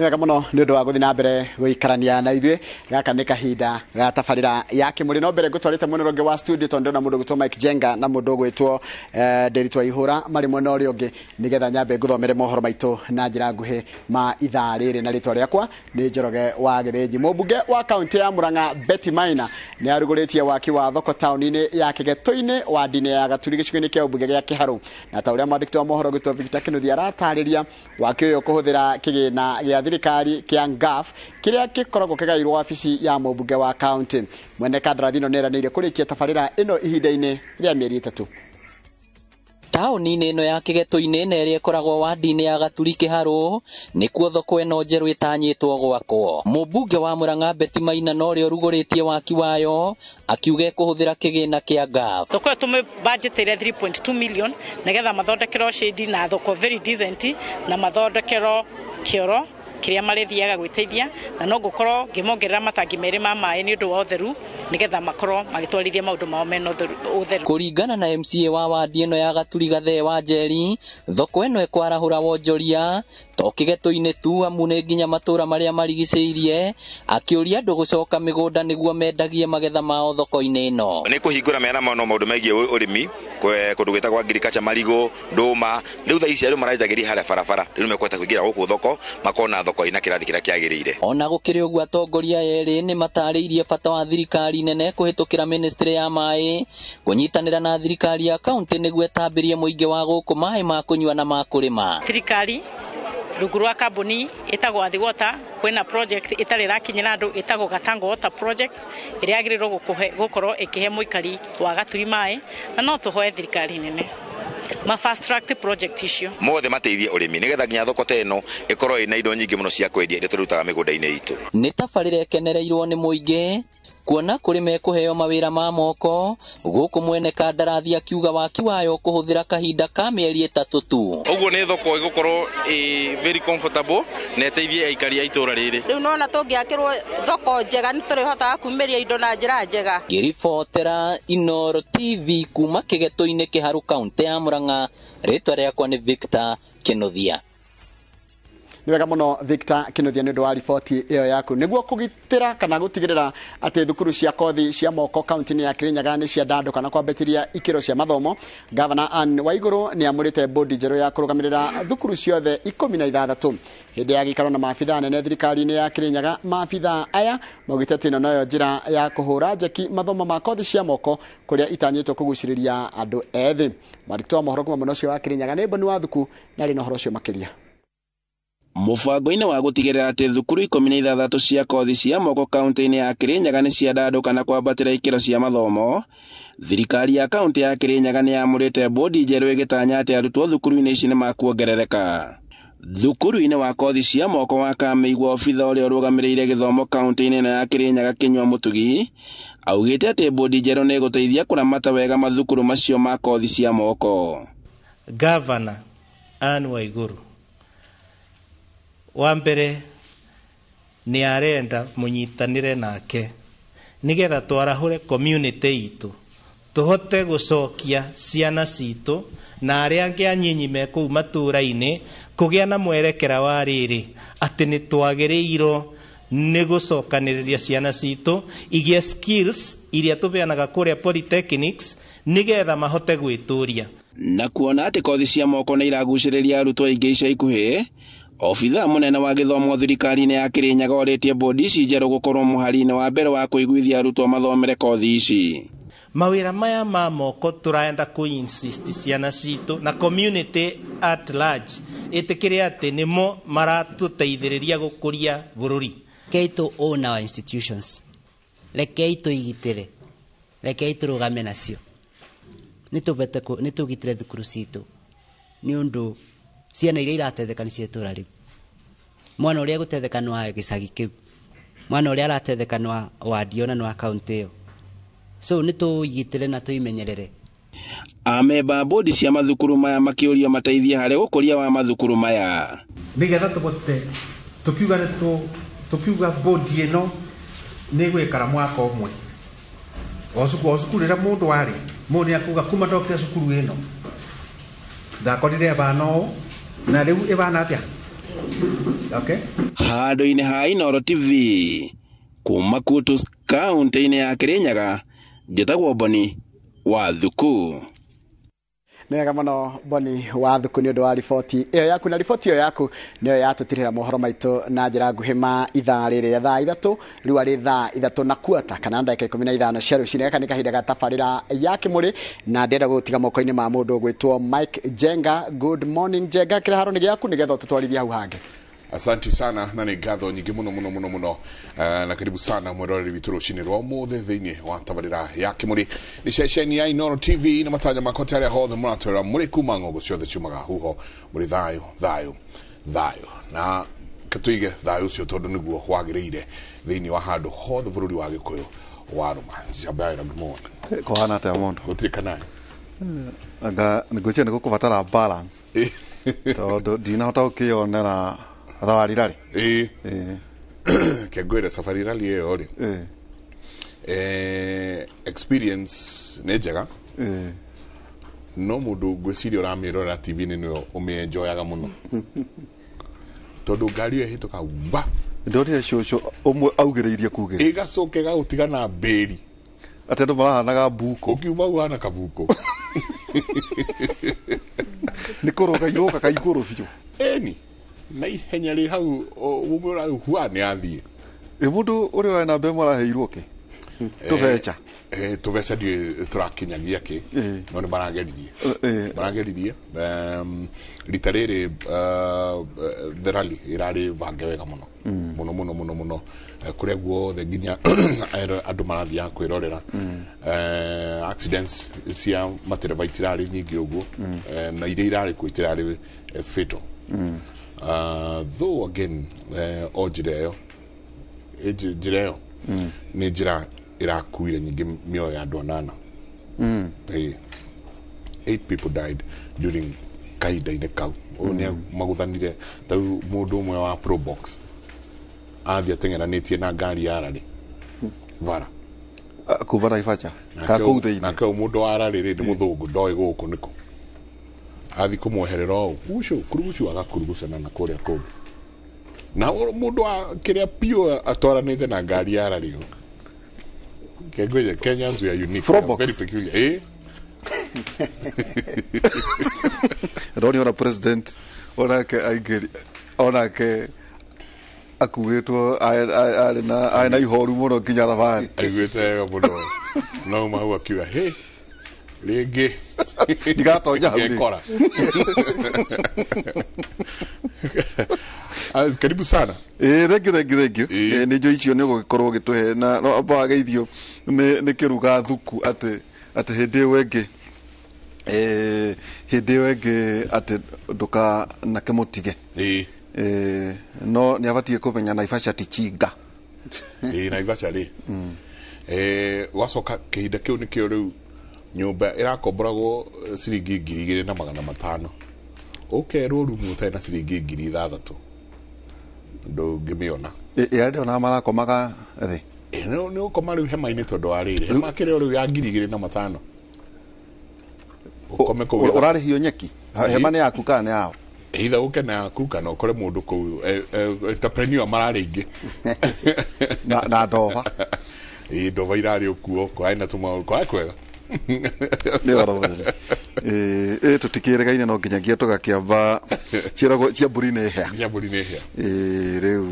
Nĩ wega mũno nĩ ũndũ wa gũthiĩ na mbere gũikarania na ithuĩ. Gaka nĩ kahinda ga tabarĩra ya Kĩmũrĩ. No mbere ngũtwarĩte mwena ũrĩa ũngĩ wa studio, tondũ ndĩrona mũndũ ũgwĩtwo Mike Jenga na mũndũ ũgwĩtwo Nderitu wa Ihũra marĩ mwena ũrĩa ũngĩ, nĩgetha nyambe ngũthomere mohoro maitũ na njĩra nguhĩ ma ithaa rĩrĩ. Na rĩtwa rĩakwa nĩ Njoroge wa Gĩthĩnji. Mũmbunge wa kaunti ya Murang'a Betty Maina nĩ arugũrĩtie waki wa thoko taũni-inĩ ya Kĩgetũ-inĩ, wandi-inĩ ya Gaturi, gĩcigo-inĩ kĩa ũmbunge gĩa Kĩharũ. Na ta ũrĩa mwandĩki wa mohoro ũgwĩtwo Victor Kĩnuthia aratarĩria, waki ũyũ kũhũthĩra kĩgĩna gĩa thirikari kĩa NGAAF kĩrĩa gĩkoragwo kĩgaĩirwo wabici ya mũmbunge wa kaunti. Mwene kandarathi ĩno nĩ eranĩire kũrĩkia tabarĩra ĩno ihinda-inĩ rĩa mĩeri 3. Taũni-inĩ ĩno ya Kĩgetũ-inĩ na ĩrĩa ĩkoragwo wandi-inĩ ya Gaturi Kĩharũ, nĩkuo thoko ĩno njerũ ĩtanyĩtwo gwakwo. Mũmbunge wa Murang'a Betty Maina na ũrĩa ũrugũrĩtie waki wayo akiuga ĩkũhũthĩra kĩgĩna kĩa NGAAF. Thoko ĩyo tũmĩbudgetĩire 3.2 million nĩgetha mathondekerwo shade na thoko very decent, na mathondekerwo kĩoro kĩrĩa marĩthiaga gwĩteithia, na no ngũkorwo ngĩmongerera matangi 2 ma maĩ nĩ ũndũ wa ũtheru, nĩgetha makorwo magĩtwarithia maũndũ mao mena ũtheru. Kũringana na MCA wa wandi ĩno ya Gaturi Gathee wa Njeri, thoko ĩno ĩkwarahũra wonjoria to Kĩgetũ-inĩ tu, amu nĩ nginya matũũra marĩa marigicĩirie, akĩũria andũ gũcoka mĩgũnda nĩguo mendagie magetha mao thoko-inĩ ĩno. Nĩ kũhingũra mena mũno maũndũ megiĩ ũrĩmi kũndũ gwĩtagwo agriculture, marigũ, ndũma. Rĩu thaa ici andũ maranjagĩria harĩa barabara, rĩu nĩmekũhota kũingĩra gũkũ thoko makona thoko ĩna kĩrathi kĩrĩa kĩagĩrĩire. Ona gũkĩrĩ ũguo, atongoria erĩ nĩ matarĩirie bata wa thirikari nene kũhĩtũkĩra ministry ya maĩ kũnyitanĩra na thirikari ya kaunti nĩguo ĩtambĩrie mũingĩ wa gũkũ maĩ ma kũnyua na ma kũrĩma. Thirikari rungu rwa kambuni ĩtagwo Athi Water kwĩna project ĩtarĩ ĩrakinyĩra andũ ĩtagwo Gatango Water Project, ĩrĩa yagĩrĩirwo gũkorwo ĩkĩhe mũikari wa Gaturi maĩ, na no tũhoe thirikari nene ma fast track project icio mothe mateithie ũrĩmi nĩgetha nginya thoko ta ĩno ĩkorwo ĩna indo nyingĩ mũno cia kwendia iria tũrutaga mĩgũnda-inĩ itũ. Nĩ tabarĩra ĩkenereirwo nĩ mũingĩ kuona kũrĩ mekũheo mawĩra ma moko gũkũ, mwene kandarathi akiuga waki wayo kũhũthĩra kahinda ka mĩeri 3 tu. Ũguo nĩ thoko ĩgũkorwo ĩ very comfortable na ĩteithie aikari a itũũra rĩrĩ. Rĩu nona tũngĩakĩrwo thoko njega nĩ tũrĩhotaga kumĩria indo na njĩra njega. Ngĩribotera Inooro TV kuma Kĩgetũ-inĩ Kĩharũ, kaunti ya Murang'a, rĩtwa rĩakwa nĩ Victor Kĩnuthia. Nĩ wega mũno Victor Kĩnuthia nĩ ũndũ wa riboti ĩyo yaku. Nĩguo kũgitĩra kana gũtigĩrĩra atĩ thukuru cia kothi cia moko kaunti-inĩ ya Kirinyaga nĩ ciandandũka na kwambĩtĩria ikĩro cia mathomo, Gavana Anne Waigũrũ nĩ amũrĩte bodi njerũ ya kũrũgamĩrĩra thukuru ciothe 16. Hĩndĩ ya gĩikaro na maabithaa anene thirikari-inĩ ya Kirinyaga, maabithaa aya maugĩte atĩ ĩno noyo njĩra ya kũhũra njeki mathomo ma kothi cia moko kũrĩa itanyĩtwo kũgucĩrĩria andũ ethĩ. Mwandĩki wa mohoro kuma mwena ũcio wa Kirinyaga nĩ Boni Wathuku, na arĩ na ũhoro ũcio makĩria. Mũbango-inĩ wa gũtigĩrĩra atĩ thukuru 16 cia kothi cia moko kaunti-inĩ ya Kirinyaga nĩ ciandandũka na kwambatĩra ikĩro cia mathomo, thirikari ya kaunti ya Kirinyaga nĩ yamũrĩte bodi njerũ ĩgĩtanya atĩ arutwo thukuru-inĩ ici nĩ makuongerereka. Thukuru-inĩ wa kothi cia moko wa Kamĩigua, obitha ũrĩa ũrũgamĩrĩire gĩthomo kaunti-inĩ ĩno ya Kirinyaga Kĩnyua Mũtugi augĩte atĩ bodi njerũ nĩ ĩgũteithia kũramata wega mathukuru macio ma kothi cia moko. Gavana Anne Waigũrũ wa mbere nĩ arenda mũnyitanĩre nake nĩgetha twarahũre community itũ, tũhote gũcokia ciana citũ na arĩa angĩ anyinyi me kũu matũũra-inĩ kũgĩa na mwerekera wa rĩrĩ atĩ nĩ twagĩrĩirwo nĩ gũcokanĩrĩria ciana citũ igĩe skills iria tũbeanaga kũrĩa polytechnics nĩgetha mahote gwĩtũria. Na kuona atĩ kothi cia moko nĩ iragucĩrĩria arutwo aingĩ ica ikuhĩ, obithaa mũnene wa gĩthomo thirikari-inĩ ya Kirinyaga orĩtie bodi ici njerũ gũkorwo mũhari-inĩ wa mbere wa kũiguithia arutwo mathomere kothi ici. Mawĩra maya ma moko tũraenda kũ insist ciana citũ na community at large ĩtĩkĩre atĩ nĩmo maratũteithĩrĩria gũkũria bũrũri. Rekei tũ own our institutions, rekei tũigitĩre, rekei tũrũgame nacio, nĩ tũgitĩre thukuru citũ nĩ ũndũ ciana iria iratetheka nĩ cia itũũra rĩu. Mwana ũrĩa egũtetheka nĩ wa gĩcagi kĩu, mwana ũrĩa aratetheka nĩ wa wandi ona nĩ wa kaunti ĩyo. So nĩ tũigitĩre na tũimenyerere. Amemba a bodi cia mathukuru maya makĩũrio mateithie harĩ ũkũria wa mathukuru maya. Nĩgetha tũbote tũkiuga nĩ tũkiuga bodi ĩno nĩ ĩgũikara mwaka ũmwe. O cukuru rĩrĩa mũndũ arĩ, mũndũ nĩ akuga kuma ndokire cukuru ĩno ndakorire ĩbana ũũ na rĩu ĩbana atĩa. Okay. Handũ-inĩ ha Inooro TV kuma Kutus kaunti-inĩ ya Kirinyaga, njĩtagwo Boni wa Thuku. Nĩ wega mũno Boni wa Thuku nĩ ũndũ wa riboti ĩyo yaku, na riboti ĩyo yaku nĩyo yatũtirĩra mohoro maitũ na njĩra nguhĩ ma ithaa rĩrĩ rĩa thaa 3, rĩu arĩ thaa 3:15 kana ndagĩka 15 cia rũcinĩ. Gaka nĩ kahinda ga tabarĩra ya Kĩmũrĩ, na ndĩrenda gũgũtiga moko-inĩ ma mũndũ ũgwĩtwo Mike Jenga. Good morning Jenga, kĩharo nĩ gĩaku nĩgetha ũtũtwarithie hau hangĩ. Asanti sana na nĩ ngatho nyingĩ mũno mũno mũno mũno, na karibu sana mwĩroreri witũ rũcinĩ rwa ũmũthĩ thĩinĩ wa tabarĩra ya Kĩmũrĩ. Nĩ ceceni ya Inooro TV na matanya makwa ti arĩa hothe mũratwĩra mũrĩ kuma ng'ongo ciothe ciumaga huho, mũrĩ thayũ thayũ thayũ, na tũige thayũ ũcio tondũ nĩguo wagĩrĩire thĩinĩ wa handũ hothe bũrũri wa Gĩkũyũ warũma. Njambayo na good morning. Kũhana atĩa mũndũ? Gũtirĩ kanaĩ. Anga ngwĩciria nĩ gũkũbatara balance tondũ ndinahota gũkĩyonera thabarĩ rarĩ. Ĩĩ. Kengwĩre safari rally ĩyo rĩ, experience nĩ njega, no mũndũ ngwĩciria ũramĩrorera TV-inĩ nĩwe ũmĩenjoyaga mũno tondũ ngari ĩyo ĩhĩtũka wa Ndonire cũcũ ũmwe augĩrĩirie kugĩrĩria ĩgacoka ĩgagũtiga na mbĩri atĩ andũ marahanaga mbuko, ũkiuma ũhana kabuko. Nĩ kũrũga irũgaga igũrũ biũ. Ĩni na ihenya rĩ hau ũmwe ũrahua nĩ athiĩ. Ĩ mũndũ ũrĩa ũrarĩ namba ĩmwe araheirwo kĩ? Tũbeca. Tũbeca ndiũĩ tũrakinyagia kĩ, no nĩ marageririe. Marageririe. Rita rĩrĩ the rally ĩrarĩ bange wega mũno. Mũno mũno mũno mũno. Kũrĩa guothe nginya andũ marathiaga kwĩrorera. Accidents cia matereba itirarĩ nyingĩ ũguo, na iria irarĩ kuo itirarĩ fatal. Though again, o njĩra ĩyo njĩra ĩyo nĩ njĩra ĩrakuire nyingĩ mĩoyo ya andũ 8. 8 people died during kahinda-inĩ kau. Ũyũ nĩ magũthanire tarĩu mũndũ ũmwe wa Probox athiĩ ateng'eranĩtie na ngari ya rarĩ bara kuma Naivasha ka kũu thĩinĩ. Nake ũyũ mũndũ wa rarĩ rĩ nĩ mũthũngũ, ndoĩ gũkũ nĩkũ, athi kũmweherera ũũ gucu kurugucu agakurugucana na kũrĩa kũngĩ, na mũndũ wa kĩrĩa piũ atwaranĩte na ngari ya rarĩ ũũ. Kengwĩje Kenyans we are unique, we are very peculiar. Ndonire ona president onake aingĩri onake akuĩtwo arĩ na ihoru mũno nginya thabarĩ. Aiguĩte wega mũno no mau akiuga hĩ rĩngĩ ndigatonya hau rĩ. Ngekora. Karibu sana. Thank you, thank you, thank you. Nĩ njũĩ icio nĩ ũgũgĩkorwo ũgĩtũhe na no amba wageithio nĩ kĩruga thuku atĩ hĩndĩ ĩyo ĩngĩ hĩndĩ ĩyo ĩngĩ atĩ ndũkanake mũtige. No nĩ abatiĩ kũmenya Naivasha ti chinga. Naivasha rĩ, wacoka kĩhinda kĩu nĩkĩo rĩu nyũmba ĩrakomboragwo ciringi 2,500, ũkerwo rumu ũtarĩ na ciringi 6,000 ndũngĩmĩona. Ĩ andũ marakomaga thĩ. Nĩ ũkoma rĩu hema-inĩ tondũ wa rĩrĩ hema kĩrĩa rĩu ya 2,500 ũkome kũu. Ũrarĩhio nyeki hema nĩ yaku kana nĩ yao? Either ũke na yaku kana ũkore mũndũ kũu entrepreneur mararĩ aingĩ na ndova. Ndova irarĩ ũkuo kũrarĩ na tũmaũndũ kũrarĩ kwega. Nĩ ũhoro mũnene. Tũtikĩrĩgaine no nginyagia tũgakĩamba ciĩragwo cia mbũri nĩ hĩa. Cia mbũri nĩ hĩa. Rĩu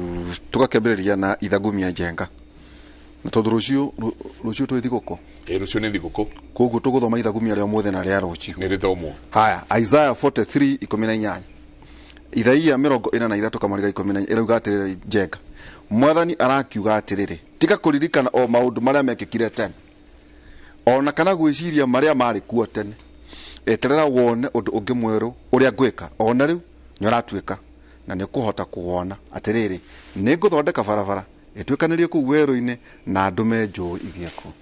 tũgakĩambĩrĩria na ithagumia njenga. Na tondũ rũciũ twĩ thigũkũ. Rũciũ nĩ thigũkũ. Koguo tũgũthoma ithagumia rĩa ũmũthĩ na rĩa rũciũ. Nĩ rĩthomwo. Haya, Isaiah 43:18. Ithaia 43 kamariga 14 ĩrauga atĩrĩrĩ njenga. Mwathani arakiuga atĩrĩrĩ, tiga kũririkana o maũndũ marĩa mekĩkire tene, ona kana gwĩciria marĩa marĩ kuo tene. Eterera wone ũndũ ũngĩ mwerũ ũrĩa ngwĩka, ona rĩu nĩ ũratuĩka na nĩ ũkũhota kũwona. Atĩrĩrĩ, nĩ ngũthondeka barabara ĩtuĩkanĩrie kũu werũ-inĩ na ndũme njũĩ igĩe kuo.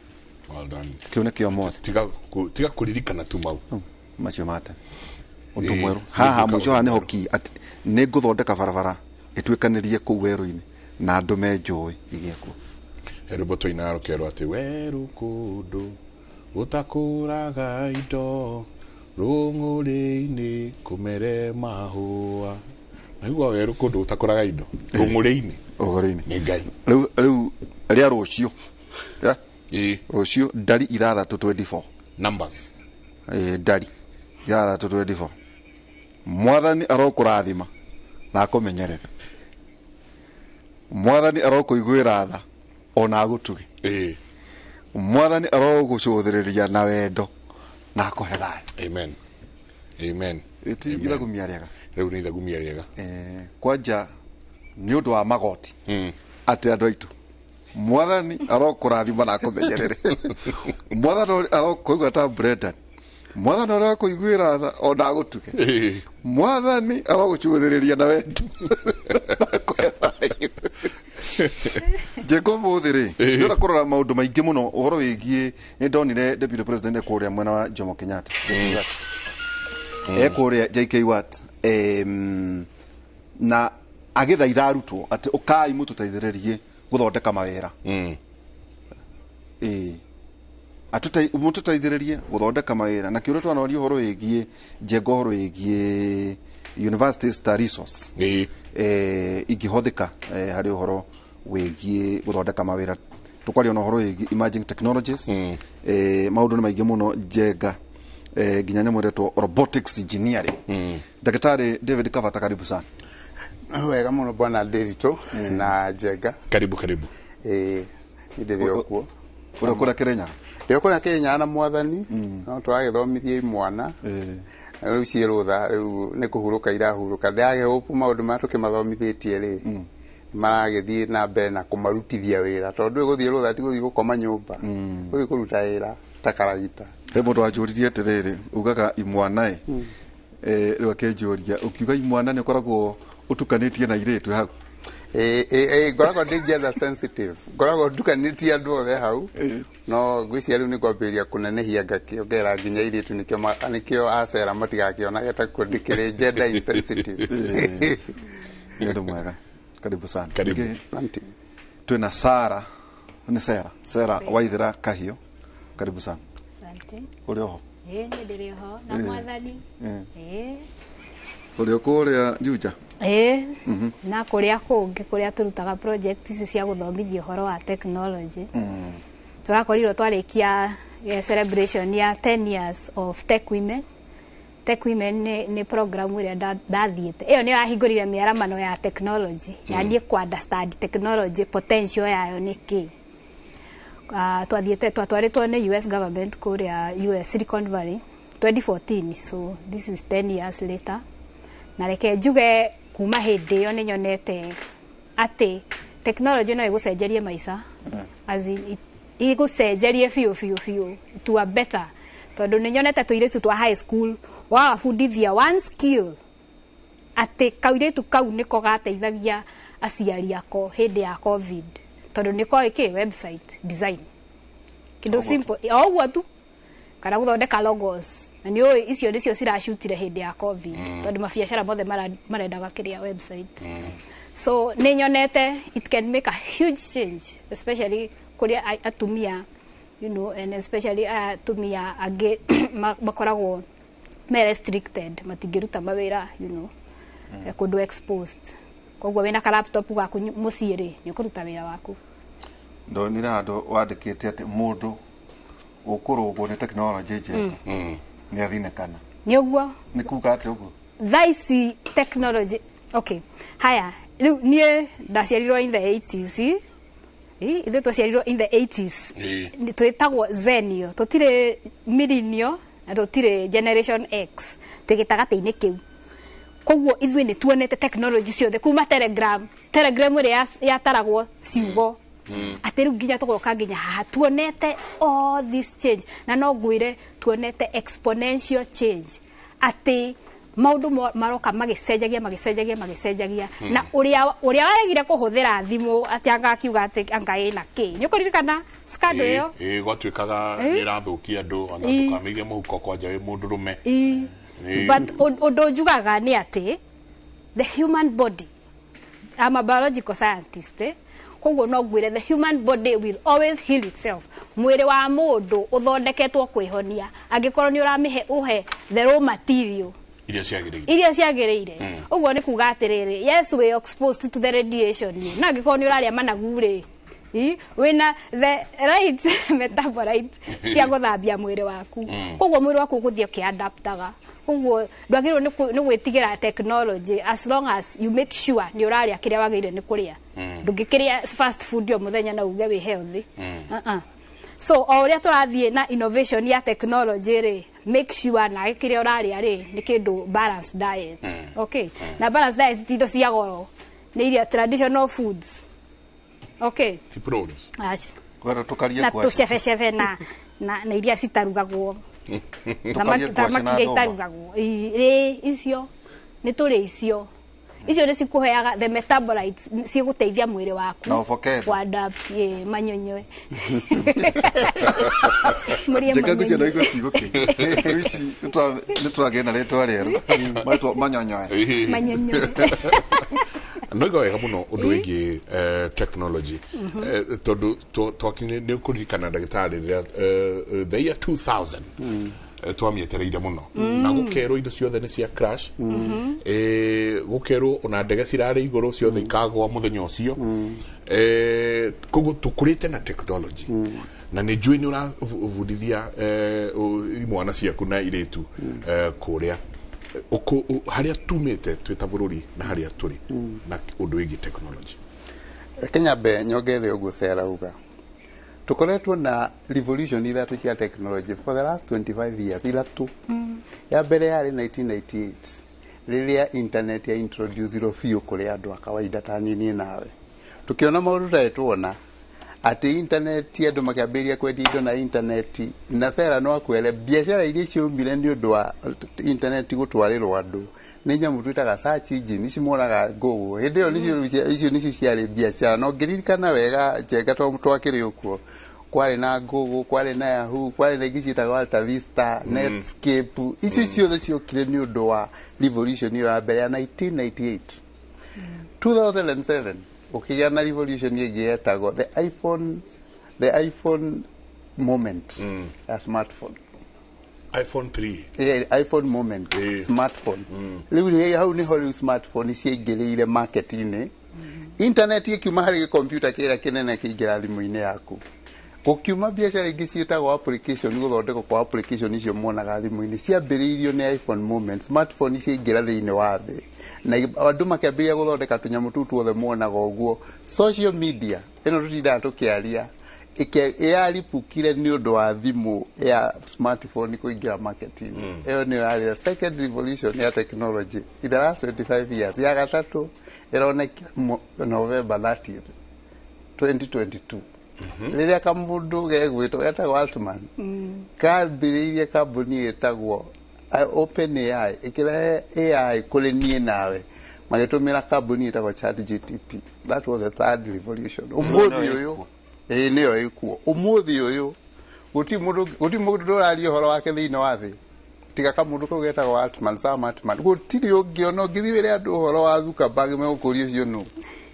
Well done. Kĩu nĩkĩo mothe. Tiga kũririkana tu mau macio ma tene. Ũndũ mwerũ haha mũico haha nĩho ki atĩ nĩ ngũthondeka barabara ĩtuĩkanĩrie kũu werũ-inĩ na ndũme njũĩ igĩe kuo. He rwĩmbo twainaga rũkerwo atĩ werũ kũndũ gũtakũraga indo rũng'ũrĩ-inĩ kũmere mahũa. Naigua werũ kũndũ ũtakũraga indo rũng'ũrĩ-inĩ. Rũgũrĩ-inĩ. Nĩ Ngai. Rĩu rĩa rũciũ. Yeah? Ĩĩ. Rũciũ ndari ithathatũ 24. Numbers. Ĩĩ, ndari ithathatũ 24. Mwathani arokũrathima na akũmenyerere. Mwathani arokũiguĩra tha ona agũtuge. Ĩĩ. Mwathani arogũcũthĩrĩria na wendo na akũhe thayũ. Amen. Amen. Ĩti ithagumia rĩega. Rĩu nĩ ithagumia rĩega. Kwanja nĩ ũndũ wa magoti atĩ andũ aitũ Mwathani arokũrathima na akũmenyerere. Mwathani arokũigua ta Brendan. Mwathani arokũiguĩra tha ona agũtuge. Mwathani arogũcũthĩrĩria na wendo na akũhe thayũ. Njĩka ũmũthĩ rĩ, ndĩrenda kũrora maũndũ maingĩ mũno ũhoro wĩgiĩ nĩ ndonire deputy president kũrĩa mwena wa Jomo Kenyatta. Ekũrĩa JKUAT na agĩthaitha arutwo atĩ ũkai mũtũteithĩrĩrie gũthondeka mawĩra. Ĩĩ. Mũtũteithĩrĩrie gũthondeka mawĩra na kĩũria twanoria ũhoro wĩgiĩ njenga ũhoro wĩgiĩ universities ta resource ingĩhũthĩka harĩ ũhoro wĩgiĩ gũthondeka mawĩra. Tũkwaria na ũhoro wĩgiĩ emerging technologies. Maũndũ nĩ maingĩ mũno njenga nginya nyamũ ĩretwo robotics engineering. Daktari David Kavata, karibu sana. Wega mũno bwana Ndiritu na Njenga. Karibu karibu. Ĩĩ, ndĩrĩ o kuo. Ũrĩa kũrĩa Kĩrĩnyaga? Ndĩ o kũrĩa Kĩrĩnyaga na Mwathani, no tũragĩthomithia imwana. Na rĩu ciĩ rũtha, rĩu nĩ kũhurũka irahurũka. Ndĩragĩ hope maũndũ marĩa tũkĩmathomithĩtie rĩ, maragĩthiĩ na mbere na kũmarutithia wĩra, tondũ gũthiĩ rũtha ti gũthiĩ gũkoma nyũmba, gũthiĩ kũruta wĩra ta karagita. He mũndũ wanjũririe atĩrĩrĩ, ugaga imwana ĩ, rĩu akĩnjũria ũkiuga imwana nĩ ũkoragwo ũtukanĩtie na irĩtu hau? Ĩĩ, ngoragwo ndĩ gender sensitive, ngoragwo ndukanĩtie andũ othe hau, no ngwĩciria rĩu nĩ ngwambĩrĩria kũnenehia ngakĩongerera nginya irĩtu, nĩkĩo acera matigakĩonage ta kuo ndĩkĩrĩ gender insensitive. Nĩ ũndũ mwega. Karibu sana. Karibu. Asante. Twĩna Sara, nĩ Sera, Sera Waithera Kahiũ. Karibu sana. Asante. Ũrĩ oho? Ĩĩ, niĩ ndĩrĩ oho na Mwathani. Ĩĩ. Ũrĩ o kũrĩa Juja? Ĩĩ. Na kũrĩa kũngĩ kũrĩa tũrutaga project ici cia gũthomithia ũhoro wa technology. Tũrakorirwo twarĩkia celebration ya 10 years of Tech Women. Tech Women nĩ program ĩrĩa ndathiĩte. Ĩyo nĩyo yahingũrire mĩaramano ya technology. Ya niĩ kũ understand technology potential yayo nĩ kĩ. Twathiĩte twatwarĩtwo nĩ US government kũrĩa US Silicon Valley 2014, so this is 10 years later. Na reke njuge kuma hĩndĩ ĩyo nĩ nyonete atĩ technology no ĩgũcenjerie maica, as in ĩgũcenjerie biũ biũ biũ to a better, tondũ nĩ nyonete tũirĩtu twa high school wawabundithia one skill atĩ kairĩtu kau nĩko gateithagia aciari ako hĩndĩ ya COVID, tondũ nĩ koĩ kĩ website design, kĩndũ simple o ũguo tu, kana gũthondeka logos, na nĩ ũĩ icio nĩcio ciracutire hĩndĩ ya COVID, tondũ mabiacara mothe marendaga kĩrĩa website. So nĩ nyonete it can make a huge change, especially kũrĩ atumia, and especially aya atumia angĩ makoragwo me restricted, matingĩruta mawĩra kũndũ exposed. Koguo wĩna ka laptop gaku mũciĩ rĩ, nĩ ũkũruta wĩra waku. Ndonire handũ wandĩkĩte atĩ mũndũ ũkũrũgwo nĩ tekinoronjĩ njega nĩ athinĩkana. Nĩ ũguo. Nĩ kuga atĩ ũguo? Thaa ici technology, okay, haya, rĩu niĩ ndaciarirwo in the 80s. Ithuĩ twaciarirwo in the 80s. Twĩtagwo zenio, tũtirĩ millennial na tũtirĩ generation X, twĩ gĩtagatĩ-inĩ kĩu. Koguo ithuĩ nĩ tuonete technology ciothe kuma Telegram, Telegram ĩrĩa yataragwo ciugo, atĩ rĩu nginya tũgoka nginya haha tuonete all this change. Na no ngwĩre tuonete exponential change, atĩ maũndũ maroka magĩcenjagia magĩcenjagia magĩcenjagia. Na ũrĩa waregire kũhũthĩra thimũ atĩ anga akiuga atĩ anga ĩna kĩ, nĩ ũkũririkana scandal ĩyo? Ĩĩ, gwatuĩkaga nĩ ĩrathũkia andũ, ona ndũkamĩige mũhuko kwanja wĩ mũndũrũme. But ũndũ njugaga nĩ atĩ the human body, I'm a biological scientist, koguo no ngwĩre the human body will always heal itself. Mwĩrĩ wa mũndũ ũthondeketwo kwĩhonia angĩkorwo nĩ ũramĩhe ũhe the raw material. Iria ciagĩrĩire. Iria ciagĩrĩire. Ũguo nĩ kuga atĩrĩrĩ, yes, we exposed to the radiation rĩ, no angĩkorwo nĩ ũrarĩa managu rĩ, wĩna the right metabolite cia gũthambia mwĩrĩ waku. Koguo mwĩrĩ waku ũgũthiĩ ũkĩadaptaga. Koguo ndwagĩrĩirwo nĩ gwĩtigĩra technology as long as you make sure nĩ ũrarĩa kĩrĩa wagĩrĩire nĩ kũrĩa. Ndũngĩkĩrĩa fast food o mũthenya na uge wĩ healthy. Uh-uh. So o ũrĩa tũrathiĩ na innovation ya technology rĩ, make sure nawe kĩrĩa ũrarĩa rĩ nĩ kĩndũ balanced diet. Okay, na balanced diet ti indo cia goro, nĩ iria traditional foods, okay? Ti prawns. Aca. Kwenda tukarie Na ngwacĩ. tũcebecebe na iria citarugagwo. Tukarie ngwacĩ na thamaki iria ndũma. itarugagwo. Ĩ icio nĩ tũrĩ icio, icio nĩ cikũheaga the metabolites cigũteithia mwĩrĩ waku Na avocado. kuadapt. Ĩ, manyonyoe mũrĩe. Njega ngwĩciria Manyonyo. no igũcigũkĩ ici nĩ tũragĩa na rĩtwa rĩerũ maitwo manyonyoe. Manyonyoe. No iga wega mũno ũndũ wĩgiĩ technology. Tondũ twakinyire nĩ ũkũririkana ndagĩtarĩ rĩrĩa the year 2000 twamĩetereire mũno na gũkerwo indo ciothe nĩ cia crash. Gũkerwo ona ndege cirarĩ igũrũ ciothe ikagwa mũthenya ũcio. Koguo tũkũrĩte na technology na nĩ njũĩ nĩ ũrabundithia imwana ciaku na irĩtu kũrĩa harĩa tumĩte twĩ ta bũrũri na harĩa tũrĩ na ũndũ wĩgiĩ technology. Reke nyambe nyongerere ũguo Sarah uga. Tũkoretwo na revolution ithatũ cia technology for the last 25 years, ithatũ. Ya mbere yarĩ 1998 rĩrĩa internet ya introducirwo biũ kũrĩ andũ a kawaida ta niĩ nawe. Tũkĩona maũndũ tarĩ tuona atĩ internet andũ makĩambĩrĩria kwendia indo na internet, na Sarah no akwĩre biacara iria ciaumire nĩ ũndũ wa internet gũtwarĩrwo andũ nĩ nyamũ twĩtaga search engine ici mwonaga Google hĩndĩ ĩyo nĩcio icio nĩcio ciarĩ biacara. Na ũngĩririkana wega, Njenga, twakĩrĩ ũkuo kwarĩ na Google, kwarĩ na Yahoo, kwarĩ na ingĩ ciĩtagwo Alta Vista, Netscape. Icio ciothe ciokire nĩ ũndũ wa revolution ĩyo ya mbere ya 1998. 2007 ũkĩgĩa na revolution ĩngĩ yetagwo the iPhone moment ya smartphone. iPhone 3. Yeah, iPhone moment, smartphone. Rĩu hau nĩho rĩu smartphone ciaingĩrĩire market-inĩ. Internet ĩkiuma harĩ gĩkompiuta kĩrĩa kĩnene kĩingĩra thimũ-inĩ yaku. Gũkiuma biacara ingĩ ciĩtagwo application, gũthondekwo kwa application icio muonaga thimũ-inĩ ciambĩrĩirio nĩ iPhone moment. Smartphone ciaingĩra thĩinĩ wa thĩ na andũ makĩambĩrĩria gũthondeka tũnyamũ tũu tuothe muonaga ũguo. Social media ĩno tũtindaga tũkĩaria yaripukire nĩ ũndũ wa thimũ ya smartphone kũingĩra market-inĩ. Ĩyo nĩyo yarĩ the second revolution ya technology in the last 25 years. Ya gatatũ ĩronekire November 30th 2022 rĩrĩa kamũndũ gegwĩtwo getagwo Altman kambĩrĩirie kambuni ĩtagwo OpenAI ĩkĩrehe AI kũrĩ niĩ nawe magĩtũmĩra kambuni ĩtagwo ChatGTP. That was the third revolution. Ũmũthĩ ũyũ, ĩĩ nĩyo ĩkuo ũmũthĩ ũyũ, gũtirĩ mũndũ ũraria ũhoro wake thĩinĩ wa thĩ tiga kamũndũ kau getagwo Altman, Sam Altman. Gũtirĩ ũngĩ. Ona ũngĩthiĩ wĩre andũ ũhoro wa Zuckerberg megũkũria ũcio nũ,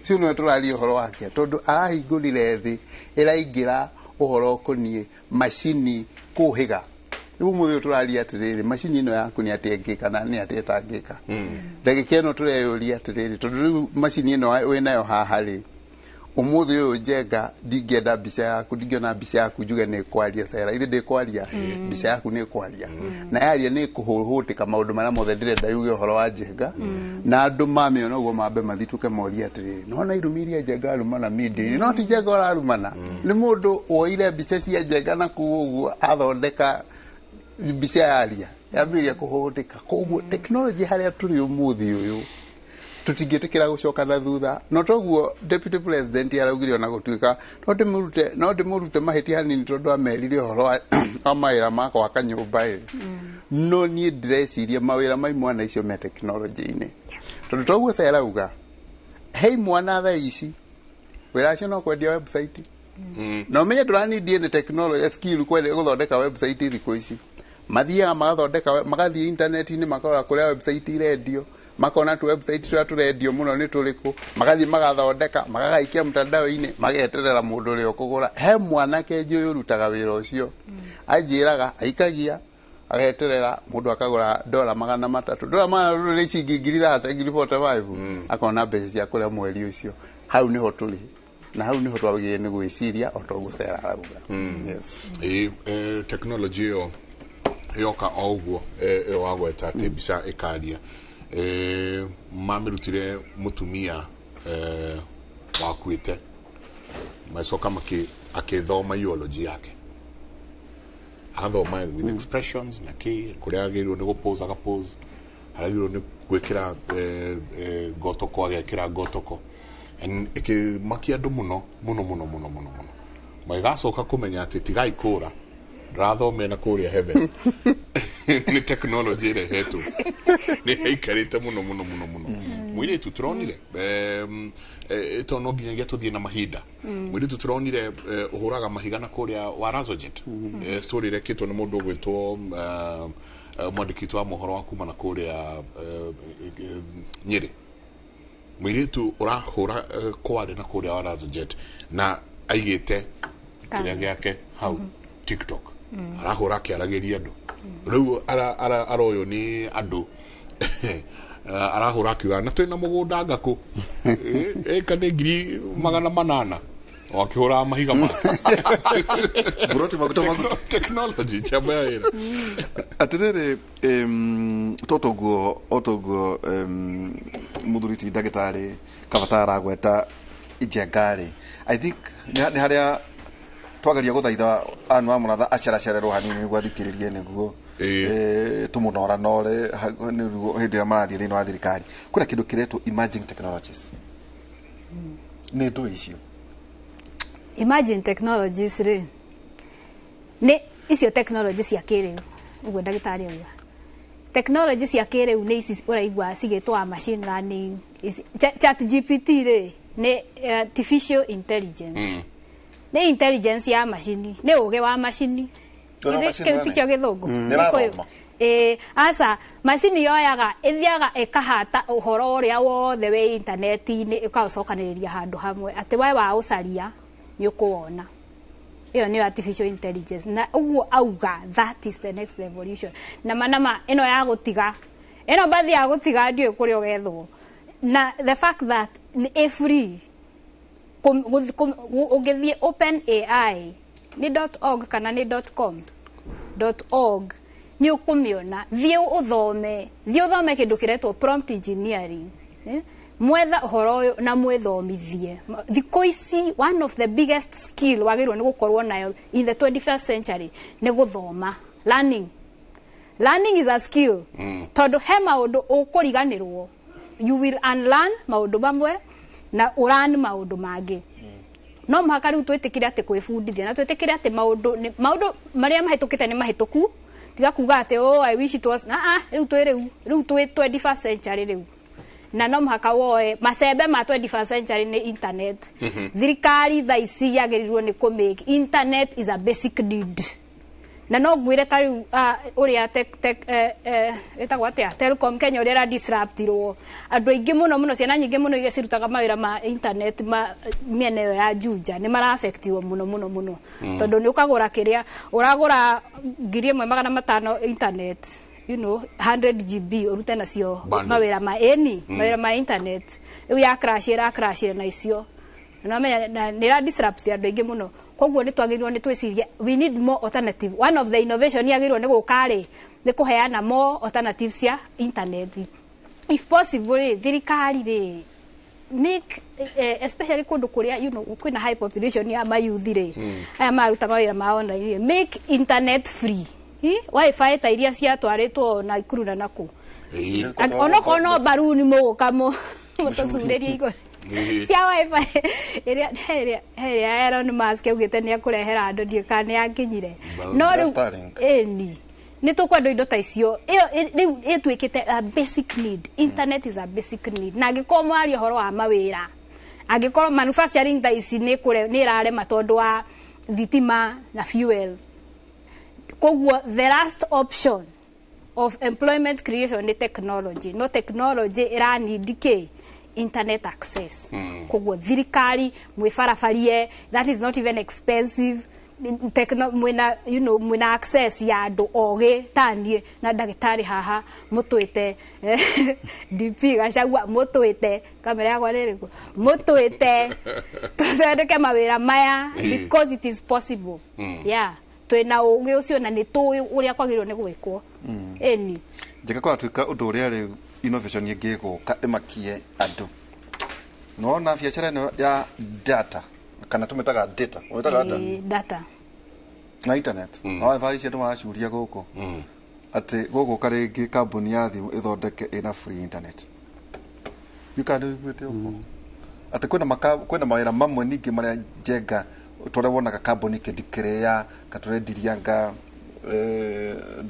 ũcio nĩwe tũraria ũhoro wake, tondũ arahingũrire thĩ ĩraingĩra ũhoro ũkoniĩ macini kũhĩga. Rĩu ũmũthĩ ũyũ tũraria atĩrĩrĩ, macini ĩno yaku nĩ atĩa ĩngĩka na nĩ atĩa ĩtangĩka. Ndagĩka ĩno tũreyũria atĩrĩrĩ, tondũ rĩu macini ĩno wĩnayo haha rĩ, ũmũthĩ ũyũ Njenga ndingĩenda mbica yaku, ndingĩona mbica yaku njuge nĩ kwaria. Sarah, ithe ndĩkwaria, mbica yaku nĩ kwaria, na yaria nĩ kũhũhũtĩka maũndũ marĩa mothe ndĩrenda yuge ũhoro wa Njenga, na andũ mamĩona ũguo mambe mathitũke morie atĩrĩrĩ, nona irumi iria Njenga arumana media-inĩ, no ti Njenga ũrarumana, nĩ mũndũ woire mbica cia Njenga na kũu ũguo athondeka mbica yaria yambĩrĩria kũhũhũtĩka. Koguo technology harĩa tũrĩ ũmũthĩ ũyũ tũtingĩtĩkĩra gũcoka na thutha. No toguo deputy president araugire, ona gũtuĩka no ndĩmũrute mahĩtia hanini tondũ amerire ũhoro wa mawĩra ma gwaka nyũmba ĩ, no niĩ ndĩreciria mawĩra ma imwana icio me technology-inĩ, tondũ toguo Sarah auga he imwana thaa ici wĩra acio no kwendia website, na ũmenye ndũranindie nĩ technology skill kwenda gũthondeka website. Thikũ ici mathiaga magathondeka magathiĩ internet-inĩ makarora kũrĩa website irendio, makona tu website tũrĩa tũrendio mũno nĩ tũrĩkũ, magathiĩ magathondeka magagaikia mtandao-inĩ, mageterera mũndũ ũrĩa ũkũgũra. He mwanake njũĩ ũrutaga wĩra ũcio, anjĩraga aikagia Ageterera mũndũ akagũra dola 300, dola 300 nĩ ciringi 30,000, 45,000, akona mbeca cia kũrĩa mweri ũcio. Hau nĩho tũrĩ na hau nĩho twagĩrĩire nĩ gwĩciria o ta ũguo Sarah arauga. Yes. Ĩ technology ĩyo yoka o ũguo, ĩyo wagweta atĩ mbica ĩkaria, mamĩrutire mũtumia wakuĩte, macoka akĩthoma eulogy yake, agathoma with expressions na kĩ, kũrĩa agĩrĩirwo nĩ gũpose, agapose, harĩa agĩrĩirwo nĩ gwĩkĩra ngotoko, agekĩra ngotoko. And ĩkĩmakia andũ mũno mũno mũno mũno mũno mũno, magĩgacoka kũmenya atĩ tigai kũra ndĩrathomera na kũrĩa heaven, nĩ technology ĩrehetwo nĩ ĩikarĩte mũno mũno mũno mũno. Mũirĩtu tũronire, to no nginyagia tũthiĩ na mahinda, mũirĩtu tũronire ũhũraga mahiga na kũrĩa wa Razojet. Story ĩrekĩtwo nĩ mũndũ ũgwĩtwo mwandĩki witũ wa mohoro wa kuma na kũrĩa Nyĩrĩ, mũirĩtu ũrahũra kware na kũrĩa wa Razojet na aigĩte kĩrĩa gĩake hau TikTok, arahũra akĩaragĩria andũ. Rĩu aroywo nĩ andũ, arahũra akiuga na twĩna mũgũnda ngakũ ĩka nĩ 800,000, o akĩhũraga mahiga make. Buroti maguta maguta. Technology chamba ya wĩra. Atirĩrĩ, totoguo otoguo mũthuri ti ndagĩtarĩ Kabata aragweta Njenga-rĩ, I think nĩ harĩa twageria gũthaitha anu wa mũratha aceracererwo hanini nĩguo athikĩrĩrie, nĩguo tũmũnoranore nĩguo hĩndĩ ĩrĩa marathiĩ thĩinĩ wa thirikari kwĩna kĩndũ kĩretwo emerging technologies. Nĩ ndũĩ icio? Emerging technologies rĩ, nĩ icio technology cia kĩrĩu ũguo ndagĩtarĩ auga. Technology cia kĩrĩu nĩ ici ũraigua cigĩtwo wa machine learning, Chat GPT rĩ, nĩ artificial intelligence, nĩ intelligence ya macini, nĩ ũgĩ wa macini. Tũna Githĩ machine kĩu tikĩo gĩthũngũ? Nĩrathoma. Gĩkũyũ. Ĩĩ, aca, macini yoyaga, ĩthiaga ĩkahata ũhoro ũrĩa wothe wĩ intaneti-inĩ, ĩkaũcokanĩrĩria handũ hamwe atĩ we waũcaria nĩ ũkũwona. Ĩyo nĩyo artificial intelligence, na ũguo auga that is the next revolution. Na manama ĩno ya gũtiga ĩno mbathi ya gũtiga ndiũĩ kũrĩa ũgethwo, na the fact that nĩ ĩ free, ũngĩthiĩ open AI nĩ .org kana nĩ .com .org nĩ ũkũmĩona. Thiĩ ũthome, thiĩ ũthome kĩndũ kĩretwo prompt engineering, eh? Mwetha ũhoro ũyũ na mwĩthomithie. Thikũ ici one of the biggest skill wagĩrĩirwo nĩ gũkorwo nayo in the 21st century nĩ gũthoma. Learning is a skill, tondũ he maũndũ ũkũriganĩrwo, you will unlearn maũndũ mamwe na ũlearn maũndũ mangĩ. No mũhaka rĩu twĩtĩkĩre atĩ kwĩbundithia na twĩtĩkĩre atĩ maũndũ marĩa mahĩtũkĩte nĩ mahĩtũku. Tiga kuga atĩ, "Oh, I wish it was." Ah, rĩu twĩ rĩu twĩ 21st century rĩu, na no mũhaka woe macembe ma 21st century nĩ internet. Thirikari thaa ici yagĩrĩirwo nĩ kũ make internet is a basic need. Na no ngwĩre ta rĩu ũrĩa tech ĩtagwo atĩa, Telcom Kenya, ũrĩa ĩra disruptirwo andũ aingĩ mũno mũno, ciana nyingĩ mũno iria cirutaga mawĩra ma internet ma mĩena ĩyo ya Juja nĩ mara-affectirwo mũno mũno mũno, tondũ nĩ ũkagũra kĩrĩa ũragũra 1,500 internet, 100 GB ũrute nacio Bundle. mawĩra ma ĩni mawĩra ma internet. Rĩu ya crash, ĩra crash na icio na nĩ ĩra disrupt andũ aingĩ mũno. Koguo nĩ twagĩrĩirwo nĩ twĩcirie we need more alternative. One of the innovation yagĩrĩirwo nĩ gũka rĩ, nĩ kũheana more alternatives cia internet if possible rĩ. Thirikari rĩ, make especially kũndũ kũrĩa kwĩna high population ya mayuthi rĩ, aya maruta mawĩra ma online rĩ, make internet free. Hi? Wifi ta iria ciatwarĩtwo na Ikuru na nakũ. Onokorwo no mbaruni mũgũka mũtũcurĩrie igũrũ cia wifi ĩrĩa he ĩrĩa Elon Musk augĩte nĩ ekũrehera andũ, ndiũĩ kana nĩ yakinyire. No rĩu Starlink. Ĩni nĩ tũkwenda indo ta icio. Ĩyo rĩu ĩtuĩkĩte a basic need. Internet is a basic need. Na angĩkorwo mwaria ũhoro wa mawĩra, angĩkorwo manufacturing thaa ici nĩ nĩ ĩrarema tondũ wa thitima na fuel, koguo the last option of employment creation nĩ technology. No technology ĩranindi kĩ? Internet access. Koguo thirikari mwĩbarabarie, that is not even expensive. Mwina mwina access ya andu ogi ta niĩ na ndagĩtarĩ haha mũtwĩte DP Gachagua mũtwĩte kamera yakwa nĩ ĩrĩkũ mũtwĩte tũthondeke mawĩra maya because it is possible. Yeah, twĩna ũgĩ ũcio na nĩ tũĩ ũrĩa kwagĩrĩirwo nĩ gwĩkwo. Ĩni njega kwaratuĩka ũndũ ũrĩa rĩu innovation ĩngĩ ĩgũka ĩmakie andũ nona biacara ĩno ya data kana tũmĩtaga data ũmĩtaga data data na internet na wifi ici andũ maracuria gũkũ atĩ gũgũka rĩngĩ kambuni ya thimũ ĩthondeke ĩna free internet yukana ũiguĩte ũguo atĩ kwĩna mawĩra mamwe ningĩ marĩa njenga tũrĩa wonaga kambuni kĩndikĩrĩa katũrendirianga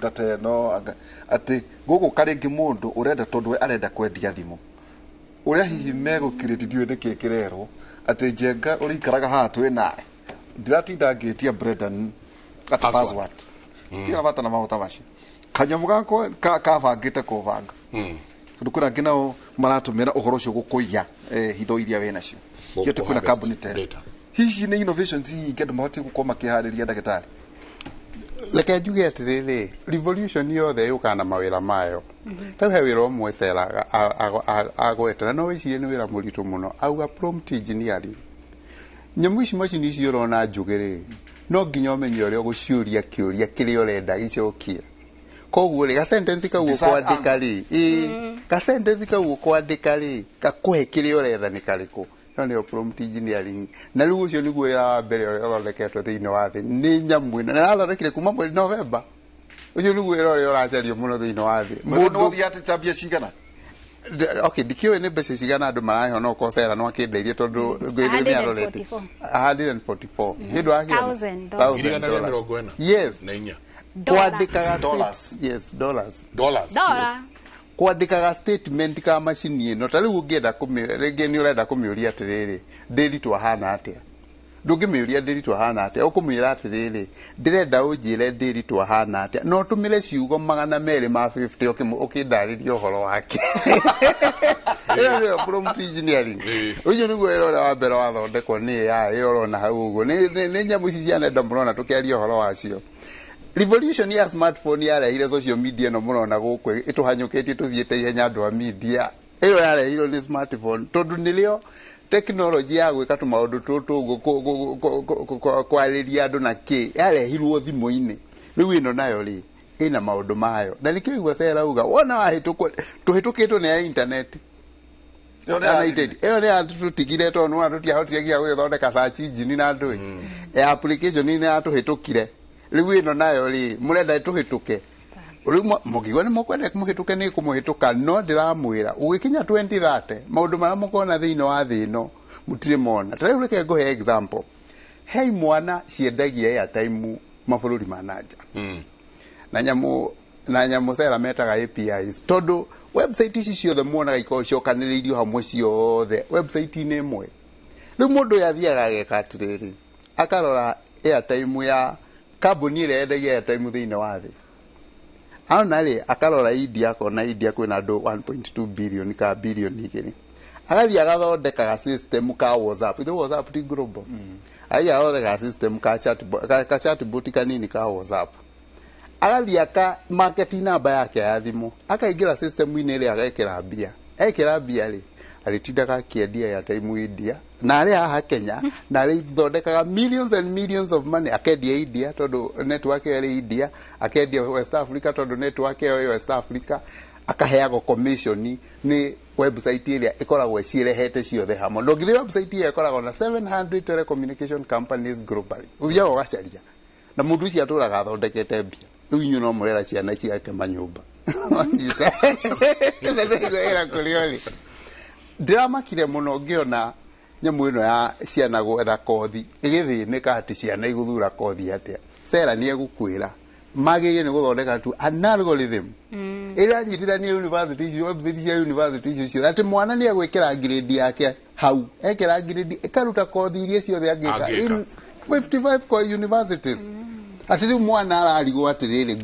data ĩno atĩ gũgũka rĩngĩ mũndũ ũrenda tondũ we arenda kwendia thimũ ũrĩa hihi megũkirĩti ndiũĩ nĩkĩ kĩrerwo atĩ njenga ũrĩikaraga haha twĩ nawe ndiratinda ngĩtia Brendan atĩ password ndirĩ bata na maũta macio kanyamũ gakwa kabangĩte kũbanga tondũ kwĩna angĩ nao maratũmĩra ũhoro ũcio gũkũiya hitho iria wĩ nacio atĩ kwĩna kambuni ta ĩyo hihi nĩ innovations nyingĩ andũ mahotie gũkorwo makĩharĩria ndagĩtarĩ. Reke njuge atĩrĩrĩ, revolution yothe yũkaga na mawĩra mayo. Rĩu he wĩra ũmwe Sarah agweta na no wĩcirie nĩ wĩra mũritũ mũno, auga prompt engineering. Nyamũ ici macini ici ũrona njũgĩ rĩ, no nginya ũmenye ũrĩa ũgũciũria kĩũria kĩrĩa ũrenda gĩcokie. Koguo rĩ, ga-sentence kau ũkwandĩka rĩ, ga-sentence kau ũkwandĩka rĩ, gakũhe kĩrĩa ũretha nĩ karĩkũ. Ĩyo nĩyo prompt engineering. Na rĩu ũcio nĩguo wĩra wa mbere ũrĩa ũthondeketwo thĩinĩ wa thĩ nĩ nyamũ ĩno na ĩrathondekire kuma mweri November. Ũcio nĩguo wĩra ũrĩa ũracario mũno thĩinĩ wa thĩ. Mũndũ ũthiĩ atĩ ta mbia cigana? Okay, ndikĩũĩ nĩ mbeca cigana andũ maraheo no korwo Sarah no akĩndeirie tondũ ngwĩrire nĩ arorete 144 nĩ ndwakĩona. Yes. Kwandĩkaga dollars. Yes, dollars. Dollars. Kwandĩkaga statement ka macini ĩno ta rĩu ũngĩenda rĩngĩ nĩ ũrenda kũmĩũria atĩrĩrĩ ndĩri twahana atĩa ndũngĩmĩũria ndĩri twahana atĩa ũkũmĩra atĩrĩrĩ ndĩrenda ũnjĩre ndĩri twahana atĩa no ũtũmĩre ciugo 250 ũkĩndarĩria ũhoro wake. Ĩyo nĩyo prompt engineering. Ũcio nĩguo wĩra ũrĩa wa mbere wathondekwo nĩ AI ĩyo ũrona hau ũguo nĩ nyamũ ici cia nenda mũrona tũkĩaria ũhoro wacio. Revolution ya smartphone yarehire social media no mũrona gũkũ ĩtũhanyũkĩtie tũthiĩte ihenya andũ a media ĩyo yarehirwo nĩ smartphone tondũ nĩrĩo tekinoronjĩ ya gwĩka tũmaũndũ tũtũ ũguo kwarĩria andũ na kĩ yarehirwo thimũ-inĩ. Rĩu ĩno nayo rĩ ĩna maũndũ mayo na nĩkĩo igua Sarah uga wona wahĩtũkwo tũhĩtũkĩtwo nĩ ya internet ĩyo nĩ yatũtigire tondũ nĩwona tũtiahotire nginya gũgĩthondeka search engine na ndũĩ ya application nĩ yatũhĩtũkire. Rĩu ĩno nayo rĩ mũrenda tũhĩtũke rĩu mũngiuga nĩ mũkwenda mũhĩtũke nĩ kũmũhĩtũka no ndĩramwĩra ũgĩkinya 2030 maũndũ marĩa mũkona thĩinĩ wa thĩ ĩno mũtirĩ mona. Ta rĩu reke ngũhe example, he imwana ciendagia airtime mabũrũri ma nanja na nyamũ Sarah metaga APIs tondũ website ici ciothe muonaga ikoragwo icokanĩrĩirio hamwe ciothe website-inĩ ĩmwe. Rĩu mũndũ ũyũ athiaga ageka atĩrĩrĩ, akarora airtime ya kambuni ĩrĩa yendagia airtime thĩinĩ wa thĩ Aona rĩ akarora India akona India kwĩna andũ 1.2 billion ka billion igĩrĩ. Agathiĩ agathondeka ga system ka WhatsApp. Ithe WhatsApp ti global. Agathiĩ agathondeka system ka chatbot ka chatbot kanini ka WhatsApp. Agathiĩ aka market namba yake ya thimũ. Akaingĩra system-inĩ ĩrĩa agekĩra mbia. Ekĩra mbia rĩ arĩtindaga akĩendia airtime India na arĩ haha Kenya na arĩthondekaga millions and millions of money akendia India tondũ network ĩyo ĩrĩ India, akendia West Africa tondũ network ĩyo ĩ West Africa, akaheagwo commission nĩ website ĩrĩa ĩkoragwo ĩcirehete ciothe hamwe. Ndũngĩthiĩ website ĩyo ĩkoragwo na 700 telecommunication companies globally. Ũthiaga ũgacaria na mũndũ ũcio atũraga athondekete mbia. Rĩu inyuĩ no mũrera ciana ciake manyũmba. Ĩra kũrĩa ũrĩ. Ndĩramakire mũno ngĩona nyamũ ĩno ya ciana gwetha kothi ĩgĩthĩnĩka atĩ ciana igũthura kothi atĩa. Sarah nĩ egũkwĩra magĩrĩire nĩ gũthondeka tu an algorithm ĩranyitithania university icio website cia university icio ciothe atĩ mwana nĩ egwĩkĩra grade yake hau ekĩra grade ĩkaruta kothi iria ciothe angĩka in 55 universities. Atĩ rĩu mwana ararigwo atĩrĩrĩ,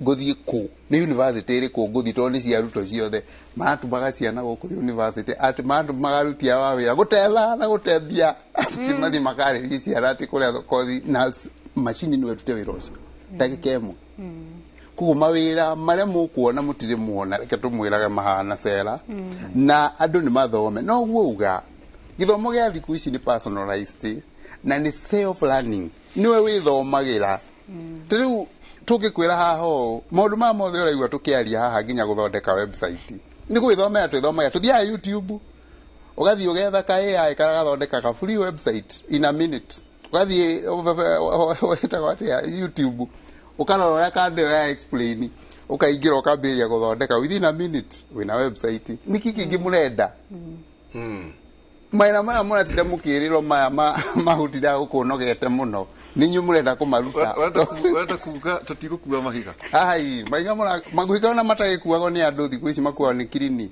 ngũthiĩ kũ, nĩ university ĩrĩkũ ngũthiĩ, tondũ nĩ cia arutwo ciothe. Maratũmaga ciana gũkũ university, atĩ maratũmaga aruti a wĩra gũtetha na gũtembia, atĩ mathiĩ makarĩrie ciana atĩ kũrĩa kothi na macini no ĩrute wĩra ũcio ndagĩka ĩmwe. Koguo mawĩra marĩa mũkuona mũtirĩ muona, reke tũmwĩrage mahana cera na andũ nĩ mathome. No guo uga gĩthomo gĩa thikũ ici nĩ personalized na nĩ self learning, nĩwe wĩthomagĩra. Ta rĩu tũngĩkwĩra haha ũũ, maũndũ maya mothe ũraigua tũkĩaria haha, nginya gũthondeka website nĩ gwĩthomera twĩthomagĩra. Tũthiaga YouTube, ũgathiĩ ũgetha ka AI karĩa gathondekaga free website in a minute. Ũgathiĩ wĩtagwo atĩa, YouTube, ũkarora ũrĩa kandĩ ya explain, ũkaingĩra, ũkambĩrĩria gũthondeka, within a minute wĩna website. Nĩkĩ kĩngĩ mũrenda? Mawĩra maya mũratinda mũkĩrĩrwo maya mahutindaga gũkũnogete mũno, nĩ inyuĩ mũrenda kũmaruta. Ũrenda kuga tũtigũkua mahiga? Ai, mahiga mahiga ona matagĩkuagwo nĩ andũ thikũ ici, makuagwo nĩ kirini.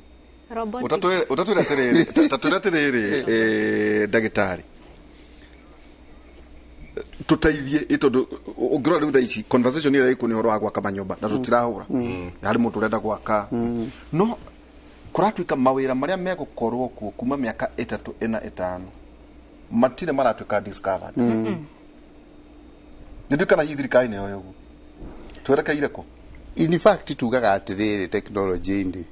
Ũtatwĩra atĩrĩrĩ, tatwĩra atĩrĩrĩ, ndagĩtarĩ, tũteithie ĩ, tondũ ũngĩrora rĩu thaa ici conversation ĩrĩa ĩkuo nĩ ũhoro wa gwaka manyũmba na tũtirahũra harĩ mũndũ ũrenda gwaka, no kũratuĩka mawĩra marĩa megũkorwo kuo kuma mĩaka 3, 4, 5 matirĩ maratuĩka discovered. Nĩ ndiũĩ kana hihi thirikari nĩyo ũguo twerekeire kũ. In fact, tugaga atĩrĩrĩ, technology-inĩ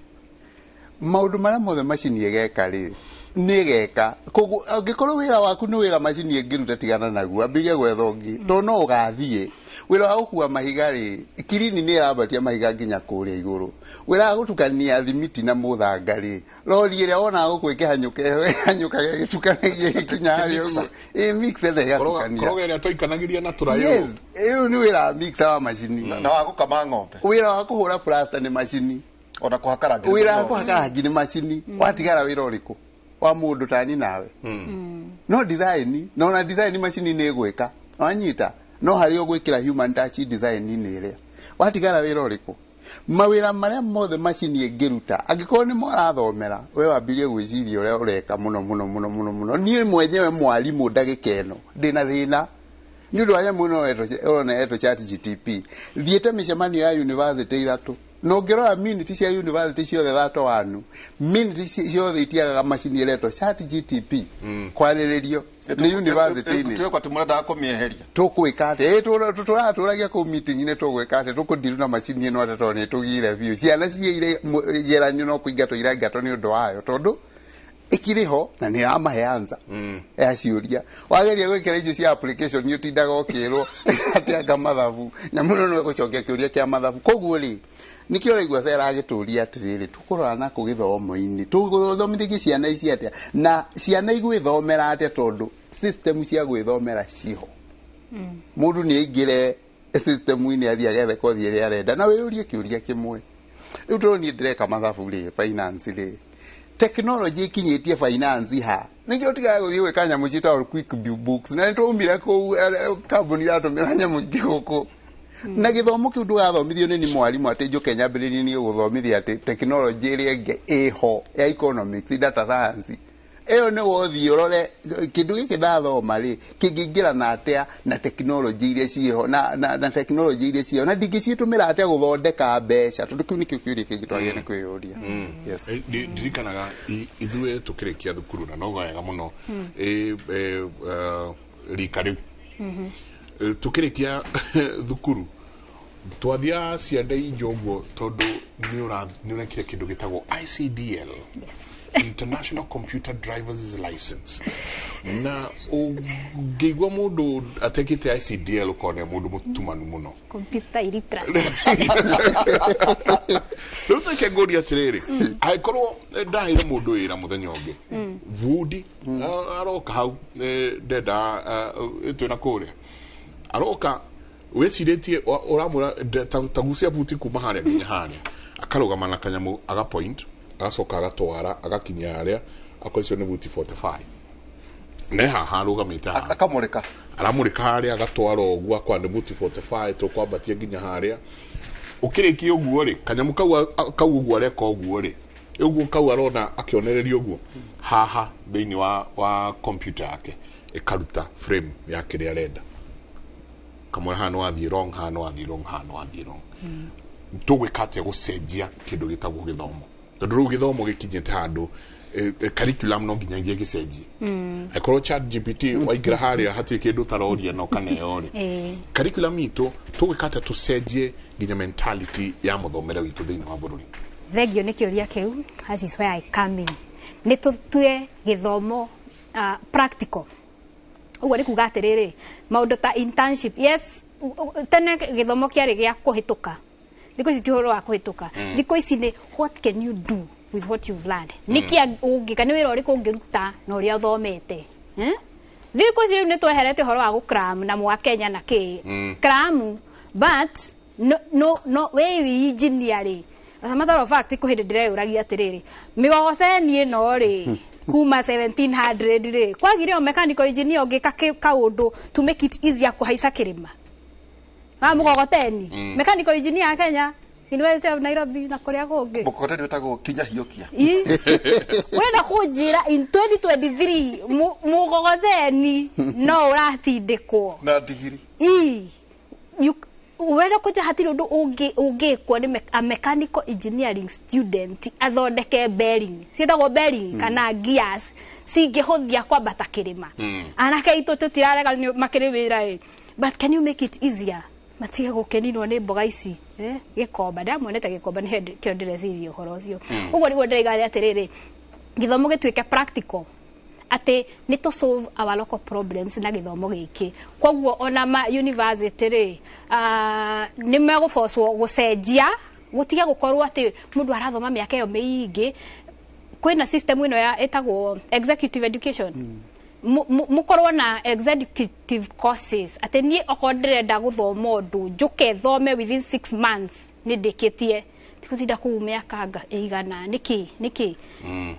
maũndũ marĩa mothe macini ĩgeka rĩ, nĩ ĩgeka. Koguo angĩkorwo wĩra waku nĩ wĩra macini ĩngĩruta, tigana naguo, ambĩrĩria gwetha ũngĩ, tondũ no ũgathiĩ. Wĩra wa gũkua mahiga rĩ, kirini nĩ ĩrambatia mahiga nginya kũrĩa igũrũ. Wĩra wa gũtukania thimiti na mũthanga rĩ, rori ĩrĩa wonaga gũkũ ĩkĩhanyũka ĩhanyũkaga ĩgĩtukanagia ĩgĩkinya harĩa ũguo, ĩ mixer na ĩgatukania. Koroga ĩrĩa twaikanagiria na tũraĩ. Yes, ĩyo nĩ wĩra wa mixer wa macini. Na wa gũkama ng'ombe. Wĩra wa kũhũra plaster nĩ macini. Ona kũhaka rangi. Wĩra wa kũhaka rangi nĩ macini. Watigara wĩra ũrĩkũ wa mũndũ tani nawe? No design, na ona design macini nĩ ĩgwĩka, wanyita, no harĩa ũgwĩkĩra human touch design-inĩ ĩrĩa. Watigara wĩra ũrĩkũ? Mawĩra marĩa mothe macini ĩngĩruta, angĩkorwo nĩ morathomera, we wambirie gwĩciria ũrĩa ũreka mũno mũno mũno mũno mũno. Niĩ mwenyewe mwarimũ ndagĩka ĩno ndĩna thĩna nĩ ũndũ wa nyamũ ĩno ĩrona etwo Chat GTP. Thiĩte mĩcemanio ya university 3, na ũngĩrora minute cia university ciothe 31, minute ciothe itiagaga macini ĩretwo Chat GTP kwarĩrĩrio nĩ university-inĩ. Tũrekwa atĩ mũrendaga kũmĩeheria. Tũkwĩka atĩa? Tũratũragia kũu meeting-inĩ, tũgwĩka atĩa, tũkũndiru na macini ĩno atĩa, tondũ nĩ tũgire biũ ciana ciĩire igeranio no kũingatwo iraingatwo nĩ ũndũ wayo, tondũ ĩkĩrĩ ho na nĩ ĩramahe answer ya ciũria. Wageria gwĩkĩra icio cia application, nĩ ũtindaga ũkĩrwo atĩ anga mathabu, nyamũ ĩno no ĩgũcokia kĩũria kĩa mathabu. Koguo rĩ, nĩkĩo ũraigua Sarah agĩtũria atĩrĩrĩ, tũkũrora nakũ gĩthomo-inĩ, tũthomithĩtie ciana ici atĩa, na ciana igwĩthomera atĩa, tondũ system cia gwĩthomera ciho. Mũndũ nĩ aingĩre system-inĩ, athiĩ agethe kothi ĩrĩa arenda, na wĩyũrie kĩũria kĩmwe. Rĩu tondũ niĩ ndĩreka mathabu rĩ, finance rĩ, technology ikinyĩtie finance ha? Nĩkĩo tigaga gũthiĩ gwĩka nyamũ ciĩtagwo quick books, na nĩtwaumire kũu, kambuni iratũmĩra nyamũ ingĩ gũkũ. Na gĩthomo kĩu ndũgathomithio nĩ ni mwarimũ atĩ njũke nyambĩrĩrie niĩ gũthomithia atĩ technology ĩrĩa ĩngĩ ĩho ya economics, data science, ĩyo nĩ wothiĩ ũrore kĩndũ gĩkĩ ndathoma rĩ, kĩngĩingĩrana atĩa na technology iria ciĩho, na technology iria ciĩho, na ndingĩcitũmĩra atĩa gũthondeka mbeca, tondũ kĩu nĩkĩo kĩũria kĩngĩ twagĩrĩire nĩ kwĩyũria. Yes. Ndirikanaga ithuĩ tũkĩrĩkia thukuru, na no wega mũno rika rĩu tũkĩrĩkia thukuru twathiaga cianda injo ũguo, tondũ nĩ ũrekire kĩndũ gĩtagwo ICDL, International Computer Drivers License, na ũngĩigua mũndũ atekĩte ICDL ũkona mũndũ mũtumanu mũno. Computer illiteracy. Rĩu tũke ngũria atĩrĩrĩ, angĩkorwo ndaheire mũndũ wĩra mũthenya ũngĩ, bundi aroka hau, ndenda twĩna kũrĩa, aroka wĩcirĩtie ũramwĩra ta gucia buti kuma harĩa nginya harĩa, akarũgama na kanyamũ, aga point, agacoka agatwara, agakinya harĩa akorwo icio nĩ buti 45, ne haha arũgamĩte haha. Akamũrĩka. Aramũrĩka harĩa, agatwara ũguo, akwa nĩ buti 45, tũkwambatia nginya harĩa. Ũkĩrĩkia ũguo rĩ, kanyamũ kau ũguo areka ũguo rĩ, ũguo kau arona akĩonereria ũguo haha thĩinĩ wa computer yake, ĩkaruta frame ya kĩrĩa arenda. Kamwĩra haha nĩ wathiĩ wrong, haha nĩ wathiĩ wrong, haha nĩ wathiĩ wrong. Tũgwĩka atĩa gũcenjia kĩndũ gĩtagwo gĩthomo? Tondũ rĩu gĩthomo gĩkinyĩte handũ curriculum no nginyagia gĩcenjie. Angĩkorwo Chat GPT waingĩra harĩa hatirĩ kĩndũ ũtaroria na ũkaneo rĩ, curriculum itũ tũgwĩka atĩa tũcenjie nginya mentality ya mũthomere witũ thĩinĩ wa bũrũri? Thengio nĩ kĩũria kĩu. That is where I come in. Nĩ tũtue gĩthomo practical. Ũguo nĩ kuga atĩrĩrĩ, maũndũ ta internship, yes, tene gĩthomo kĩarĩ gĩa kũhĩtũka. Thikũ ici ti ũhoro wa kũhĩtũka. Thikũ ici nĩ what can you do with what you've learned. Nĩkĩ ũngĩka, nĩ wĩra ũrĩkũ ũngĩruta na ũrĩa ũthomete, eh? Thikũ ici rĩu nĩ tweherete ũhoro wa gũcram na mwa Kenya na kĩ cram, but no no no we wĩ engineer rĩ, as a matter of fact, kwĩ hĩndĩ ndĩreyũragia atĩrĩrĩ, mĩgogoteni ĩno rĩ, kuma 1700 rĩ, kwagire o mechanical engineer ũngĩka kaũndũ to make it easier kũhaica kĩrĩma wa mũgogoteni? Mechanical engineer ya Kenya, University of Nairobi na kũrĩa kũngĩ. Mũkokoteni wĩtagwo kinya hiũkia. Ũrenda kũnjĩra in 2023 mũgogoteni no ũratindĩkwo na ndigiri? Ii. Ũrenda kũnjĩra hatirĩ ũndũ ũngĩ ũngĩkwo nĩ a mechanical engineering student athondeke bearing, ciĩtagwo bearing kana gears cingĩhũthia kwambata kĩrĩma? Anake aitũ tũtirarega nĩ makĩrĩ wĩra ĩ, but can you make it easier matige gũkeninwo nĩ mboga ici, eh? Gĩkomba ndĩramuonete, gĩkomba nĩ kĩo ndĩreciria ũhoro ũcio. Ũguo nĩguo ndĩraiga atĩrĩrĩ, gĩthomo gĩtuĩke practical, atĩ nĩ to solve our local problems na gĩthomo gĩkĩ. Koguo ona ma university rĩ, nĩ megũbocwo gũcenjia, gũtige gũkorwo atĩ mũndũ arathoma mĩaka ĩyo mĩingĩ. Kwĩna system ĩno ya ĩtagwo executive education. Mũkorwo na executive courses, atĩ niĩ okorwo ndĩrenda gũthoma ũndũ, njũke thome within 6 months nĩ ndĩkĩtie, tigũtinda kũu mĩaka ĩigana nĩkĩ nĩkĩ.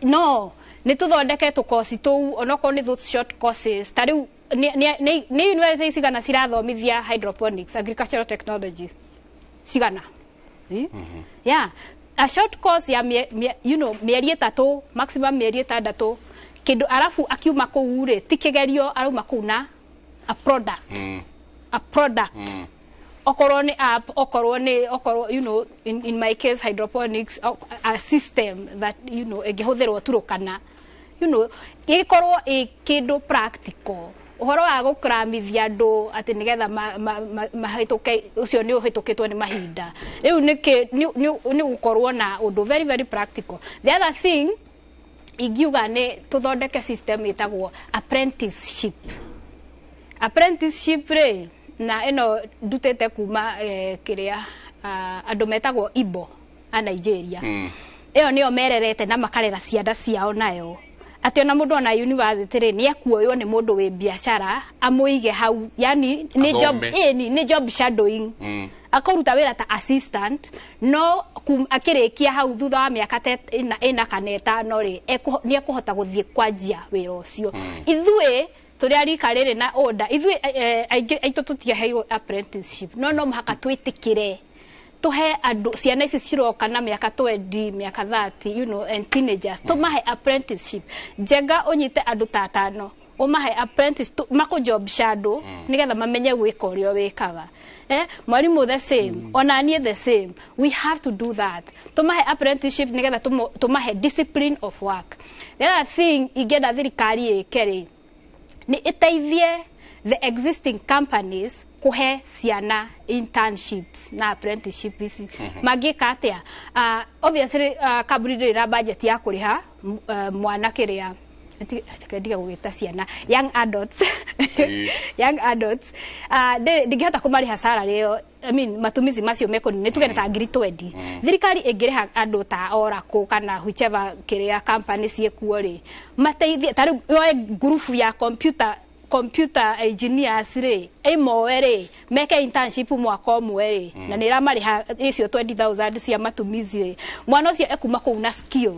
No nĩ tũthondeke tũkoci tũu, onokorwo nĩ those short courses. Ta rĩu nĩ university cigana cirathomithia hydroponics, agricultural technology cigana? Eh? Yeah, a short course ya mie, mie, you know, mĩeri 3, maximum mĩeri 6 kĩndũ, arabu akiuma kũu rĩ, ti kĩgerio, arauma kũu na a product, a product, okorwo nĩ app, okorwo nĩ okorwo in my case hydroponics, a system that ĩngĩhũthĩrwo Turukana, ĩkorwo ĩ kĩndũ practical. Ũhoro wa gũkramithia andũ atĩ nĩgetha mahĩtũke, ũcio nĩ ũhĩtũkĩtwo nĩ mahinda. Rĩu nĩ gũkorwo na ũndũ very very practical. The other thing ingiuga nĩ tũthondeke system ĩtagwo apprenticeship. Apprenticeship rĩ, na ĩno ndutĩte kuma kĩrĩa andũ metagwo Igbo a Nigeria. Ĩyo nĩyo mererete na makarera ciana ciao nayo, atĩ ona mũndũ ona university rĩ, nĩ ekuoywo nĩ mũndũ wĩ biacara amũige hau, yani nĩ job. Athome. Ĩni nĩ job shadowing, akũruta wĩra ta assistant, no akĩrĩkia hau thutha wa mĩaka ta ĩna kana 5 rĩ, nĩ ekũhota gũthiĩ kwanjia wĩra ũcio. Ithuĩ tũrĩa rika rĩrĩ na order, ithuĩ aingĩ aitũ tũtiaheirwo apprenticeship, no mũhaka twĩtĩkĩre tuhe andũ, ciana ici ciroka na mĩaka 20, mĩaka 30, and teenagers, tumahe apprenticeship njega. Ũnyite andũ ta atano, ũmahe apprentice, makũ job shadow nĩgetha mamenye gwĩka ũrĩa wĩkaga. Mwarimũ the same, ona niĩ the same. We have to do that, tumahe apprenticeship nĩgetha tumahe discipline of work. The other thing ingĩenda thirikari ĩke rĩ, nĩ ĩteithie the existing companies kũhe ciana internships na apprenticeship ici. Mangĩka atĩa? Obviously kambuni ndĩrĩ na budget ya kũrĩha mwana kĩrĩa ndige gũgĩta ciana, young adults, young adults, ndingĩhota kũmarĩha salary ĩyo, I mean, matumizi macio mekũnini, nĩ tuge nĩ ta ngiri 20. Thirikari ĩngĩrĩha andũ ta Oracle kana whichever kĩrĩa company ciĩkuo rĩ, mateithie ta rĩu yoe ngurubu ya computer engineers rĩ, ĩmoe rĩ, meke internship mwaka ũmwe rĩ, na nĩ ĩramarĩha icio 20,000 cia matumizi rĩ, mwana ũcio ekuma kũu na skill,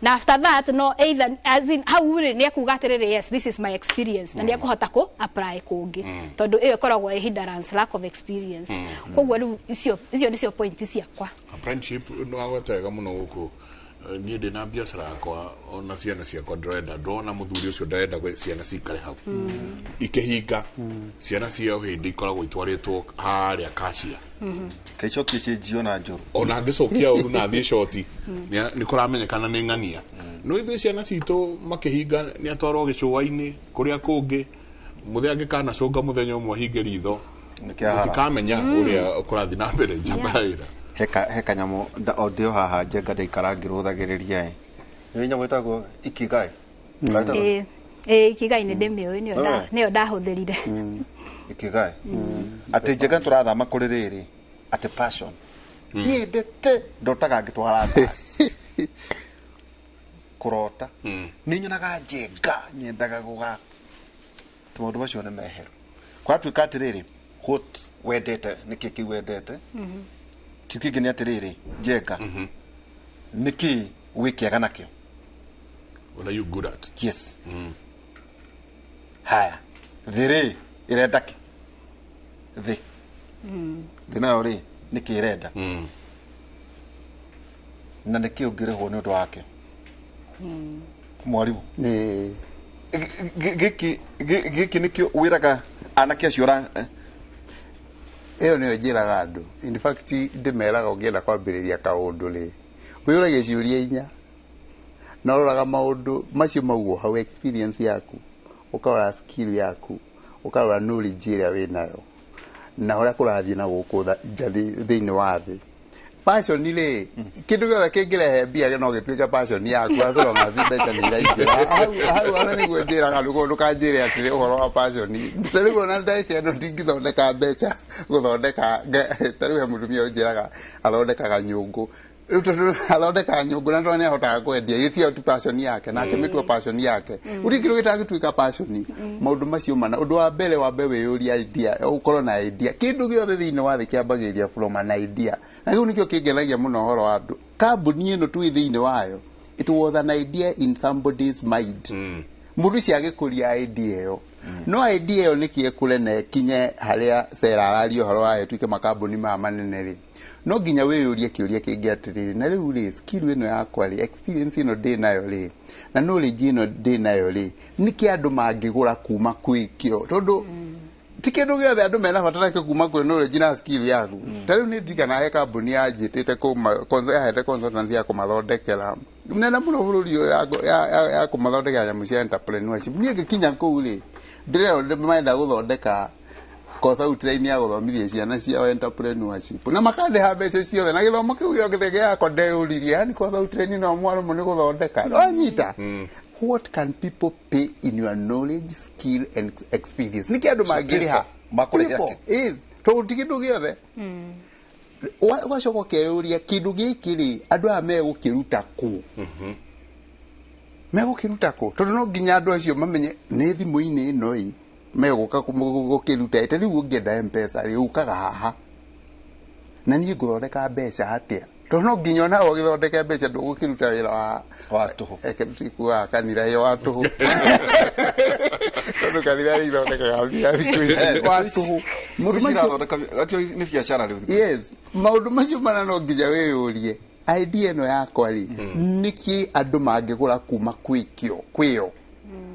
na after that no either, as in, hau rĩ, nĩ ekuga atĩrĩrĩ, "Yes, this is my experience," na nĩ ekũhota kũ apply kũngĩ, tondũ ĩyo ĩkoragwo ĩ hindrance, lack of experience. Koguo rĩu icio nĩcio point ciakwa. Apprenticeship no agweta wega mũno gũkũ. Niĩ ndĩna biacara yakwa, ona ciana ciakwa ndĩrenda, ndona mũthuri ũcio ndarenda ciana cikare hau ikĩhinga. Ciana cia hĩndĩ ikoragwo itwarĩtwo harĩa kacia. Kaicokie cĩnjio na njũru. Ona angĩcokia ũru na athiĩ coti, nĩ kũramenyekana nĩ ng'ania. No ithuĩ ciana citũ makĩhinga nĩ atwarwo gĩcũa-inĩ kũrĩa kũngĩ. Mũthĩ angĩkanacũnga mũthenya ũmwe ahinge ritho, kĩahara. Mũtikamenya ũrĩa kũrathiĩ na mbere njamba ya wĩra. He kanyamũ o ndĩ o haha Njenga ndaikara ngĩrũthagĩrĩria ĩ nĩ nyamũ ĩtagwo ikigai. Ĩtagwo Ĩĩ, ikigai nĩ ndĩmĩũĩ, nĩyo nĩyo ndahũthĩrire. Ikigai atĩ Njenga tũrathama kũrĩ rĩrĩ atĩ passion nyendete ndotaga ngĩtwara ngari kũrota nĩ nyonaga Njenga nyendaga gũga tĩ maũndũ macio nĩ meheru kwatuĩka atĩrĩrĩ what wendete nĩkĩ kĩu wendete kĩu kĩngĩ nĩ atĩrĩrĩ Njenga nĩkĩ wĩkĩaga nakĩo. What are you good at? Yes. Haya, thĩ rĩ ĩrenda kĩ thĩ thĩ nayo rĩ nĩkĩ ĩrenda na nĩkĩ ũngĩrĩhwo nĩ ũndũ wakĩo mwarimũ? Gĩkĩ nĩkĩo wĩraga anake acio Ĩyo nĩyo njĩraga andũ. In fact, ndĩmeraga ũngĩenda kwambĩrĩria kaũndũ rĩ, wĩyũragie ciũria inya na ũroraga maũndũ macio maguo hau, experience yaku, ũkarora skill yaku, ũkarora knowledge ĩrĩa wĩnayo na ũrĩa kũrathiĩ na gũkũ nja thĩinĩ wa thĩ. Passion rĩ, kĩndũ gĩothe kĩngĩrehe mbia no gĩtuĩke passion yaku, as long as mbeca nĩ iraingĩra hau hau. Ona nĩguo njĩraga andũ, ndũkanjĩre atĩrĩ ũhoro wa passion. Ta rĩu ona thaa ĩno ndingĩthondeka mbeca gũthondeka ta rĩu he mũtumia ũnjĩraga athondekaga nyũngũ. Rĩu tondũ athondekaga nyũngũ na tondũ nĩahotaga kwendia, gĩtio tu passion yake na akĩmĩtua passion yake, gũtirĩ kĩndũ gĩtangĩtuĩka passion. Maũndũ macio mana, ũndũ wa mbere wambe wĩyũrie idea, ũkorwo na idea. Kĩndũ gĩothe thĩinĩ wa thĩ kĩambagĩrĩria from an idea, na kĩu nĩkĩo kĩngenagia mũno ũhoro wa andũ. Kambuni ĩno twĩ thĩinĩ wayo, it was an idea in somebody's mind. Mũndũ ũcio agĩkũria idea ĩyo, no idea ĩyo nĩkĩ ĩkũre na ĩkinye harĩa Sera araria ũhoro wayo ĩtuĩke makambuni maya manene rĩ, no nginya wĩyũrie kĩũria kĩngĩ atĩrĩrĩ, na rĩu rĩ, skill ĩno yakwa rĩ, experience ĩno ndĩ nayo rĩ, na knowledge ĩno ndĩ nayo rĩ, nĩkĩ andũ mangĩgũra kuma kwĩ kĩo? Tondũ ti kĩndũ gĩothe andũ mena bata nakĩo kuma kwĩ knowledge na skill yaku. Ta rĩu nĩ ndirikana he kambuni yanjĩtĩte yahete consultancy ya kũmathondekera nene mũno bũrũri ũyũ ya kũmathondekera nyamũ cia entrepreneurship. Niĩ ngĩkinya kũu rĩ, ndĩrerwo marenda gũthondeka course outline ya gũthomithia ciana ciao entrepreneurship na makandĩha mbeca ciothe na gĩthomo kĩu gĩothe gĩakwa. Ndeyũririe, yani course outline no mwarũmũ nĩ gũthondeka wanyita, what can people pay in your knowledge, skill and experience? Nĩkĩ andũ So pay mangĩrĩha? for- makũrĩhĩra Pay for, kĩ? ĩ, tondũ ti kĩndũ gĩothe. Ũgacoka ũkeyũria kĩndũ gĩkĩ rĩ, andũ aya megũkĩruta kũ? Megũkĩruta kũ? Tondũ no nginya andũ acio mamenye nĩ thimũ-inĩ ĩno ĩ megũka gũkĩruta. Ta rĩu ũngĩenda Mpesa rĩ, ũkaga haha na niĩ ngũthondeka mbeca atĩa? Tondũ no nginya onawe ũgĩthondeke mbeca, ndũgũkĩruta wĩra wa wa tũhũ. Eke tikuaga kanitha ĩyo wa tũhũ, tondũ kanitha nĩ ithondekaga mbia thikũ ici wa tũhũ. Maũndũ Ici macio irathondeka actually nĩ biacara rĩu. Yes, maũndũ macio mana no nginya wĩyũrie idea ĩno yakwa rĩ, nĩkĩ andũ mangĩgũra kuma kwĩkĩo kwĩyo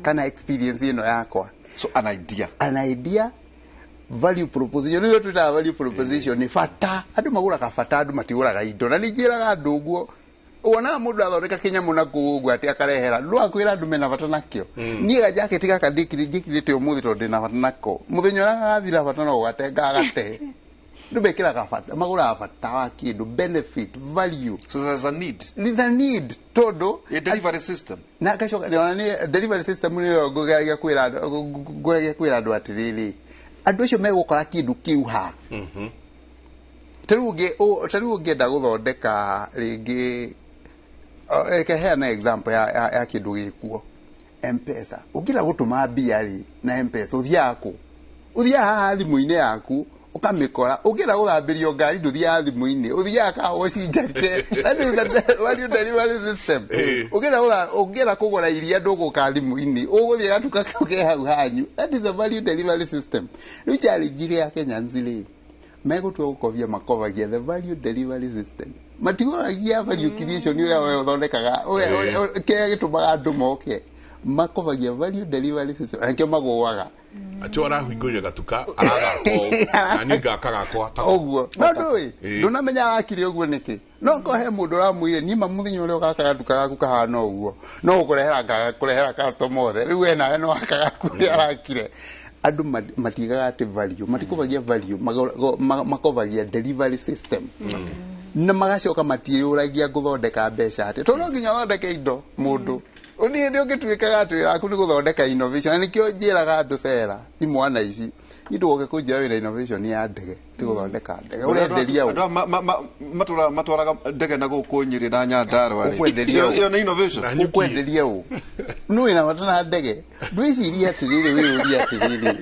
kana experience ĩno yakwa? So an idea. An idea, value proposition, nĩyo twĩtaga value proposition. Nĩ bata, andũ magũraga bata, andũ matigũraga indo. Na nĩ njĩraga andũ ũguo, wonaga mũndũ athondeka kĩnyamũ na kũu ũguo atĩ akarehera no akwĩra andũ mena bata nakĩo. Niĩ gajaketi gaka njĩkirĩte ũmũthĩ tondũ ndĩna bata nako, mũthenya ũrĩa gagathira bata no gũgatenga gate. Andũ mekĩraga bata, magũraga bata wa kĩndũ, benefit, value. So there's a need. There's a need tondũ A delivery system. Na ngacoka ona nĩ delivery system nĩyo ngũgeragia kwĩra andũ atĩrĩrĩ, andũ acio megũkora kĩndũ kĩu ha? Ta rĩu ũngĩenda gũthondeka rĩngĩ, reke heana example ya kĩndũ gĩkuo Mpesa. Ũngĩenda gũtũma mbia rĩ na Mpesa, ũthiaga kũ? Ũthiaga haha thimũ-inĩ yaku ũkamĩkora. Ũngĩenda gũthambĩrio ngari, ndũthiaga thimũ-inĩ, ũthiaga car wash njake. That is the value delivery system. Ũngĩenda kũgũra iria, ndũgũka thimũ-inĩ, ũgũthiĩ gatuka kau ke hau hanyu. That is the value delivery system. Rĩu challenge ĩrĩa ya Kenyans rĩ, megũtua gũkobia makobagia the value delivery system. Matigoragia value creation ũrĩa we ũthondekaga, ũrĩa kĩrĩa gĩtũmaga andũ moke. Makobagia value delivery system. Na nĩkĩo magũaga. Atĩ arahingũrire gatuka arathaka ũũ na niĩ ngaka gakwa ta Ũguo. No ndũĩ, ndũnamenya arakire ũguo nĩkĩ. No ko he mũndũ ũramwĩrire niĩ ma mũthenya ũrĩa ũgaka gatuka gaku kahana ũguo. No ũkũrehera ngakũrehera customer othe. Rĩu we nawe no waka gaku ũrĩa arakire. Andũ matigaga atĩ value, matikobagia value, makobagia delivery system. Na magacoka matiĩyũragia gũthondeka mbeca atĩ. Tondũ no nginya ũthondeke indo mũndũ. Niĩ nĩ ũngĩtuĩkaga atĩ wĩra waku nĩ gũthondeka innovation. Na nĩkĩo njĩraga andũ cera imwana ici. Niĩ ndũgoke kũnjĩra wĩna innovation ya ndege, ti gũthondeka ndege. Ũrenderia ũ? Andũ matwaraga ndege na gũkũ Nyĩrĩ na Nyandarua rĩ. Ũkwenderia ũ? Ĩyo nĩ innovation. Ũkwenderia ũ? Nũ wĩna bata na ndege? Ndwĩcirie atĩrĩrĩ, wĩyũrie atĩrĩrĩ.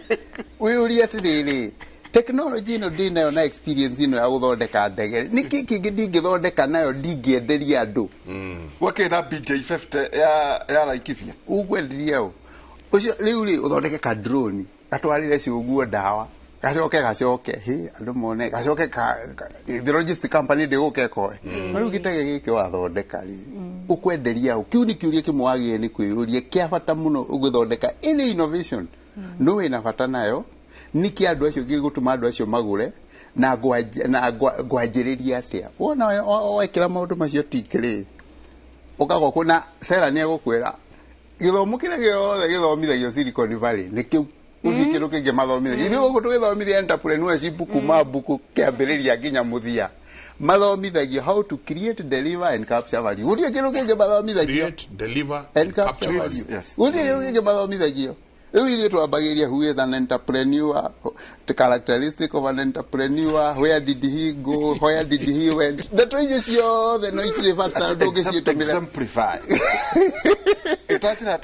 Wĩyũrie atĩrĩrĩ. Technology ĩno ndĩnayo na experience ĩno ya gũthondeka ndege. Nĩkĩ kĩngĩ ndingĩthondeka nayo ndingĩenderia andũ? Gwakĩ na BJ50 ya Laikipia. Ũkwenderia ũ? Ũcio rĩu rĩ ũthondeke ka drone gatwarĩre cũguo ndawa gacoke gacoke hĩ andũ mone gacoke ka the logistic company ndĩgũka ĩkoe. No rĩu gĩtege gĩkĩ wathondeka rĩ ũkwenderia ũ? Kĩu nĩ kĩũria kĩmwe wagĩrĩire nĩ kwĩyũria kĩa bata mũno ũgĩthondeka any innovation. Nũ wĩna bata nayo? Nĩkĩ andũ acio gĩgũtũma andũ acio magũre na ngwanjĩrĩria atĩa? Wona wekĩra maũndũ macio tikĩrĩ ũkagwa kũna Sarah nĩ egũkwĩra gĩthomo kĩrĩa gĩothe gĩthomithagio Silicon Valley nĩ kĩu. Gũtirĩ kĩndũ kĩngĩ mathomithagio. Ithuĩ gũkũ tũgĩthomithia entrepreneurship kuma mbuku kĩambĩrĩria nginya mũthia. Mathomithagio how to create, deliver and capture value. Gũtirĩ kĩndũ kĩngĩ mathomithagio. Create, deliver and capture value. Gũtirĩ kĩndũ kĩngĩ mathomithagio. Rĩu ithuĩ twambagĩrĩria who is an entrepreneur, the characteristic of an entrepreneur, where did he go, where did he went. Ndeto icio ciothe no itirĩ bata ndũngĩciĩtũmĩra. Exemplify. Ĩtatĩra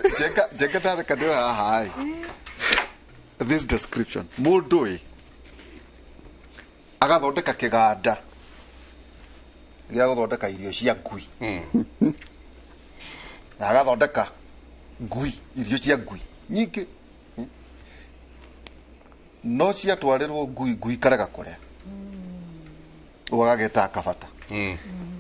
njenga ndareka ndĩ haha ĩ. This description. Mũndũ ĩ agathondeka kĩganda gĩa gũthondeka irio cia ngui. Na agathondeka ngui, irio cia ngui nyingĩ. No ciatwarĩrwo ngui, ngui karega kũrĩa. Ũguo agagĩta kabata.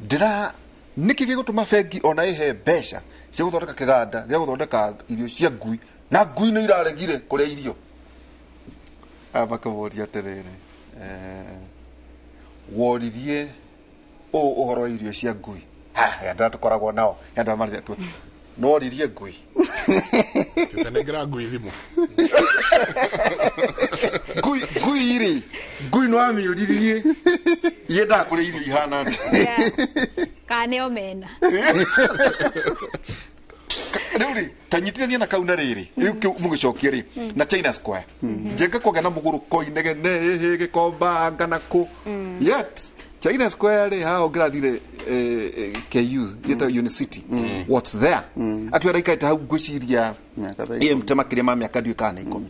Ndĩra nĩkĩ gĩgũtũma bengi ona ĩhe mbeca cia gũthondeka kĩganda gĩa gũthondeka irio cia ngui na ngui nĩ iraregire kũrĩa irio. Aya makĩmũria atĩrĩrĩ, woririe ũũ ũhoro wa irio cia ngui. Ha, andũ aya tũkoragwo nao, andũ aya marĩ noririe ngui. Tũtanengera ngui thimũ. Ngui, ngui rĩ, ngui no amĩũririe yendaga kũrĩa irio ihana atĩa. Kana nĩ omena. Rĩu rĩ, ta nyitithania na kau na rĩrĩ, rĩu kĩu mũgĩcokia rĩ, na China Square. Njenga kwagĩa na mũgũrũko inegene, ĩhĩ, gĩkomba, anga na kũ. Yet, China Square rĩ, haha ũngĩrathire KU, yĩtagwo Unicity. What's there? Actually, araikarĩte hau ngwĩciria ĩmte makĩria ma mĩaka ndiũĩ kana nĩ 10.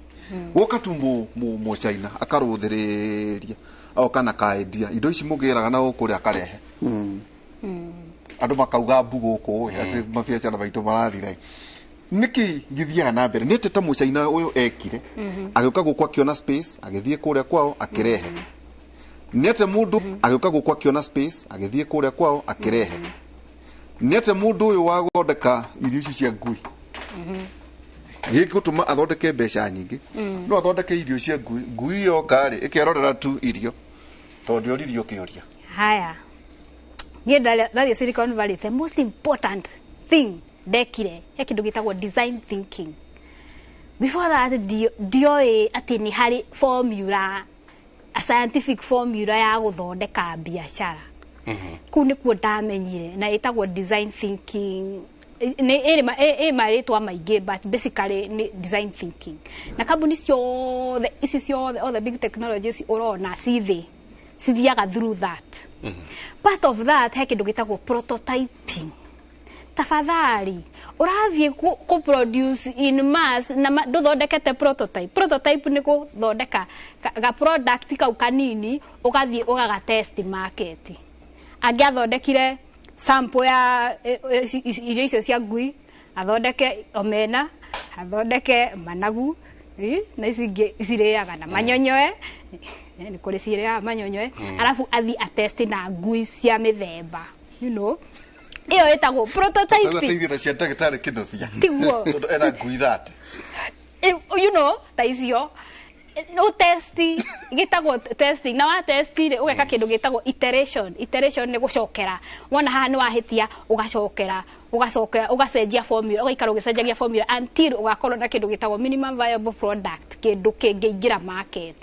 Woka tu mũ China akarũthĩrĩria oka na kaendia indo ici mũgĩraga na gũkũ rĩ akarehe. Andũ makauga mbu gũkũ atĩ mabiacara maitũ marathira. Nĩkĩ gĩthiaga na mbere? Nĩ atĩ ta mũcaina ũyũ ekire, agĩũka gũkũ akĩona space, agĩthiĩ kũrĩa kwao akĩrehe. Nĩ atĩ mũndũ agĩũka gũkũ akĩona space, agĩthiĩ kũrĩa kwao akĩrehe. Nĩ atĩ mũndũ ũyũ wa gũthondeka irio ici cia ngui gĩgũtũma athondeke mbeca nyingĩ, no athondeke irio cia ngui, ngui yoka rĩ ĩkerorera tu irio tondũ ndĩoririo kĩũria. Haya, niĩ ndathiĩ Silicon Valley, the most important thing ndekire he kĩndũ gĩtagwo design thinking. Before that ndioĩ atĩ nĩ harĩ formula, a scientific formula ya gũthondeka biacara. Kũu nĩkuo ndamenyire na ĩtagwo design thinking. Nĩ ĩ marĩtwa maingĩ but basically nĩ design thinking. Na kambuni ciothe ici ciothe all the big technologies ũrona cithi cithiaga through that. Part of that he kĩndũ gĩtagwo prototyping. Tafadhali ũrathiĩ kũ produce in mass na ndũthondekete prototype. Prototype nĩ gũthondeka ga product kau kanini ũgathiĩ ũgaga test market. Angĩathondekire sample ya irio icio cia ngui, athondeke omena, athondeke managu, na ici ingĩ cirĩaga na manyonyoe Nĩ kũrĩ cirĩaga manyonyo, arabu athi atesti na ngui cia mĩthemba, you know, ĩyo ĩtagwo prototyping. Ateithia cia ndagĩtarĩ Kĩnuthia. Tiguo. Tondũ ena ngui 30. You know, ta icio no testi gĩtagwo testing, na wa testi rĩ, ũgeka kĩndũ gĩtagwo iteration. Iteration nĩ gũcokera. Wona haha nĩ wahĩtia, ũgacokera, ũgacokera, ũgacenjia formula, ũgaikara ũgĩcenjagia formula until ũgakorwo na kĩndũ gĩtagwo minimum viable product, kĩndũ kĩngĩingĩra market.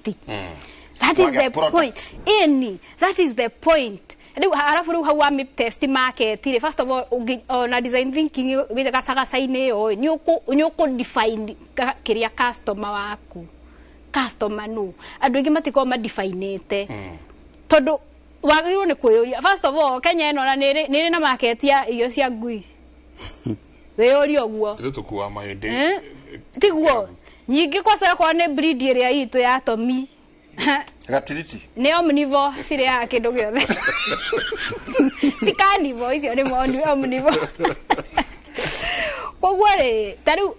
That is Wagĩa the product. point. Ĩni, that is the point. Rĩu arabu rĩu hau wa test market rĩ, first of all, ona design thinking wĩ gacagaca-inĩ ĩyo nĩ ũkũ define kĩrĩa customer waku, customer no andũ aingĩ matikoragwo madefinĩte, tondũ wagĩrĩirwo nĩ kwĩyũria first of all, Kenya ĩno na nĩ ĩrĩ na market ya irio cia ngui? Wĩyũrie ũguo. Ithuĩ tũkuaga mahĩndĩ. Eh? Tiguo nyingĩ, kwaca okorwo nĩ breed ĩrĩa itũ ya Tomi. Gatiriti. Nĩ omnivore, cirĩaga kĩndũ gĩothe, ti carnivore, icio nĩ omnivore. Koguo rĩ, ta rĩu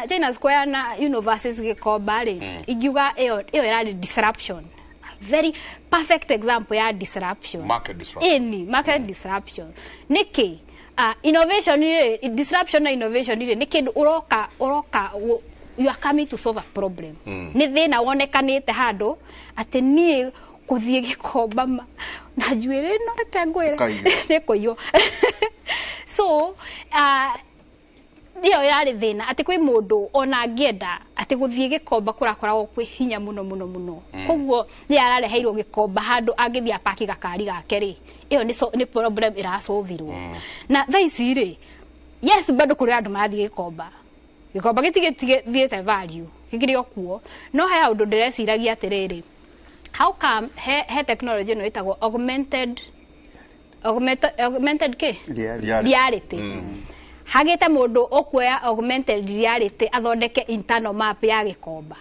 China Square na you know versus Gikomba rĩ, ingiuga ĩyo ĩrarĩ disruption, very perfect example ya disruption. Market disruption. Ĩni, market disruption. Nĩkĩ? Innovation rĩ, disruption na innovation rĩ, nĩ kĩndũ ũroka you are coming to solve a problem. Nĩ thĩna wonekanĩte handũ atĩ niĩ kũthiĩ Gĩkomba ma na njuĩrĩ ĩno, reke ngwĩre, Ũkaiywo. nĩ kũiywo. So ĩyo yarĩ thĩna atĩ kwĩ mũndũ ona angĩenda atĩ gũthiĩ Gĩkomba kũrakoragwo kwĩ hinya mũno mũno mũno. Koguo nĩ arareheirwo Gĩkomba handũ angĩthiĩ apaki gakari gake rĩ, ĩyo nĩ problem ĩrasolvirwo. Na thaa ici rĩ, yes, bado kũrĩ andũ marathiĩ Gĩkomba. Gĩkomba gĩtigĩthiĩte value, gĩkĩrĩ o kuo. No he ũndũ ndĩreciragia atĩrĩrĩ, how come he technology ĩno ĩtagwo augmented kĩ? Reality. Reality. Hagĩte mũndũ ũkuoya augmented reality athondeke internal map ya Gĩkomba.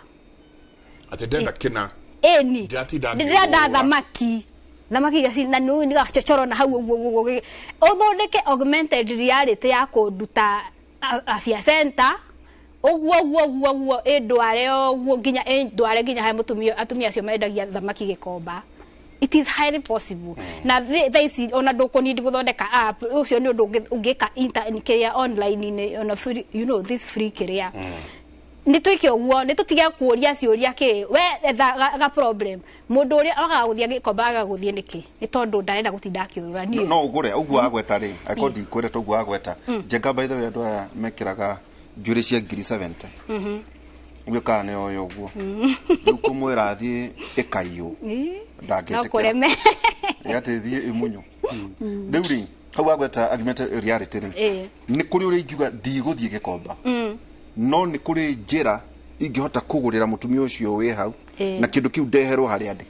Atĩ ndenda kĩna. Ĩni. Ndĩratinda ndĩrenda ngĩgũra. Thamaki iria ci na nĩ gacocoro na hau ũguo ũguo, ũthondeke augmented reality ya kũnduta afya center ũguo ũguo ũguo ũguo, ĩndware ũguo nginya ĩndware nginya harĩa mũtumia, atumia acio mendagia thamaki Gĩkomba. It is highly possible. Na thaa ici ona ndũkũnindi gũthondeka app, ũcio nĩ ũndũ ũngĩka kĩrĩa online-inĩ, ona free, you know, this free kĩrĩa nĩ twĩke ũguo, nĩ tũtige kũũria ciũria kĩ we etha ga problem. Mũndũ ũrĩa wagaga gũthiĩ Gĩkomba agaga gũthiĩ nĩkĩ? Nĩ tondũ ndarenda gũtinda akĩũrũra niĩ. No ũgũre ũguo wagweta rĩ, angĩkorwo ndikwĩrĩte ũguo wagweta, Njenga, by the way, andũ aya mekĩraga njuĩrĩ cia 70,000. Ũguo kana nĩ oĩ ũguo rĩu kũmwĩra athiĩ ĩkaiyũ, No ndangĩtĩkĩra. Kũreme. Atĩ thiĩ ĩmunyũ. Rĩu rĩ, hau wagweta augmented reality rĩ, nĩ kũrĩ ũrĩa ingiuga ndigũthiĩ Gĩkomba, no nĩ kũrĩ njĩra ingĩhota kũgũrĩra mũtumia ũcio wĩ hau na kĩndũ kĩu ndeherwo harĩa ndĩ.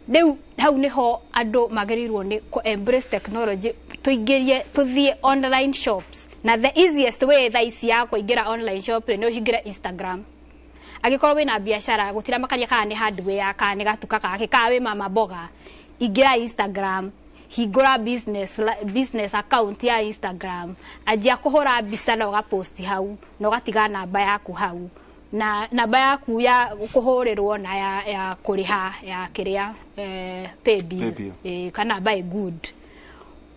Rĩu hau nĩho andũ magĩrĩirwo nĩ kũ embrace technology, tũingĩrie, tũthiĩ online shops. Na the easiest way thaa ici ya kũingĩra online shop rĩ, nĩ ũhingĩre Instagram. Angĩkorwo wĩna biacara, gũtiramakania kana nĩ hardware, kana nĩ gatuka gake, kana wĩ mama mboga, ingĩra Instagram, hingũra business account ya Instagram, anjia kũhũra mbica na ũgaposti hau, na ũgatiga namba yaku hau, na namba yaku ya kũhũrĩrwo na ya kũrĩha ya kĩrĩa, paybill. Paybill. Kana buy good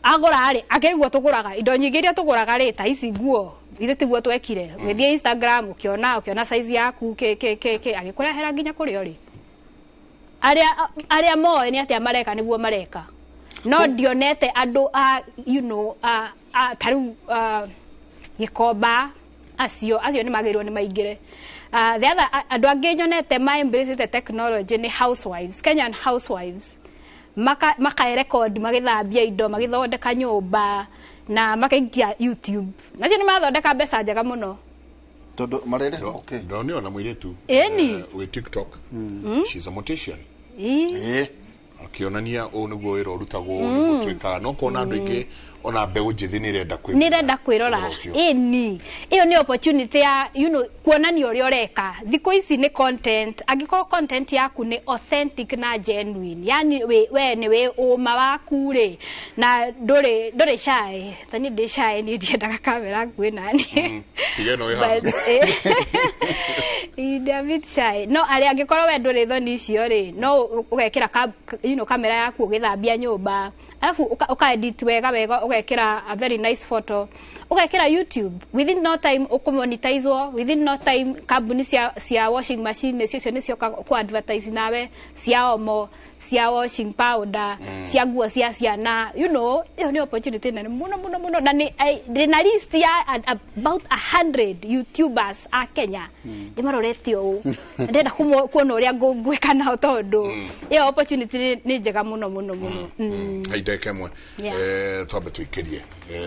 agũra rĩ, akĩriguo tũgũraga indo nyingĩ iria tũgũraga rĩ, ta ici nguo ithe tiguo twekire? Ũgĩthiĩ Instagram, ũkĩona size yaku kĩ kĩ kĩ kĩ, agĩkũrehera nginya kũrĩa ũrĩ. Arĩa moĩ nĩ atĩa mareka nĩguo mareka, no ndionete andũ a you know a ta rĩu Gĩkomba, acio nĩ magĩrĩirwo nĩ maingĩre. The other andũ angĩ nyonete ma embrace technology nĩ housewives, Kenyan housewives, maka record magĩthambia indo, magĩthondeka nyũmba na makaikia YouTube. Nacio nĩ mathondeka mbeca njega mũno. Tondũ marere, okay. Ndonio na mũirĩtu Ĩni. wĩ TikTok. She's a mortician. Akĩonania ũũ nĩguo wĩra ũrutagwo, ũũ nĩguo twĩkaga, no kona andũ aingĩ ona mbeũ njĩthĩ nĩ ĩrenda nĩ ĩrenda kwĩrora. ũhoro ũcio. Ĩni, ĩyo nĩ opportunity ya kuonania ũrĩa ũreka. Thikũ ici nĩ content. Angĩkorwo content yaku nĩ authentic na genuine, yani we nĩ wĩ ũma waku rĩ, na ndũrĩ shy, ta niĩ ndĩ shy, niĩ ndiendaga kamera nguĩ nani. Tiga ĩno ĩ haha. But, Ndĩ a bit shy. No arĩa angĩkorwo we ndũrĩ thoni icio rĩ, no ũgekĩra kamera yaku ũgĩthambia nyũmba, alafu uka edit wega wega, ũgekĩra a very nice photo, ũgekĩra YouTube, within no time ũkũmonetizwo, within no time kambuni cia washing machine nĩcio icio nĩcioka ku advertise nawe, cia Omo, cia washing powder, cia nguo cia ciana, ĩyo nĩ opportunity nene mũno mũno mũno. Na nĩ ndĩna list ya about 100 YouTubers a Kenya ndĩmarorete ũũ, na ndĩrenda kuona ũrĩa ngwĩka nao, tondũ ĩyo opportunity nĩ njega mũno mũno mũno. Haideka ĩmwe. Twambe tũikĩrie,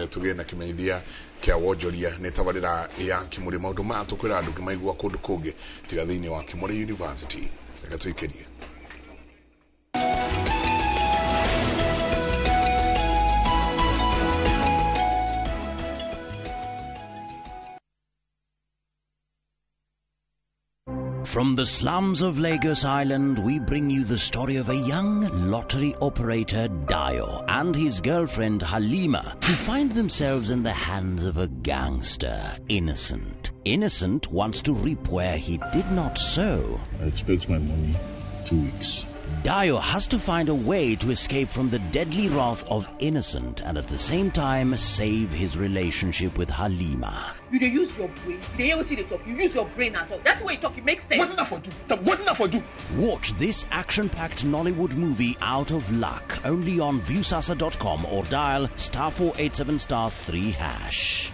tũgĩe na kĩmenyithia kĩa wonjoria. Nĩ tabarĩra ya Kĩmũrĩ, maũndũ maya tũkwĩra andũ ngĩmaigua kũndũ kũngĩ tiga thĩinĩ wa Kĩmũrĩ University. Reke tũikĩrie. From the slums of Lagos Island, we bring you the story of a young lottery operator, Dio, and his girlfriend, Halima, who find themselves in the hands of a gangster, Innocent. Innocent wants to reap where he did not sow. I expect my money 2 weeks. Dio has to find a way to escape from the deadly wrath of Innocent and at the same time save his relationship with Halima. You dey use your brain. You dey hear wetin dey talk. You use your brain and talk. That's way you talk. It makes sense. What's that for do? What's that for do? Watch this action-packed Nollywood movie Out of Luck only on Viusasa.com or dial *487*3#.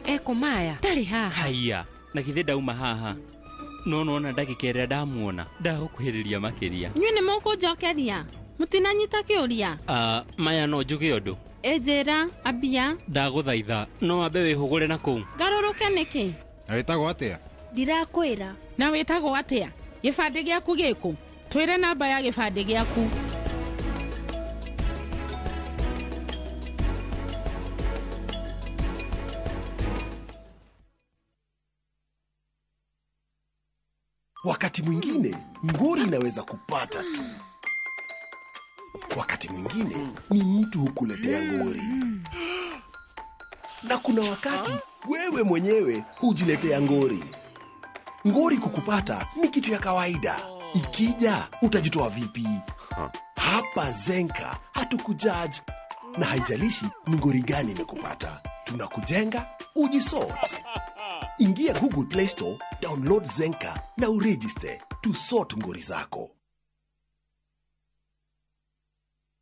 Eko maya ndarĩ haha. Haiya, na githĩ ndauma haha no nona ndagĩka ĩrĩa ndamuona ndagũkuhĩrĩria makĩria. Inyuĩ nĩ mũkũnjokeria, mũtinanyita kĩũria. Maya no njuge ũndũ. Ĩnjĩra ambia. Ndagũthaitha no wambe wĩhũgũre na kũu. Ngarũrũke nĩkĩ? Na wĩtagwo atĩa? Ndirakwĩra. Na wĩtagwo atĩa? Gĩbandĩ gĩaku gĩkũ? Twĩre namba ya gĩbandĩ gĩaku. Wakati mwingine ngori inaweza kupata tu. Wakati mwingine ni mtu hukuletea ngori. Na kuna wakati wewe mwenyewe hujiletea ngori. Ngori kukupata ni kitu ya kawaida. Ikija utajitoa vipi? Hapa Zenka hatukujudge, na haijalishi ni ngori gani imekupata. Tunakujenga ujisort. Ingia Google Play Store, download Zenka na uregister to sort ngori zako.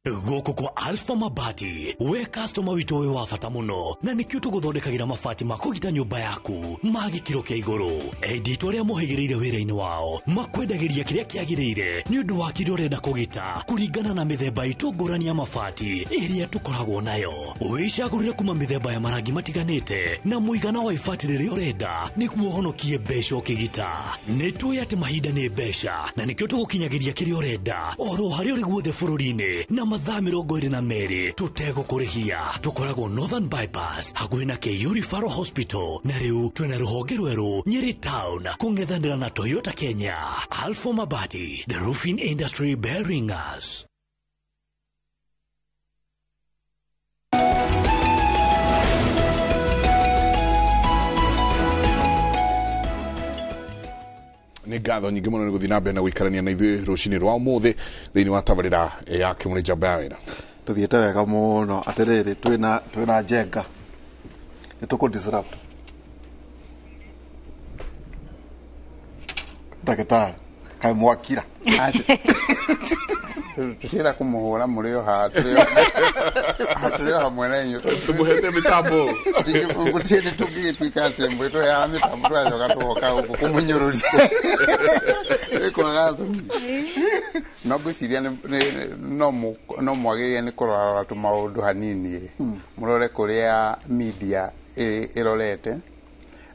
Gũkũ kwa Alpha Mabati, we customer witũ wĩ wa bata mũno, na nĩkĩo tũgũthondekagĩra mabati ma kũgita nyũmba yaku ma gĩkĩro kĩa igũrũ. Endi arĩa mohĩgĩrĩire wĩra-inĩ wao makwendagĩria kĩrĩa kĩagĩrĩire nĩ ũndũ wa kĩrĩa ũrenda kũgita kũringana na mĩthemba itũ ngũrani ya mabati ĩrĩa tũkoragwo nayo. Wĩcagũrĩre kuma mĩthemba ya marangi matiganĩte na mũigana wa ibati rĩrĩa ũrenda nĩguo ũhonokie mbeca ũkĩgita. Nĩ tũĩ atĩ mahinda nĩ mbeca na nĩkĩo tũgũkinyagĩria kĩrĩa ũrenda oro harĩa ũrĩ guothe bũrũri-inĩ na mathaa 22 tũtegũkũrĩhia. Tũkoragwo Northern Bypass hakuhĩ na KU Referral Hospital, na rĩu twĩna rũhonge rwerũ Nyeri Town kũng'ethanĩra na Toyota Kenya. Alpha Mabati, the roofing industry bearing us. Nĩ ngatho nyingĩ mũno nĩ gũthiĩ na mbere na gũikarania na ithuĩ rũcinĩ rwa ũmũthĩ thĩinĩ wa tabarĩra ya Kĩmũrĩ Njamba ya Wĩra. Tũthiĩte wega mũno. Atĩrĩrĩ, twĩna Njenga, nĩ tũkũ disrupt ndagĩtarĩ kaĩ mwakira. Tũtienda kũmũhũra mũrĩ o haha, tũrĩ o hamwe na inyuĩ. Tũmũhete mĩtambo. Gũtirĩ tũngĩgĩtuĩka atĩ mũrĩtũheaga mĩtambo tũgacoka tũgoka gũkũ kũmũnyũrũria. Nĩ kwaga thoni. No ngwĩciria no mwagĩrĩire nĩ kũrorarora tũmaũndũ hanini, mũrore kũrĩa media ĩrorete,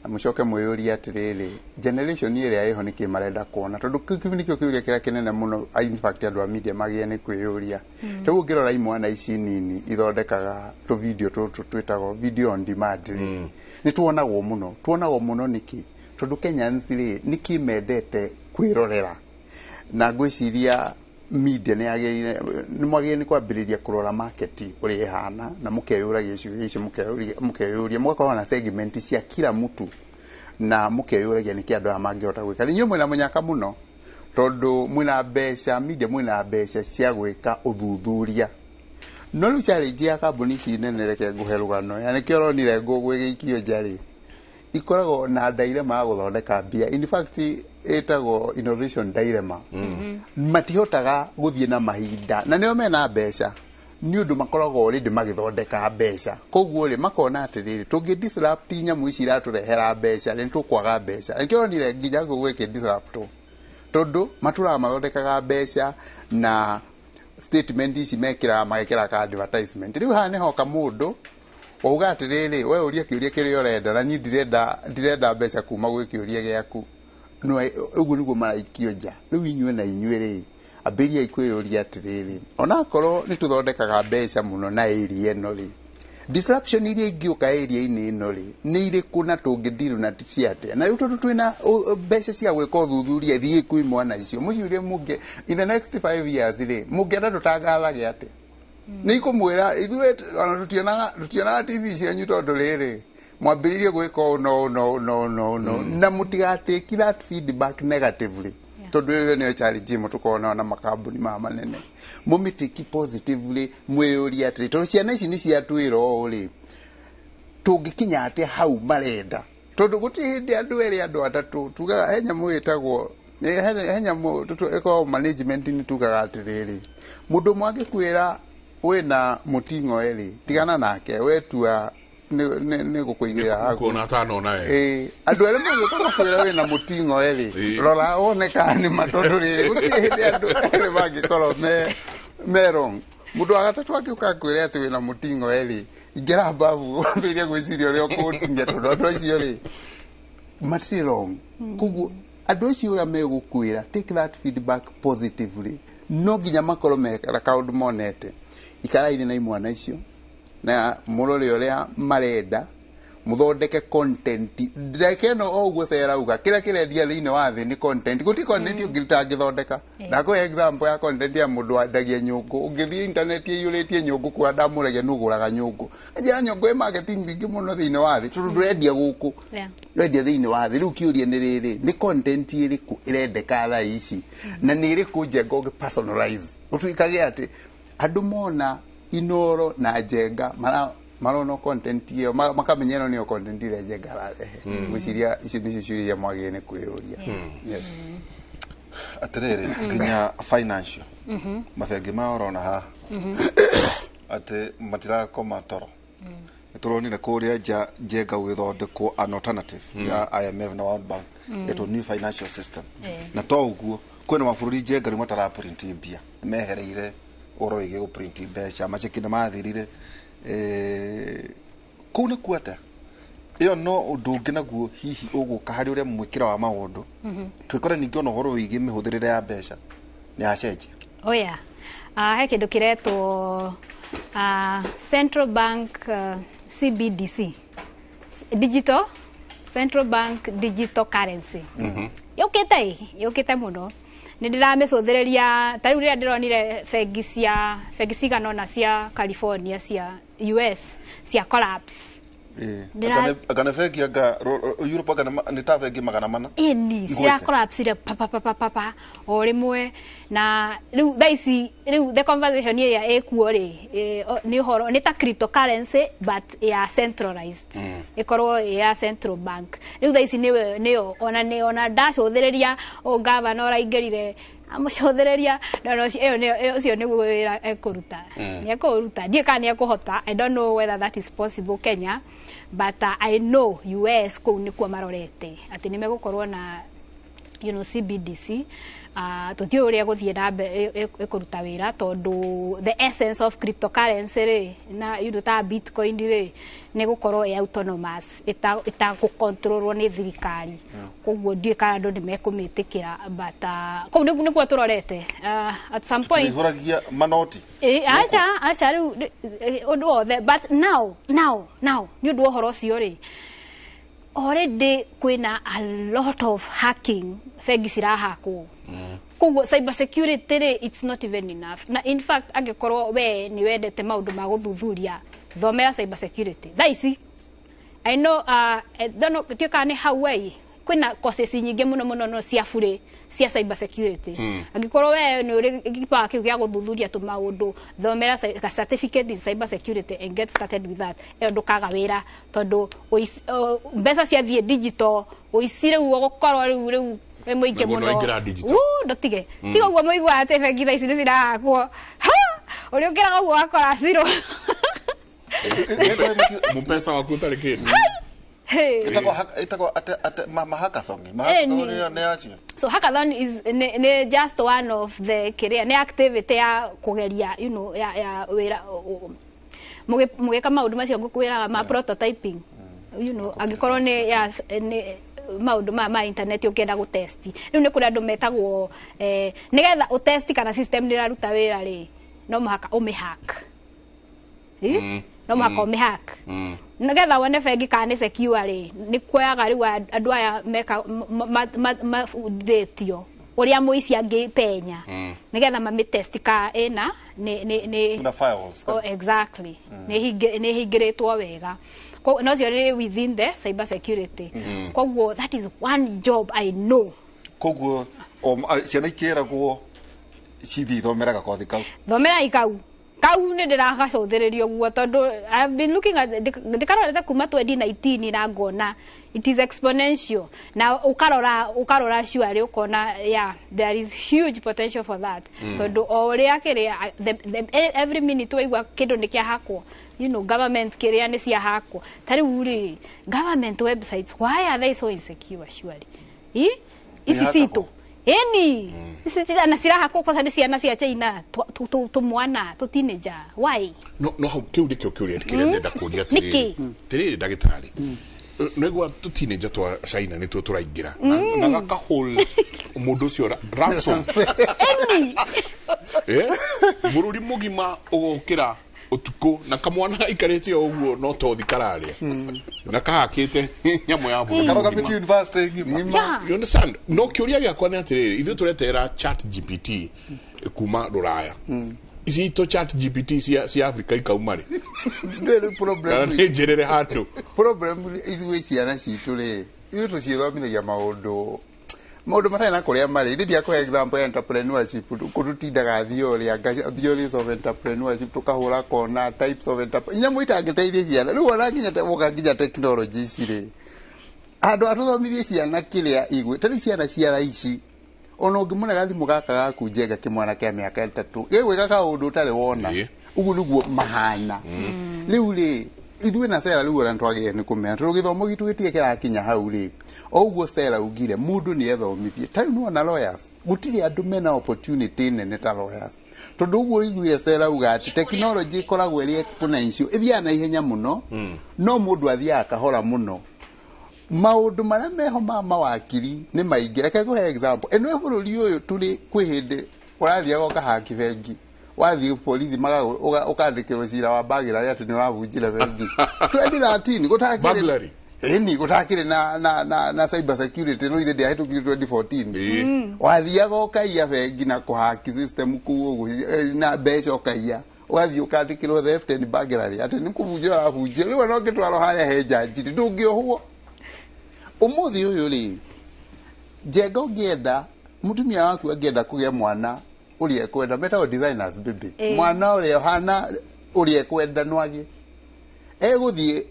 na mũcoke mwĩyũrie atĩrĩrĩ, generation ĩrĩa ĩho nĩkĩ marenda kuona, tondũ kĩu nĩkĩo kĩũria kĩrĩa kĩnene mũno. In fact andũ a media magĩrĩire nĩ kwĩyũria. Rĩu ũngĩrora imwana ici nini ithondekaga tũvideo tũtũ twĩtagwo video on demand rĩ, nĩ tuonagwo mũno. Tuonagwo mũno nĩkĩ? Tondũ Kenyans rĩ, nĩkĩ mendete kwĩrorera? Na ngwĩciria Media nĩ yagĩrĩire, nĩ mwagĩrĩire nĩ kwambĩrĩria kũrora market ũrĩa ĩhana, na mũkeyũragia ciũria icio, mũkeyũria, mũgakorwo na segment cia kila mtu, na mũkeyũragia nĩkĩ andũ aya mangĩhota gwĩka. Inyuĩ mwĩna mũnyaka mũno tondũ mwĩna mbeca, media mwĩna mbeca cia gwĩka ũthuthuria. No rĩu challenge ya kambuni ici nene, reke ngũhe rũgano, na nĩkĩo ũronire ngũgũ ĩgĩikio nja rĩ, ikoragwo na dilemma ya gũthondeka mbia. In fact, ĩtagwo innovation dilemma. Matihotaga gũthiĩ na mahinda, na nĩo mena mbeca, nĩ ũndũ makoragwo already magĩthondeka mbeca. Koguo rĩ, makona atĩrĩrĩ, tũngĩ disrupt nyamũ ici iratũrehera mbeca rĩ, nĩtũkwaga mbeca. Nĩkĩo ũronire nginya Google ĩkĩ disrupt, tondũ matũraga mathondekaga mbeca na statement ici mekĩraga, magekĩra ka advertisement. Rĩu haha nĩhoka mũndũ wauga atĩrĩrĩ, we ũrie kĩũria kĩrĩa ũrenda, na niĩ ndirenda mbeca kuma gwĩ kĩũria gĩaku. No ũguo nĩguo maraikio nja. Rĩu inyuĩ na inyuĩ rĩ, ambĩrĩriai kwĩyũria atĩrĩrĩ, onakorwo nĩ tũthondekaga mbeca mũno na area ĩno rĩ, disruption iria ingĩũka area-inĩ ĩno rĩ, nĩ irĩkũ, na tũngĩ deal na cia atĩa? Na rĩu tondũ twĩna mbeca cia gwĩka ũthuthuria, thiĩ kwĩ mwana icio mũciũrie, mũngĩ in the next 5 years rĩ, mũngĩenda tũtangathage atĩa? Nĩ ikũmwĩra ithuĩ ona tũtionaga TV cianyu, tondũ rĩrĩ, mwambĩrĩirie gwĩka ũũ no ũũ no ũũ no ũũ no ũũ no ũũ. Na mũtigatake that feedback negatively, tondũ ĩyo nĩyo challenge ĩmwe tũkoragwo nayo na makambuni maya manene. Mũmĩtake positively, mwĩyũrie atĩrĩ, tondũ ciana ici nĩ ciatwĩra ũũ rĩ, tũngĩkinya atĩa hau marenda? Tondũ gũtirĩ hĩndĩ andũ erĩ, andũ atatũ tugaga he nyamũ ĩtagwo he nyamũ ĩkoragwo management-inĩ, tugaga atĩrĩrĩ, mũndũ ũmwe angĩkwĩra wĩna mũting'o erĩ, tigana nake, wetua nĩ gũkũigĩra haku. Kuona atanona we. Ĩĩ, andũ arĩa magĩũka makwĩra wĩna mũting'o erĩ, rora wone kana nĩ ma, tondũ rĩrĩ, gũtirĩ hĩndĩ andũ erĩ mangĩkorwo me wrong. Mũndũ wa gatatũ angĩũka akwĩre atĩ wĩna mũting'o erĩ, ingĩra mbabu wambĩrĩrie gwĩciria ũrĩa ũkũũtinia, tondũ andũ acio rĩ, matirĩ wrong. Koguo andũ acio ũrĩa megũkwĩra, take that feedback positively. No nginya makorwo mekara kaũndũ monete. Ikarai na imwana icio na mũrore ũrĩa marenda, mũthondeke content. Ndeke ĩno o ũguo cerauga, kĩrĩa kĩrendia thĩinĩ wa thĩ nĩ content. Gũtirĩ content ũngĩ ũtangĩthondeka. Ndakũhe example ya content ya mũndũ wendagia nyũngũ. Ũngĩthiĩ internet, ĩiyũrĩtie nyũngũ kwa ndamũragia nũ ũgũraga nyũngũ. Njĩra nyũngũ ĩ marketing mĩingĩ mũno thĩinĩ wa thĩ, tondũ ndũrendia gũkũ, wendia thĩinĩ wa thĩ. Rĩu kĩũria nĩ rĩrĩ, nĩ content ĩrĩkũ ĩrendeka thaa ici, na nĩ ĩrĩkũ Njenga ũngĩ personalize, ũtuĩkage atĩ andũ mona Inoro na Njenga marona content ĩyo, makamenya ĩno nĩyo content ĩrĩa Njenga ararehe. Ngwĩciria icio nĩcio ciũria iria mwagĩrĩire nĩ kwĩyũria. Yes. Atĩrĩrĩ, nginya financial mabengi mao ũrona haha atĩ matirakoma toro. Nĩ tũronire kũrĩa nja, Njenga, gũgĩthondekwo an alternative ya IMF na World Bank, ĩtwo new financial system. Na to ũguo, kwĩna mabũrũri, Njenga, rĩu mataraprint mbia, mehereire ũhoro wĩgiĩ gũprint mbeca, maceki nĩ mathirire. Kũu nĩ kuo atĩa? Ĩyo no ũndũ ũngĩ naguo hihi ũgũka harĩ ũrĩa mwĩkĩra wa maũndũ, twĩkore ningĩ ona ũhoro wĩgiĩ mĩhũthĩrĩre ya mbeca nĩ yacenjia. Oh yeah. He kĩndũ kĩretwo Central Bank CBDC, Digital Central Bank Digital Currency, yũkĩte ĩ, yũkĩte mũno. Nĩ ndĩramĩcũthĩrĩria ta rĩu rĩrĩa ndĩronire bengi cia bengi cigana ũna cia California, cia US, cia collapse. Anga nĩ bengi anga Europe, anga nĩ ta bengi 400. Ĩni. Igwĩte. Cia collapsire pa pa pa pa pa pa o rĩmwe. Na rĩu thaa ici rĩu the conversation ĩrĩa ĩkuo rĩ, nĩ ũhoro nĩ ta cryptocurrency but ya centralized, ĩkorwo ĩ ya central bank. Rĩu thaa ici nĩwe nĩyo ona nĩ ona ndacũthĩrĩria o gavana ũraingĩrire amũcũthĩrĩria ndona ũcio, ĩyo nĩyo ũcio nĩguo wĩra ekũruta. Nĩ ekũruta, ndiũĩ kana nĩ ekũhota. I don't know whether that is possible Kenya, but I know US kũu nĩkuo marorete atĩ nĩ megũkorwo na CBDC. Tũtiũĩ ũrĩa gũthiĩ na mbere ĩkũruta wĩra, tondũ the essence of cryptocurrency rĩ, na ta Bitcoin rĩ, nĩ gũkorwo ĩ autonomous, ĩtagũkontrolwo nĩ thirikari. Koguo ndiũĩ kana andũ nĩ mekũmĩtĩkĩra, but kũu nĩkuo tũrorete at some point. Tũihũragia manoti. Aca aca, rĩu ũndũ wothe, but now nĩ ũndũ wa ũhoro ũcio rĩ, already kwĩna a lot of hacking, bengi cirahakwo. Koguo cyber security rĩ, it's not even enough. Na in fact, angĩkorwo we nĩ wendete maũndũ ma gũthuthuria, thomera cyber security thaa ici. I know, don't know, ndiũĩ kana nĩ hau wei kwĩna courses nyingĩ mũno mũno no cia burĩ cia cyber security. Angĩkorwo we nĩ ũrĩ gĩpawa kĩu gĩa gũthuthuria tũmaũndũ, thomera ka certificate in cyber security and get started with that. Ĩyo ndũkaga wĩra, tondũ mbeca ciathiĩ digital, ũici rĩu ũgũkorwo rĩu wĩ mũingĩ Naguo mũno. nĩwaingĩra digital. Wuu, ndũtige. Tiga ũguo mũiguaga atĩ bengi thaa ici nĩ cirahakwo. Ha! Ũrĩa ũkĩraga ũguo wakora zero. Mupesa waku ũtarĩ kĩndũ. Hey. Ĩtagwo ate ma hackathon. Eh, Mahackathon nĩ acio. So hackathon is nĩ just one of the kĩrĩa nĩ activity ya kũgeria ya wĩra mũgĩka maũndũ macio ngũkwĩraga ma prototyping, angĩkorwo nĩ ya nĩ maũndũ ma internet ũngĩenda gũtesti. Rĩu nĩ kũrĩ andũ metagwo nĩgetha ũtesti kana system nĩ ĩraruta wĩra rĩ, no mũhaka ũmĩhack. No mũhaka ũmĩhack nĩgetha wone bengi kana nĩ secure rĩ. Nĩ kuoyaga rĩu andũ aya meka mabundithĩtio ũrĩa mũici angĩpenya nĩgetha mamĩtest ka ĩna nĩ Na files. Oh, exactly. Nĩ hingĩrĩtwo wega. No cio nĩ within the cyber security. Koguo that is one job I know. Koguo ciana ikĩragwo cithiĩ ithomera gakothi kau. Thomerai kau nĩ ndĩragacũthĩrĩria ũguo, tondũ I have been looking at ndĩkarorete kuma 2019 na ngona it is exponential, na ũkarora surely ũkona, yeah, there is huge potential for that. Tondũ o ũrĩa kĩrĩa every minute waigua kĩndũ nĩ kĩahakwo, government kĩrĩa nĩ ciahakwo. Ta rĩu rĩ, government websites, why are they so insecure surely? I ici Nĩhakagwo. citũ ĩni ici na cirahakwo kwanza nĩ ciana cia China, tũmwana tũ teenager, why? No hau kĩu nĩkĩo kĩũria kĩrĩa ndĩrenda kũria. Nĩkĩ? Atĩrĩrĩ, ndagĩtarĩ, nĩgua tũteenager twa China nĩtuo tũraingĩra na gakahũl mũndũ ũcio ransom. Ĩni. Bũrũri mũgima ũgokĩra ũtukũ na kamwana gaikarĩte o ũguo no tothi kararĩa na kahakĩte nyamũ ya bũrũri Karũgamĩtie mũgima. university ng'ima. Yeah. You understand? No kĩũria gĩakwa nĩ atĩrĩrĩ, ithuĩ tũretera Chat GPT kuma rũraya, ici chat GPT cia Africa ikauma rĩ? Ndĩrĩ problem. Kana nĩ njerere handũ? Problem ithuĩ ciana citũ rĩ, ithuĩ tũcithomithagio maũndũ matarĩ na kũrĩa marĩ. Ithuĩ ndiakũhe example ya entrepreneurship, kũtũtindaga theory anga theories of entrepreneurship, tũkahũra kona types of entrepreneurship, nyamũ itangĩteithia ciana. Rĩu ona nginya woka nginya technology ici rĩ, handũ atũthomithie ciana kĩrĩa igwe. Ta rĩu ciana cia thaa ici, ona ũngĩmũne gathimũ gaka gaku njenga, kĩmwana kĩa mĩaka 3 gĩgwĩka kaũndũ ũtarĩ wona. Ũguo nĩguo mahana rĩu rĩ. Ithuĩ na Sera rĩu ona nĩtwagĩrĩire nĩ kũmenya, tondũ gĩthomo gitũ gĩtirĩ kĩrakinya hau rĩ. O ũguo Sera ugire, mũndũ nĩ ethomithie. Ta rĩu nĩwona lawyers, gũtirĩ andũ mena opportunity nene ta lawyers, tondũ ũguo ũiguire Sera uga atĩ technology ĩkoragwo ĩrĩ exponential, ĩthiaga na ihenya mũno, no mũndũ athiaga kahora mũno. Maũndũ marĩa meho ma mawakiri nĩ maingĩ. Reke ngũhe example ĩno. Bũrũri ũyũ tũrĩ, kwĩ hĩndĩ ũrathiaga ũkahaki bengi, wathiĩ borithi ũkandĩkĩrwo cira wa burglary atĩ nĩ ũrabunjire bengi 2013. Gũtakĩrĩ Burglary. Ĩni gũtakĩrĩ na cyber security. Rĩu ithe ndĩahĩtũkire 2014. Wathiaga ũkaiya bengi na kũhaki system kũu ũguo, na mbeca ũkaiya, ũgathiĩ ũkandĩkĩrwo theft and burglary atĩ nĩ kũbunjia ũrabunjia. Rĩu ona ũngĩtwarwo harĩa he njanji ndũngĩohwo. Ũmũthĩ ũyũ rĩ, njenga, ũngĩenda mũtumia waku angĩenda kũgĩa mwana ũrĩa ekwenda, metagwo designers baby. Mwana ũrĩa ũhana ũrĩa ekwenda nwagĩ egũthiĩ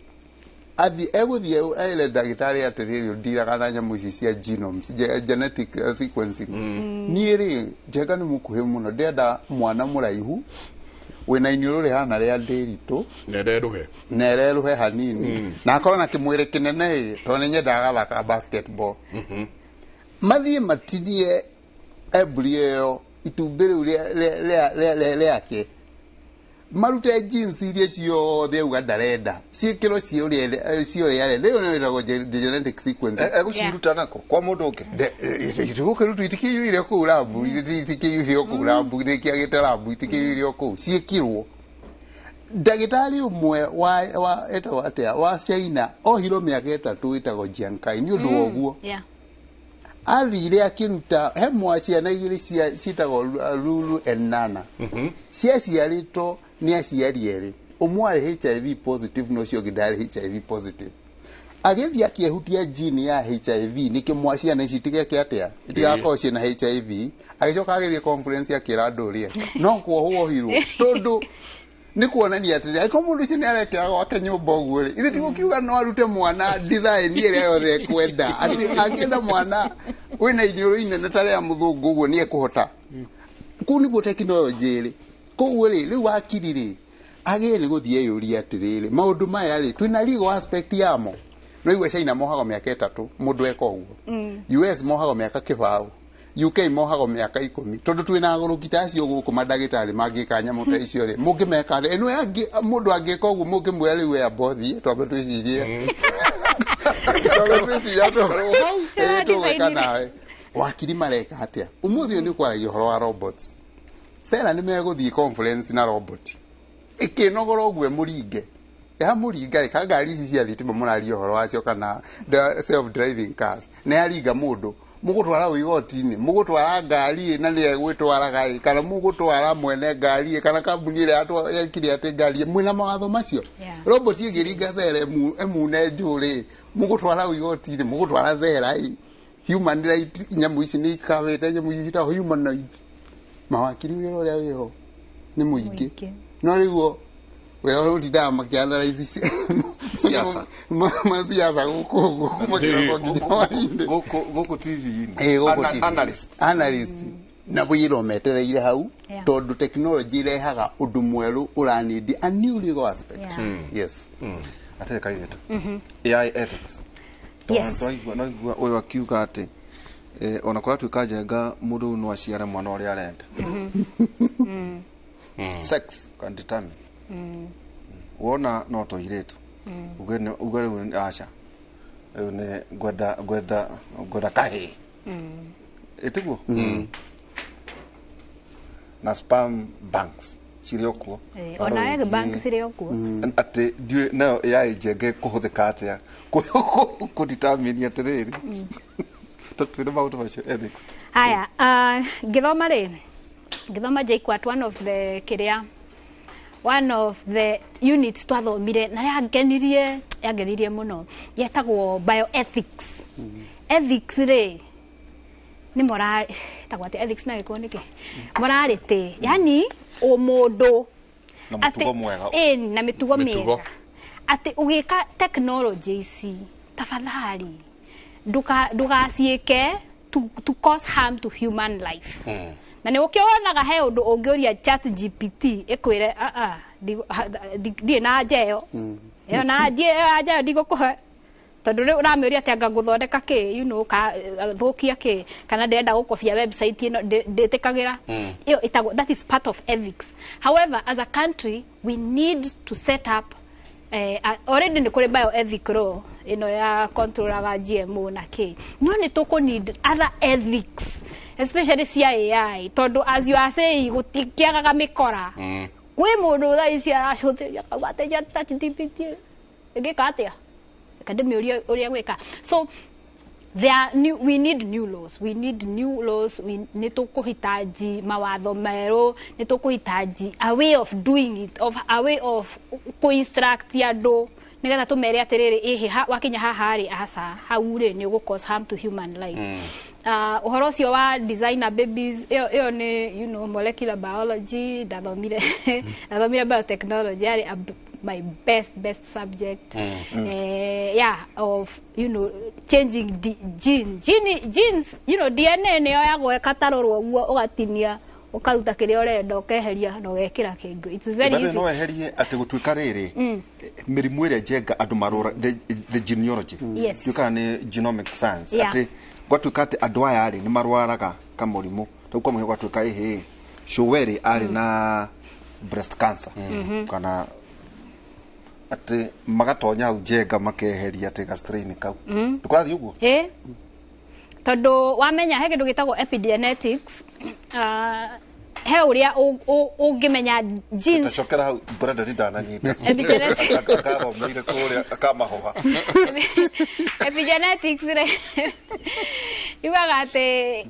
athiĩ egũthiĩ ere ndagĩtarĩ atĩrĩrĩ, ũndiraga na nyamũ ici cia genomes, genetic sequencing. Niĩ rĩ, njenga nĩ mũkuhĩ mũno, ndĩrenda mwana mũraihu wĩna iniũrũ rĩhana rĩa ndĩritũ. Nererũhe. Na ererũhe hanini na akorwo na kĩmwĩrĩ kĩnene ĩ, tondũ nĩ nyendaga gathaka basketball. Mathiĩ matinie embryo ĩyo, itumbĩ rĩu rĩake, marute jeans iria ciothe auga ndarenda, ciĩkĩrwo cia ũrĩa arenda. Ĩyo nĩyo ĩtagwo genetic sequencing. Egũciruta nako kwa mũndũ ũngĩ? Gũkĩrutwo itikĩiyũire kũu rambu, itikĩiyũire kũu rambu, nĩkĩagĩte rambu, itikĩiyũire kũu, ciĩkĩrwo. Ndagĩtarĩ ũmwe wa etagwo atĩa, wa China, ohirwo mĩaka 3, wĩtagwo Jiankai, nĩ ũndũ wa ũguo. Athire akĩruta he mwa ciana igĩrĩ ciĩtagwo Lulu and Nana. Ciaciarĩtwo nĩ aciari erĩ, ũmwe arĩ HIV positive na ũcio ũngĩ ndarĩ HIV positive. Agĩthiĩ akĩehutia gene ya HIV nĩkĩo mwa ciana ici itigeke atĩa, itigakorwo ciĩna HIV. Agĩcoka agĩthiĩ conference akĩra andũ ũrĩa no kuohwo ohirwo, tondũ nĩ kuonania atĩrĩ, angĩkorwo mũndũ ũcio nĩ arekĩra gwake nyũmba ũguo rĩ, ithe tigũkiuga no arute mwana design ĩrĩa yothe ekwenda, atĩ angĩenda mwana wĩna iniũrũ inene ta rĩa mũthũngũ ũguo nĩ ekũhota. Kũu nĩguo tekinoronjĩ ĩrĩ. Koguo rĩ, rĩu wakiri rĩ, agĩrĩire nĩ gũthiĩ eyũrie atĩrĩrĩ, maũndũ maya rĩ, twĩna legal aspect yamo. No igua China mohagwo mĩaka 3 mũndũ eka ũguo, US mohagwo mĩaka 20, UK mohagwo mĩaka 10, tondũ twĩna agũrũki ta acio gũkũ, mandagĩtarĩ mangĩka nyamũ ta icio rĩ, mũngĩmeka atĩa? Ĩno mũndũ angĩka ũguo mũngĩmwĩra rĩu we amba ũthiĩ twambe twĩcirie, twambe twĩcirie tũgwĩka nawe. Wakiri mareka atĩa ũmũthĩ ũyũ? Nĩ ũkwaragia ũhoro wa robots. Sera nĩ megũthiĩ conference na robot ĩkĩnogora ũguo ĩmũringe, yamũringa rĩ, ka ngari ici cia thitima mũraria ũhoro wacio kana self driving cars, nĩ yaringa mũndũ, mũgũtwara ũ igoti-inĩ? Mũgũtwara ngari ĩ na nĩyo ĩgwĩtwaraga ĩ, kana mũgũtwara mwene ngari ĩ, kana kambuni ĩrĩa yekire atĩ ngari ĩ? Mwĩna mawatho macio? Robot ĩngĩringa cera ĩmune njũrĩ, mũgũtwara ũ igoti-inĩ? Mũgũtwara cera ĩ? Human right, nyamũ ici nĩ ikawĩte nyamũ ici citagwo humanoid. Mawakiri wĩra ũrĩa wĩho nĩ mũingĩ, no rĩu o wĩra ũrĩa ũtindaga makĩanalyze Siasa. Masiasa gũkũ ũguo kuma kĩroko nginya hwaĩ-inĩ. Gũkũ TV-inĩ. Ĩ, gũkũ TV. Analyst. Analyst na wĩra ũmetereire hau, tondũ technology irehaga ũndũ mwerũ ũranindi a new legal aspect. Yes. Atĩrĩ kairĩtu, AI ethics. Twaigua no igua ũyũ akiuga atĩ ona kũratuĩka njenga mũndũ ũyũ no aciare mwana ũrĩa arenda. Sex can determine. Wona no tũirĩtu, uge rĩu aca, rĩu nĩ ngwenda kahĩĩ, ĩtiguo? Na sperm banks cirĩ o kuo. Ona egg bank cirĩ o kuo. Atĩ ndiũĩ nayo AI njenge kũhũthĩka atĩa kũdetermine atĩrĩrĩ, tũtwĩre maũndũ macio, ethics. Haya, ngĩthoma rĩ, ngĩthoma JKUAT, one of the kĩrĩa, one of the units twathomire na yangenirie mũno yetagwo bioethics. Ethics rĩ, nĩ moral, ĩtagwo atĩa ethics na gĩkũyũ? Nĩkĩ morality, yani ũmũndũ. Na mũtugo mwega. Ĩni, na mĩtugo Mĩtugo. mĩega, atĩ ũgĩka technology ici, tafadhali ndũgaciĩke to cause harm to human life. Na nĩ ũkĩonaga he ũndũ ũngĩũria Chat GPT ĩkwĩre, "Ah, ndirĩ na anja ĩyo, ĩyo na anja ĩyo ndigũkũhe," tondũ rĩu ũramĩũria atĩ anga ngũthondeka kĩ, ka thũkia kĩ, kana ndĩrenda gũkobia website ĩno, ndĩtĩkagĩra. Ĩyo ĩtagwo, that is part of ethics. However, as a country we need to set up, already nĩ kũrĩ bioethic law ĩno ya controlaga GMO na kĩ, no nĩ tũkũ need other ethics, especially cia AI, tondũ as you are saying, gũtikĩagaga mĩkora. Kwĩ mũndũ thaa ici aracũthĩria akauga atĩ ChatGPT ĩngĩka atĩa, reke ndĩmĩũrie ũrĩa gwĩka. So there are new, we need new laws, we need new laws. We nĩ tũkũhitaji mawatho merũ, nĩ tũkũhitaji a way of doing it, of a way of kũ-instruct andũ nĩgetha tũmere atĩrĩrĩ, ĩhĩ wakinya haha rĩ, aca, hau rĩ nĩ ũgũ cause harm to human life. Ũhoro ũcio wa designer babies, ĩyo nĩ molecular biology. Ndathomire biotechnology, yarĩ my best subject. Yeah, of changing the genes, DNA nĩyo yagwo ĩkatarũrwo ũguo, ũgatinia, ũkaruta kĩrĩa ũrenda, ũkeheria na ũgekĩra kĩngĩ. It's very By the way, easy. No weherie atĩ gũtuĩka rĩrĩ, mĩrimũ ĩrĩa njenga andũ marora, the genealogy, tuĩkaga nĩ genomic science, atĩ gwatuĩka atĩ andũ aya rĩ nĩ marwaraga kamũrimũ rĩu, kwa mũhiano gwatuĩka ĩhĩ cũwerĩ arĩ na breast cancer, kana atĩ magatonya hau njenga makeheria atĩ gastrain kau. Ndũkũrathiĩ ũguo? Ĩ, tondũ wamenya he kĩndũ gĩtagwo epigenetics, he ũrĩa ũngĩmenya genes. Tacokera hau, Brenda ndananyita. Epigenetics. Akathomeire kũrĩa akamahoha. Epigenetics rĩ, Yugaga atĩ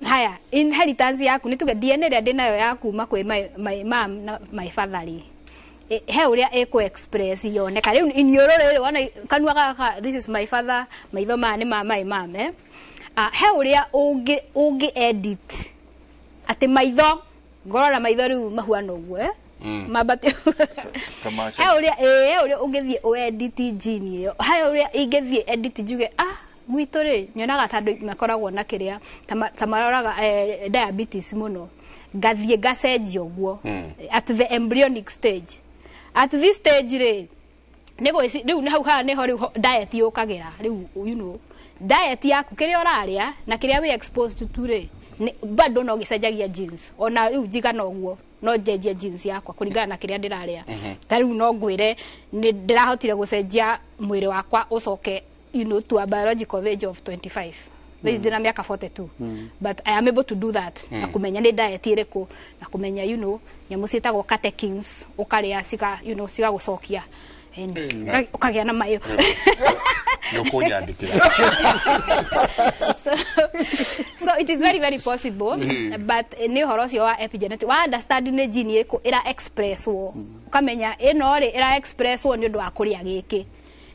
haya inheritance yaku nĩ tuge DNA ĩrĩa ndĩnayo ya kuma kwĩ my mom na my father rĩ, he ũrĩa ĩkũ express yoneka rĩu iniũrũ rĩrĩ wona kanua gaka, this is my father, maitho maya nĩ ma my mom, eh. He ũrĩa ũngĩ edit atĩ maitho ngorora maitho rĩu mahuana ũguo, eh. Mambate Tamasha. He ũrĩa ĩ he ũrĩa ũngĩthiĩ ũedit gene ĩyo, he ũrĩa ingĩthiĩ edit njuge gwitũ rĩ nyonaga ta andũ makoragwo na kĩrĩa ta maroraga diabetes mũno, ngathiĩ ngacenjia ũguo at the embryonic stage. At this stage rĩ nĩ rĩu nĩ hau haha nĩho rĩu diet yũkagĩra rĩu, you know, diet yaku kĩrĩa ũrarĩa na kĩrĩa wĩ exposed to rĩ bado no gĩcenjagia genes. Ona rĩu njigana ũguo no njenjie genes yakwa kũringana na kĩrĩa ndĩrarĩa. Ta rĩu no ngwĩre nĩ ndĩrahotire gũcenjia mwĩrĩ wakwa ũcoke, you know, to a biological age of 25. Rĩu ndĩna mĩaka 42, but I am able to do that na kũmenya nĩ diet ĩrĩkũ na kũmenya, you know, nyamũ ciĩtagwo catechins ũkarĩa ciga, you know, cigagũcokia and ũkagĩa na mayo. Nĩ ũkũnyandĩkĩra. So it is very very possible, but nĩ ũhoro ũcio wa epigenetic wa understand nĩ gene ĩrĩkũ ĩra expresswo, ũkamenya ĩno rĩ ĩra expresswo nĩ ũndũ wa kũrĩa gĩkĩ,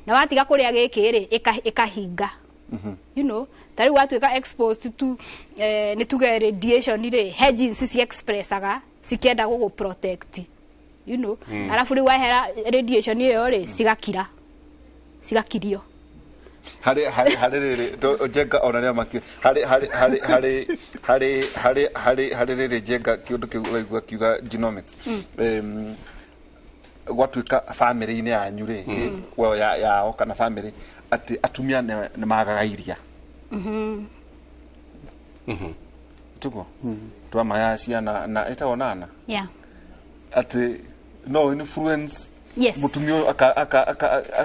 na watiga kũrĩa gĩkĩ rĩ ĩkahinga, you know. Ta rĩu watuĩka exposed to nĩ tuge radiation rĩ, he genes ci expressaga cikĩenda gũgũ protect, you know. Arabu rĩu wehera radiation ĩyo rĩ cigakira, cigakirio. Harĩ rĩrĩ Njenga ona rĩa maki harĩ rĩrĩ Njenga kĩũndũ kĩu ũraigua kiuga genomics. Gwatuĩka famĩlĩ-inĩ yanyu rĩ, well, yao kana famĩlĩ atĩ atumia nĩ magaga iria tuguo twamaya ciana na ĩtagwo nana atĩ no influence mũtumia ũyũ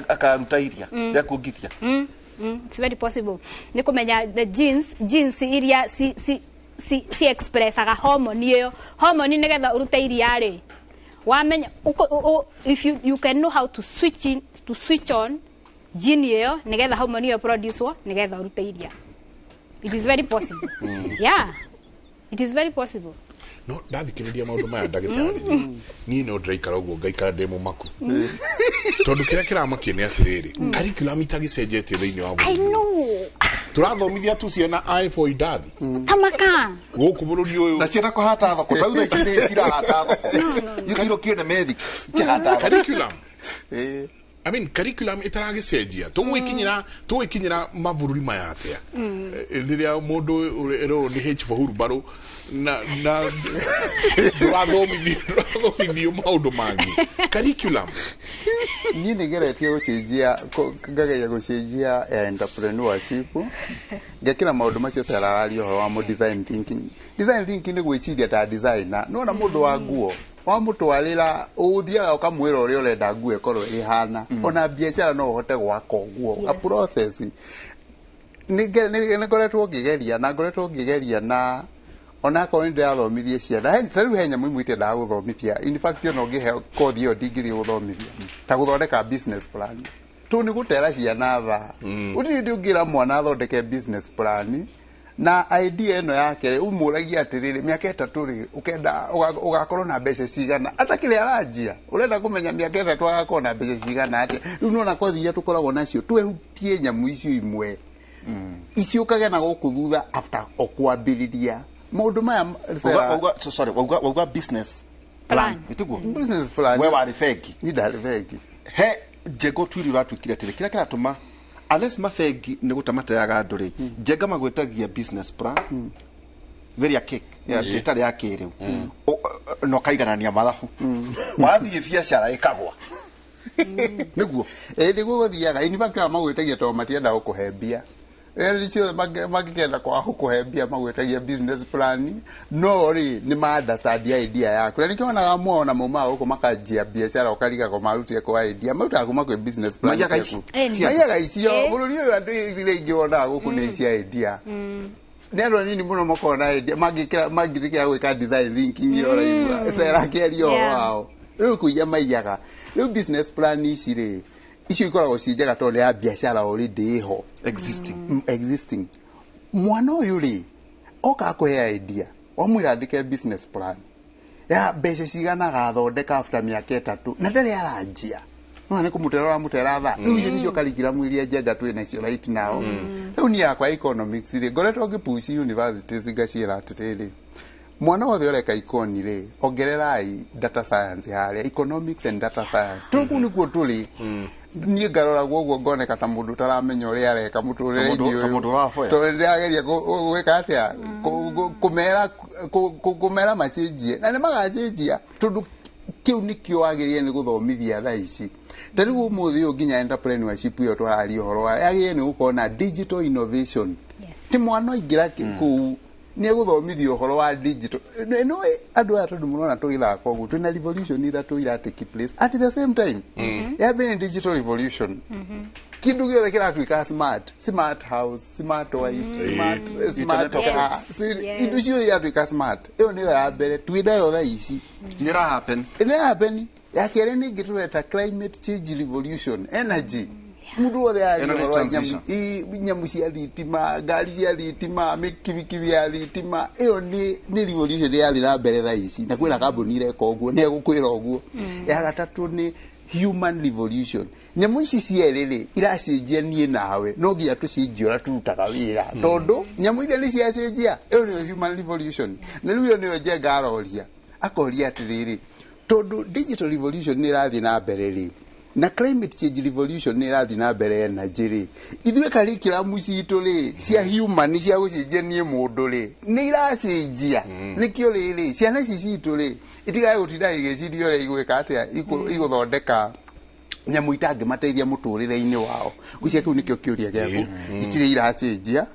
akaruta iria rĩa kuongithia. It's very possible. Nĩ kũmenya the genes iria ci expressaga hormone ĩyo, hormone nĩgetha ũrute iria rĩ, wamenya if you can know how to switch in, to switch on gene ĩyo nĩgetha hormone ĩyo produce nĩgetha ũrute iria. It is very possible. Yeah, it is very possible. No ndathikĩrĩria maũndũ maya ndagĩtarĩ rĩ, niĩ no ndĩraikara ũguo ngaikara ndĩ mũmaku tondũ kĩrĩa kĩramakia nĩ atĩrĩrĩ, curriculum itagĩcenjetie thĩinĩ wa I bũrũri. know. Tũrathomithia tu ciana I for indathi Tamaka. Gũkũ bũrũri ũyũ na ciana kũhata thoko ta rĩu thaa ici nĩ irahata thoko irokire na methi ikĩhata thoko. Curriculum, I mean, curriculum ĩtaragĩcenjia, tũgwĩkinyĩra mabũrũri maya atĩa rĩrĩa mũndũ ĩrwo nĩ H for hurumbarũ na ndũrathomithio maũndũ mangĩ curriculum? Niĩ nĩ ngeretie gũcenjia ngageria gũcenjia ya entrepreneurship ngekĩra maũndũ macio tararia ũhoro wa mo design thinking. Design thinking nĩ gwĩciria ta designer. Nĩwona mũndũ wa nguo wamũtwarĩra ũthiaga ũkamwĩra ũrĩa ũrenda nguo ĩkorwo ĩhana, ona biacara no ũhote gwaka ũguo a process. Nĩ ngoretwo ngĩgeria na ngoretwo ngĩgeria na onakorwo nĩ ndĩrathomithia ciana. Ta rĩu he nyamũ imwe itendaga gũthomithia. In fact, ona ũngĩhe kothi ĩyo ndingĩthiĩ gũthomithia ta gũthondeka business plan tũ nĩ gũtera ciana thaa. Gũtirĩ hĩndĩ ũngĩra mwana athondeke business plan na idea ĩno yake rĩ, ũmũragia atĩrĩrĩ, mĩaka 3 rĩ ũkenda ũgakorwo na mbeca cigana, atakĩrĩ aranjia ũrenda kũmenya mĩaka 3 agakorwo na mbeca cigana atĩa. Rĩu nĩwona kothi iria tũkoragwo nacio twehutie nyamũ icio imwe iciũkage na gũkũ thutha after o kwambĩrĩria maũndũ maya. Wauga sorry, wauga business plan ĩtiguo? Business plan. We warĩ bengi? Niĩ ndarĩ bengi. He Njenga ũtuĩria ũratuĩkire atĩrĩ kĩrĩa kĩratũma unless mabengi nĩ gũta mateaga andũ rĩ, Njenga magwĩtagia business plan very a cake ya ĩtarĩ ya kĩrĩu na ũkaiganania mathabu wathiĩ biacara ĩkagwa nĩguo. Ĩ nĩguo gũthiaga. In fact, ona magwĩtagia tondũ matienda gũkũhe mbia. Ĩĩ ciothe mangĩkenda kwaga gũkũhe mbia magwĩtagia business plan, no rĩ nĩ ma understand idea yaku na nĩkĩo wonaga mona maumaga gũkũ makanjia biacara ũkarigagwo marutire kwa idea marutaga kuma kwĩ business plan Maiyaga ciaku. ici. Maiyaga icio. Bũrũri ũyũ andũ iria ingĩ wonaga gũkũ nĩ cia idea, nĩ andũ anini mũno makoragwo na idea mangĩrĩkia gwĩka design thinking ĩrĩa ũraigua cera akĩaria ũhoro wao. Rĩu kũiya maiyaga. Rĩu business plan ici rĩ Icio ikoragwo ci njega tondũ nĩ ya biacara already ĩho existing. Existing. Mwana ũyũ rĩ, oka akũhe idea, wamwĩra andĩke business plan ya mbeca cigana agathondeka after mĩaka 3, na ndarĩ aranjia no nĩ kũmũtera ũramũtera thaa rĩu. Icio nĩcio curriculum iria njenga twĩ nacio right now. Rĩu niĩ yakwa economics rĩ, ngoretwo ngĩpush universities ngaciĩra atĩrĩrĩ, mwana wothe ũreka econ rĩ, ongererai data science harĩa, economics and data science, tondũ kũu nĩkuo tũrĩ. Niĩ ngaroragwo ũguo ngoneka ta mũndũ ũtaramenya ũrĩa areka mũtũrĩre-inĩ Ta mũndũ ũraboya. Tondũ ndĩrageria gwĩka atĩa, kũmera macenjie, na nĩ magacenjia tondũ kĩu nĩkĩo wagĩrĩire nĩ gũthomithia thaa ici. Ta rĩu ũmũthĩ ũyũ nginya entrepreneurship ĩyo tũraria ũhoro wayo yagĩrĩire nĩ gũkorwo na digital innovation. Ti mwana aingĩra kũu nĩ egũthomithio ũhoro wa digital. No andũ aya, tondũ mũrona tũgĩthaka ũguo, twĩna revolution ithatũ ira take place at the same time. Ya mbere nĩ digital revolution, kindu gĩothe kĩratuĩka smart, smart house, smart wife, smart smart Internet of car. Things. Indo ciothe iratuĩka smart. Ĩyo nĩyo ya mbere twĩ nayo thaa ici. Nĩ ĩra happen. Nĩ happen. Ya kerĩ nĩ ĩngĩ tũreta climate change revolution, energy. Mũndũ wothe aria Energy ũhoro wa transition. nyamũ cia thitima, ngari cia thitima, mĩkibikibi ya thitima. Ĩyo nĩ revolution ĩrathiĩ na mbere thaa ici, na kwĩna kambuni ireka ũguo, nĩ egũkwĩra ũguo. Ya gatatũ nĩ human revolution. Nyamũ ici cierĩ rĩ, iracenjia niĩ nawe no nginya tũcenjie ũrĩa tũrutaga wĩra, tondũ nyamũ iria nĩ ciacenjia. Ĩyo nĩyo human revolution. Na rĩu ĩyo nĩyo Njenga aroria, akoria atĩrĩrĩ, tondũ digital revolution nĩ ĩrathiĩ na mbere rĩ, na climate change revolution nĩ ĩrathiĩ na mbere, energy rĩ, ithuĩ curriculum citũ rĩ cia human, cia gũcenjia niĩ mũndũ rĩ, nĩ iracenjia nĩkĩo rĩrĩ ciana ici citũ rĩ itigae gũtinda igĩciria ũrĩa igwĩka atĩa, igũthondeka nyamũ itangĩmateithia mũtũrĩre-inĩ wao. Ngwĩciria kĩu nĩkĩo kĩũria gĩaku. Itirĩ iracenjia,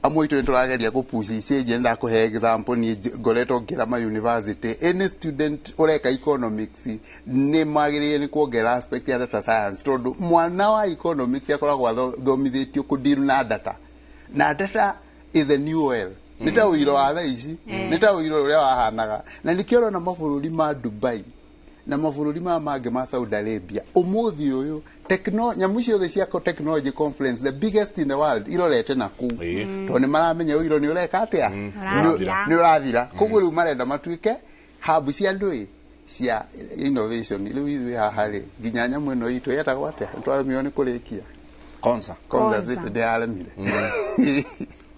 amwe itũ nĩ tũrageria kũpush icenjie. Ndakũhe example, niĩ ngoretwo ngĩra ma university, any student ũreka economics nĩ magĩrĩire nĩ kuongerera aspect ya data science, tondũ mwana wa economics akoragwo athomithĩtio kũdeal na data, na data is a new oil. Nĩ ta ũiro wa thaa ici, nĩ ta ũiro ũrĩa wahanaga. Na nĩkĩo ũrona mabũrũri ma Dubai na mabũrũri maya mangĩ ma Saudi Arabia ũmũthĩ ũyũ, nyamũ ciothe cia technology conference, the biggest in the world, irorete na kũu, tondũ nĩ maramenya ũiro nĩ ũreka atĩa. Ũrathira. Nĩ ũrathira. Koguo rĩu marenda matuĩke hub cia ndũĩ cia innovation. Rĩu ithuĩ haha rĩ, nginya nyamũ ĩno itũ yetagwo atĩa, twaremirwo nĩ kũrĩkia? Konza. Konza. Konza. City ndĩraremire.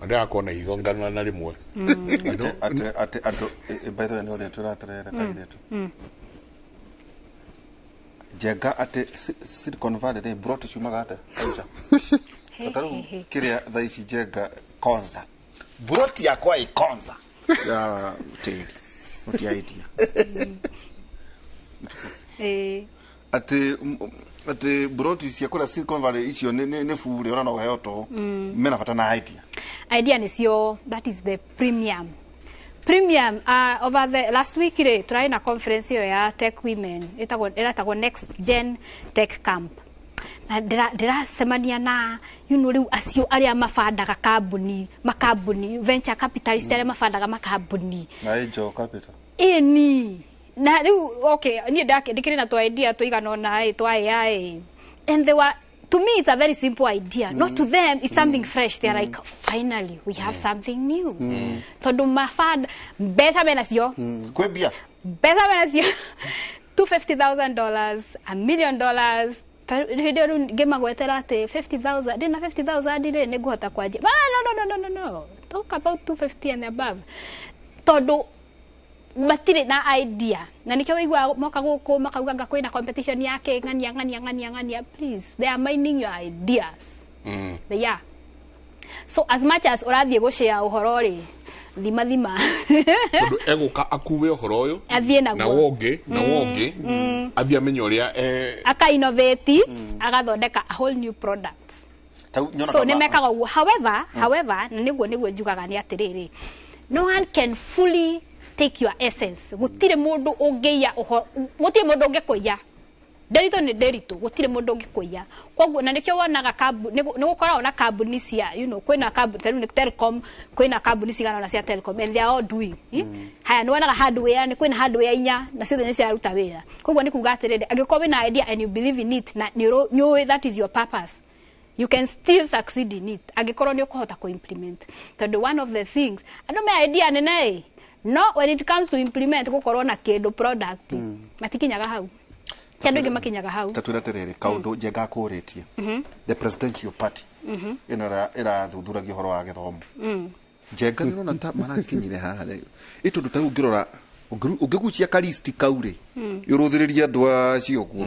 Ndĩrakorwo na igongana na rĩmwe. Atĩ andũ, by the way, nĩ ũrĩa tũraterere kairĩtu Njenga atĩ Silicon Valley rĩ, brot ciumaga atĩa Aisha? Ta rĩu kĩrĩa thaa ici Njenga Konza, brot yakwa ĩ Konza ya tĩri ũtiaitia. Atĩ broti cia kũrĩa Silicon Valley icio nĩ bure ona no ũheo tũhũ, mena bata na idea. Idea nĩcio, that is the premium. Over the last week rĩ, tũrarĩ na conference ĩyo ya tech women, ĩtagwo ĩratagwo Next Gen Tech Camp, na ndĩracemania na rĩu acio arĩa mabandaga kambuni, makambuni, venture capitalist arĩa mabandaga makambuni. Na angel capital. Ĩni na rĩu okay, niĩ ndikĩrĩ na twa idea tũigana ũna ĩ twa AI, and they were, to me it's a very simple idea, not to them it's something fresh. They are like, "Finally we have something new," tondũ mafund mbeca menacio. Kwĩ mbia. Mbeca menacio, $250,000, $1 million. Hĩndĩ ĩyo rĩu ngĩmagwetera atĩ 50,000, ndĩna 50,000 rĩ, nĩ ngũhota kwanjia. Ah, no, no, no, no, no, no, talk about 250 and above, tondũ matirĩ na idea. Na nĩkĩo wĩiguaga moka gũkũ makauga nga kwĩna competition yake ng'ania ng'ania ng'ania ng'ania. Please, they are mining your ideas. They are. So as much as ũrathiĩ gũshare ũhoro rĩ, thima thima. Tondũ egũka akuwe ũhoro ũyũ Athiĩ naguo. na wongĩ na wongĩ, athiĩ amenye ũrĩa aka innovate, agathondeka a whole new product. So nĩ mekaga ũguo. However, na nĩguo njugaga nĩ atĩrĩrĩ, no one can fully take your essence. Gũtirĩ mũndũ ũngĩiya ũhoro, gũtirĩ mũndũ ũngĩkũiya. Nderitu nĩ nderitu, gũtirĩ mũndũ ũngĩkũiya. Koguo na nĩkĩo wonaga kambuni nĩ gũkoragwo na kambuni cia kwĩna kambuni ta rĩu nĩ Telcom, kwĩna kambuni cigana ũna cia Telcom and they are all doing. Haya, nĩ wonaga hardware, nĩ kwĩna hardware inya na ciothe nĩ ciraruta wĩra. Koguo nĩ kuga atĩrĩrĩ, angĩkorwo wĩna idea and you believe in it na nĩ ũĩ that is your purpose, you can still succeed in it angĩkorwo nĩ ũkũhota kũ-implement. Tondũ one of the things, andũ me idea nene ĩ, no when it comes to implement, gũkorwo na kĩndũ product, matikinyaga hau. Ti andũ aingĩ makinyaga hau. Ta twĩre atĩrĩrĩ, kaũndũ Njenga akũrĩtie, the presidential party ĩno ĩrathuthuragia ũhoro wa gĩthomo, Njenga, nĩ ũrona ta marakinyire haha rĩ? Ĩ tondũ ta rĩu ũngĩrora, ũngĩgucia karisti kau rĩ, ũrũthĩrĩrie andũ acio ũguo,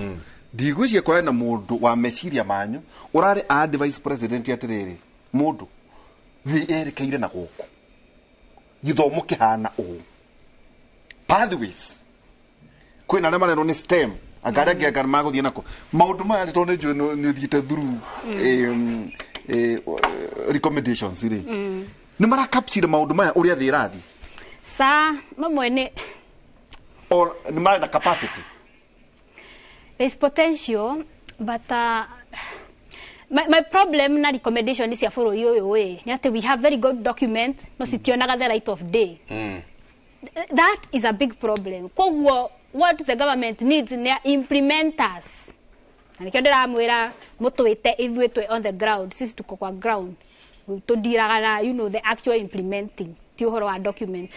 ndigwĩciria kũrarĩ na mũndũ wa meciria manyu ũrarĩ a vice president atĩrĩrĩ, mũndũ thĩ erekeire na gũkũ, gĩthomo kĩhana ũũ, pathways kwĩna arĩa marerwo nĩ STEM, anga arĩa angĩ anga magũthiĩ nako maũndũ maya rĩ, tondũ nĩ njũĩ nĩ ũthiĩte through recommendations rĩ, nĩ marakapcire maũndũ maya ũrĩa thĩ ĩrathiĩ? Sa mamwe nĩ Or nĩ marĩ na capacity? There is potential, but my problem na recommendation cia bũrũri ũyũ ĩ nĩ atĩ we have very good document no citionaga the light of day. That is a big problem. Koguo what the government needs nĩ implementers, na nĩkĩo ndĩramwĩra mũtwĩte ithuĩ twĩ on the ground. Sisi tuko kwa ground, tũndiraga na the actual implementing, ti ũhoro wa document.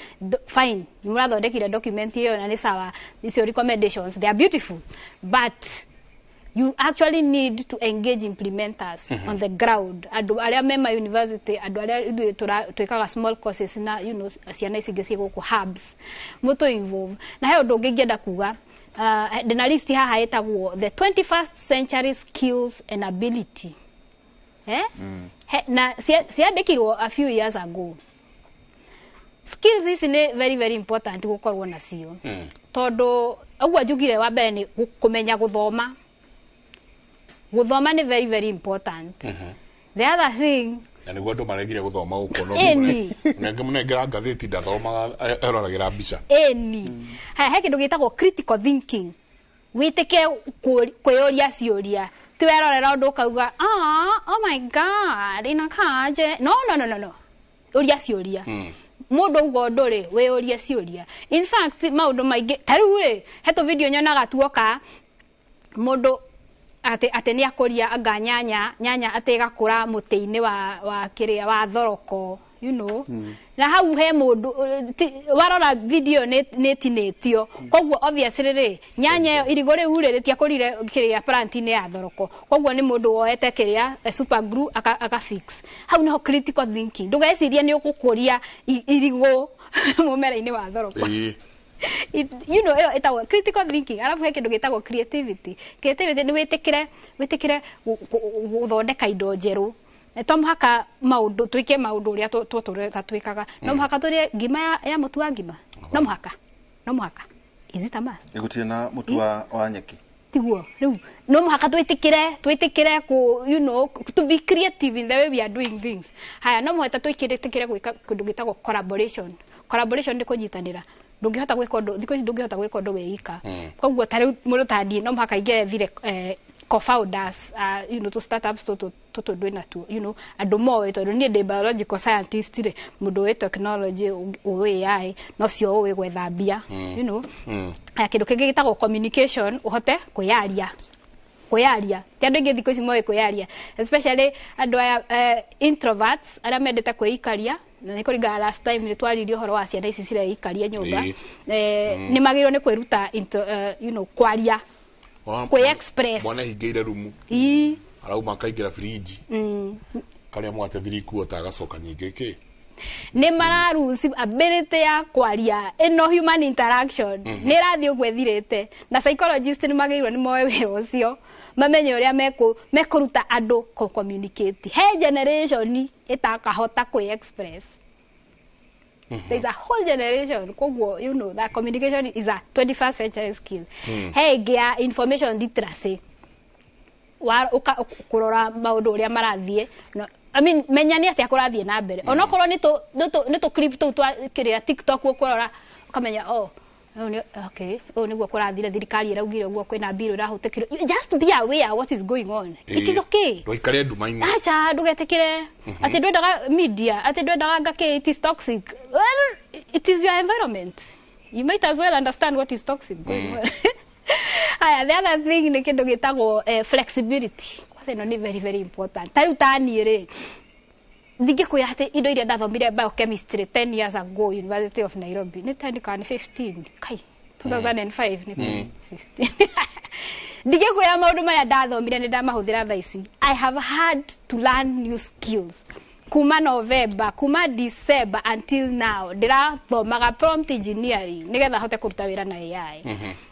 Fine, nĩ mũrathondekire document ĩyo na nĩ sawa, icio recommendations, they are beautiful, but you actually need to engage implementers on the ground, andũ arĩa mema university, andũ arĩa ithuĩ twĩkaga small courses na ciana ici ingĩ ciĩ gũkũ hubs, mũtũ involve. Na he ũndũ ũngĩ ingĩenda kuga. Ndĩna list haha ĩtagwo the 21st century skills and ability, eh? He, na ciandĩkirwo a few years ago. Skills ici nĩ very very important gũkorwo nacio, tondũ ũguo njugire, wa mbere nĩ kũmenya gũthoma. Gũthoma nĩ very very important. The other thing, Na nĩguo andũ maregire gũthoma gũkũ no Ĩni. mũnengera ngathĩti, ndathomaga, eroragĩra mbica. Ĩni. Haya, he kĩndũ gĩtagwo critical thinking, wĩtĩke kwĩyũria ciũria, ti werorera ũndũ ũkauga, "Ah, oh my God, inakaje?" No, no, no, no, no, ũria ciũria. Mũndũ auga ũndũ rĩ, wĩyũrie ciũria. In fact, maũndũ maingĩ ta rĩu rĩ, he tũ video nyonaga tuoka mũndũ atĩ nĩ akũria anga nyanya, nyanya atĩ ĩgakũra mũtĩ-inĩ wa kĩrĩa wa thoroko, na hau he mũndũ warora video nĩ ĩtinĩtio. Koguo obviously rĩ, nyanya ĩyo, irigũ rĩu rĩ, rĩtiakũrire kĩrĩa plant-inĩ ya thoroko. Koguo nĩ mũndũ woete kĩrĩa super glue aka fix hau. Nĩho critical thinking. Ndũgecirie nĩ ũgũkũria irigũ mũmera-inĩ wa thoroko. Ĩyo ĩtagwo critical thinking. Arabu he kĩndũ gĩtagwo creativity. Creativity nĩ wĩtĩkĩre gũthondeka indo njerũ. To mũhaka maũndũ twĩke maũndũ ũrĩa twatũraga twĩkaga. No mũhaka tũrĩe ngima ya mũtu wa ngima? No mũhaka? No mũhaka? Is it a must? Ĩgũtirĩ na mũtu wa nyeki. Tiguo rĩu no mũhaka twĩtĩkĩre ku to be creative in the way we are doing things. Haya, no mũhaka twĩtĩkĩre gwĩka kĩndũ gĩtagwo collaboration. Collaboration nĩ kũnyitanĩra. Ndũngĩhota gwĩka ũndũ thikũ ici, ndũngĩhota gwĩka ũndũ wĩ ika. Koguo ta rĩu mũndũ ta niĩ, no mũhaka ingĩethire co-founders, to startups tũtũ tũtũ ndwĩ natuo, andũ moĩ, tondũ niĩ ndĩ biological scientist rĩ, mũndũ ũĩ technology, ũĩ AI, nocio ũĩ gwetha mbia. Aya, kĩndũ kĩngĩ gĩtagwo communication, ũhote kwĩyaria. Ti andũ aingĩ thikũ ici moĩ kwĩyaria, especially andũ aya introverts, arĩa mendete kwĩikaria. Na nĩ kũringana, last time nĩ twaririe ũhoro wa ciana ici cireikaria nyũmba. Nĩ magĩrĩirwo nĩ kwĩruta kwaria, kwĩ-express. Mwana hingĩire rumu, arauma akaingĩra firinji, karĩa mwate thirikuota, agacoka nyingĩ kĩ. Nĩ mararuci ability ya kwaria ĩno, human interaction, nĩ ĩrathiĩ ũguo ĩthirĩte. Na psychologist nĩ magĩrĩirwo nĩ moe wĩra ũcio, mamenye ũrĩa mekũruta andũ kũ communicate. He generation ĩtakahota kwĩ express. There is a whole generation. Koguo that communication is a 21st century skill. He ĩngĩ ya information literacy, wa kũrora maũndũ ũrĩa marathiĩ. No, I mean, menya nĩ atĩa kũrathiĩ na mbere, onokorwo nĩ tũ clip tũu twa kĩrĩa TikTok, ũkũrora ũkamenya, oh. Okay, ũũ nĩguo kũrathire thirikari ĩraugire ũguo kwĩna bill ĩrahũtĩkirwo. Just be aware what is going on. It is okay. Ndũikare nduma-inĩ. Aca, ndũgetĩkĩre atĩ ndwendaga media, atĩ ndwendaga ngakĩ, it is toxic. Well, it is your environment, you might as well understand what is toxic going on. Aya, the other thing nĩ kĩndũ gĩtagwo flexibility. Kwanza ĩno nĩ very very important. Ta rĩu ta niĩ rĩ, ndingĩkwĩra atĩ indo iria ndathomire biochemistry 10 years ago, University of Nairobi, nĩ 10 kana nĩ 15, kai 2005 nĩ 10, 15, ndingĩkwĩra maũndũ marĩa ndathomire nĩ ndamahũthĩra thaa ici. I have had to learn new skills kuma November, kuma December until now. Ndĩrathomaga prompt engineering nĩgetha hote kũruta wĩra na AI.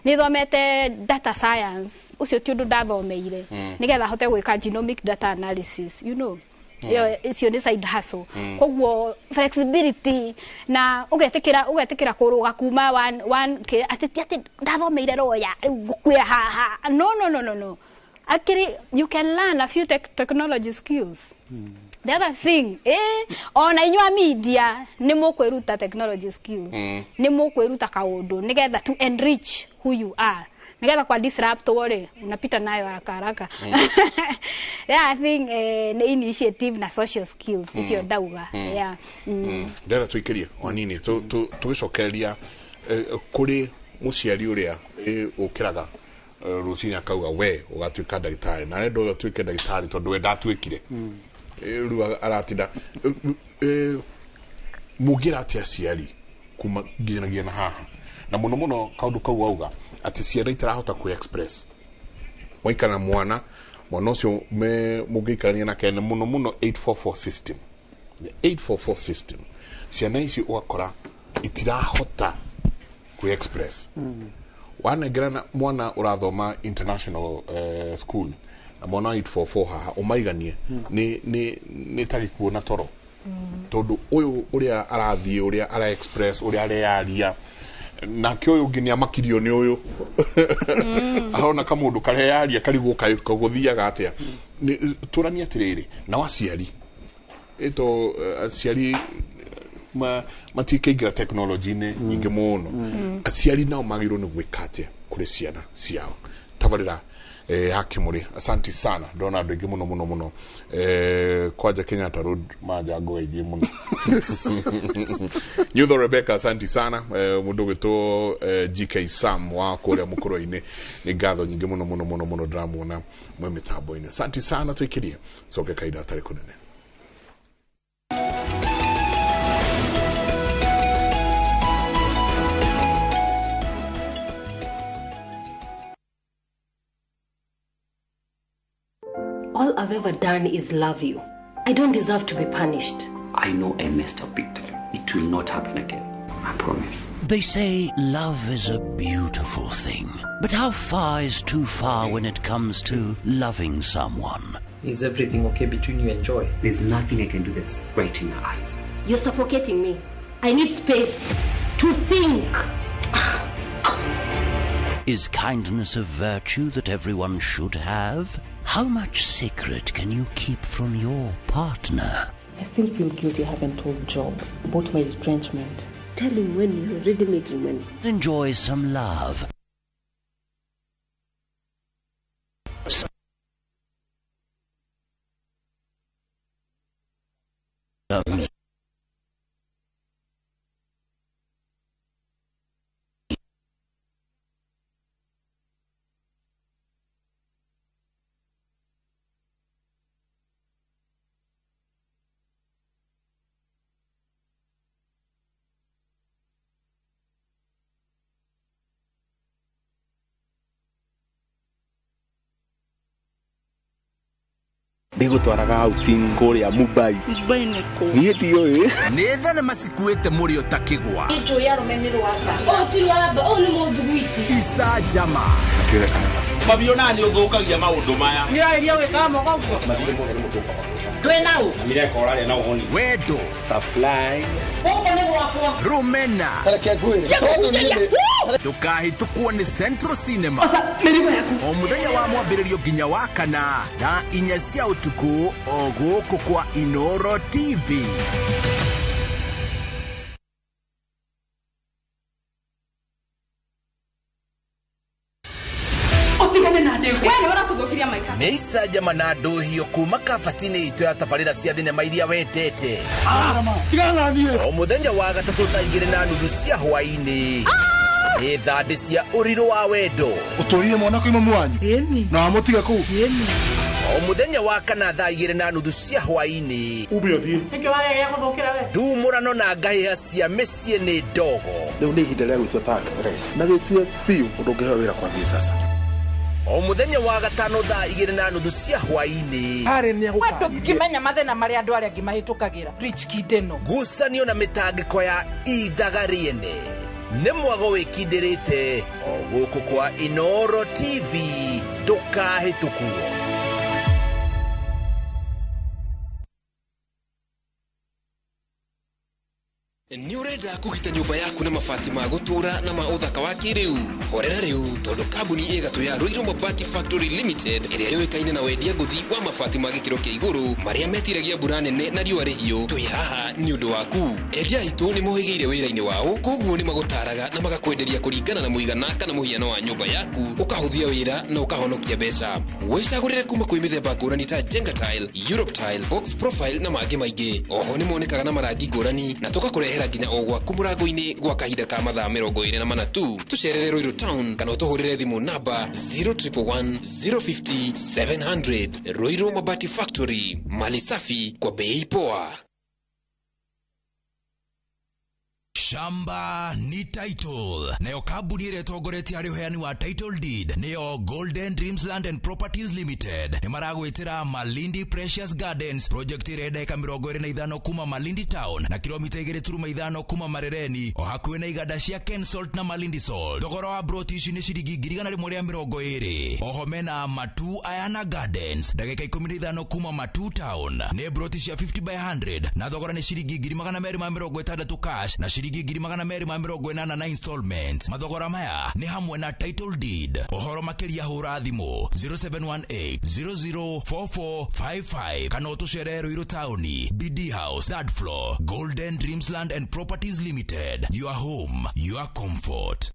Nĩ thomete data science, ũcio ti ũndũ ndathomeire, nĩgetha hote gwĩka genomic data analysis. Ĩyo icio nĩ side hustle. Koguo flexibility na ũgetĩkĩra kũrũga kuma one one atĩ ti atĩ ndathomeire roya rĩu ngũkuĩa haha. No, no, no, no, no, actually you can learn a few technology skills. The other thing, ona inyuĩ a media nĩ mũkwĩruta technology skills, nĩ mũkwĩruta kaũndũ nĩgetha to enrich who you are, nĩgetha kwa disrupt rĩ unapita nayo haraka haraka. Yeah, I think nĩ initiative na social skills icio ndauga. Yeah. Ndĩrenda tũikĩrie o nini tũgĩcokereria kũrĩ mũciari ũrĩa ũkĩraga rũcinĩ akauga we ũgatuĩka ndagĩtarĩ na arenda ũyũ atuĩke ndagĩtarĩ tondũ we ndatuĩkire. Rĩu aratinda. Mũngĩra atĩa aciari kuma nginyanagia na haha, na mũno mũno kaũndũ kau auga atĩ ciana itarahota kwĩ express waikara na mwana ũcio me mũngĩikarania nake, na mũno mũno 844 system, the 844 system, ciana ici ũgakora itirahota kwĩ express. Wanengerana mwana ũrathoma international school na mwana wa 844 haha ũmaiganie nĩ ta gĩkuũ na toro, tondũ ũyũ ũrĩa arathiĩ, ũrĩa ara express, ũrĩa arearia, nake ũyũ ũngĩ nĩ amakirio nĩ ũyũ arona kamũndũ karearia karigwo kagũthiaga atĩa. Tũranie atĩrĩrĩ, nao aciari ĩto aciari matikĩingĩra tekinoronjĩ-inĩ nyingĩ mũno. Aciari nao magĩrĩirwo nĩ gwĩka atĩa kũrĩ ciana ciao? Tabarĩra ya Kĩmũrĩ, asanti sana. Ndona andũ aingĩ mũno mũno mũno, kwanja Kenyatta Road manja ngũgeithie mũno. Nyutho Rebecca, asanti sana. Mũndũ ũgwĩtwo GK Sam wa kũrĩa mũkũrũ-inĩ, nĩ ngatho nyingĩ mũno mũno mũno mũno. Ndĩramuona mwe mĩtambo-inĩ, asanti sana. Tũikĩrie coke kahinda gatarĩ kũnene. All I've ever done is love you. I don't deserve to be punished. I know I messed up big time. It will not happen again. I promise. They say love is a beautiful thing. But how far is too far when it comes to loving someone? Is everything okay between you and Joy? There's nothing I can do that's right in her eyes. You're suffocating me. I need space to think. Is kindness a virtue that everyone should have? How much secret can you keep from your partner? I still feel guilty I haven't told Job about my retrenchment. Tell him when you're already making money. Enjoy some love. Some Ndĩgũtwaraga outing kũrĩa Mumbai. Mumbai nĩ kũ? Niĩ ndiũĩ. Nĩ thenema cikuĩte mũrĩo ta kĩgwa. Njũĩ arũme nĩ rwamba. Ũũ ti rwamba, ũũ nĩ mũthuguiti. Icanjama. Mabiona nĩ ũthũkagia maũndũ maya. Nĩũrageria gwĩkaga moko ũguo. Mathirĩ mothe nĩ mũtũkaga. Twĩ nau. Mireka ũraria na ũhoni. Wendo. Supplies. Gũkũ nĩ gwakwa. Rũmena. Reke ngwĩre, tondũ niĩ nĩ Ndũkahĩtũkwo nĩ Central Cinema. O mũthenya wa mwambĩrĩrio nginya wa kana thaa 4 cia ũtukũ o gũkũ kwa Inoro TV. We nĩ ũratũthũkiria maica. Nĩ icanjama na ndũhio kuma kabati-inĩ itũ ya tabarĩra cia thinema iria wendete. O mũthenya wa gatatũ thaa 2:30 cia hwaĩ-inĩ. Nĩ thandĩ cia ũrirũ wa wendo. Ũtũrire mwana kwĩ mamu wanyu na wamũtiga kũu. O mũthenya wa kana thaa 2:30 cia hwaĩ-inĩ. Ume ũthiĩ. Nĩkĩ waregea gũthũkĩra we? Ndumũrano na ngahĩha cia mĩciĩ nĩ ndogo. Rĩu nĩ ihinda rĩa gwĩtua ta actress na wĩtue biũ ũndũ ũngĩheo wĩra kwambia sasa. O mũthenya wa gatano thaa 2:30 cia hwaĩ-inĩ. Harĩ nĩ We ndũngĩmenya mathĩna marĩa andũ arĩa angĩ mahĩtũkagĩra. Rich kid ĩno. Ngucanio na mĩtangĩko ya ithaga rĩene. Nĩ mwago wĩkindĩrĩte o gũkũ kwa Inooro TV ndũkahĩtũkwo. Nĩ ũrenda kũgita nyũmba yaku na mabati ma gũtũũra na ma ũthaka wa kĩrĩu? Horera rĩu tondũ kambuni ĩgatũ ya Ruiru Mabati Factory Limited ĩrĩa yũĩkaine na wendia ngũthi wa mabati ma gĩkĩro kĩa igũrũ marĩa metiragia mbura nene na riũa rĩhiũ, twĩ haha nĩ ũndũ waku. Endia aitũ nĩ mohĩgĩire wĩra-inĩ wao, koguo nĩ magũtaraga na magakwenderia kũringana na mũigana kana mũhiano wa nyũmba yaku, ũkahũthia wĩra na ũkahonokia mbeca. Wĩcagũrĩre kuma kwĩ mĩthemba ngũrani ta Jenga Tile, Europe Tile, Box Profile na mangĩ maingĩ. Oho nĩ monekaga na marangi ngũrani na tũgakũrehera nginya o gwaku mũrango-inĩ gwa kahinda ka mathaa 24 tu. Tũcerere Ruiru Town kana ũtũhũrĩre thimũ namba 0111 050 700. Ruiru Mabati Factory, mali safi kwa bei poa. Shamba ni title. Nayo kambuni ĩrĩa ĩtongoretie harĩ ũheani wa title deed nĩyo Golden Dreams Land and Properties Limited. Nĩ maragwĩtĩra Malindi Precious Gardens project ĩrĩa ndagĩka 25 kuma Malindi Town na kilomita 2.5 kuma Marereni o hakuhĩ na iganda cia Ken Salt na Malindi Salt. Thogora wa broti ici nĩ ciringi 120,000. Oho mena Matu Ayana Gardens ndagĩka 15 kuma Matu Town. Nĩ broti cia 50 by 100 na thogora nĩ ciringi 260 cash na ciringi 280 na installment. Mathogora maya nĩ hamwe na title deed. Ũhoro makĩria hũra thimũ 0718 004455 kana ũtũcerere Ruiru Town, BD House, third floor, Golden Dreams Land and Properties Limited. Your home, your comfort.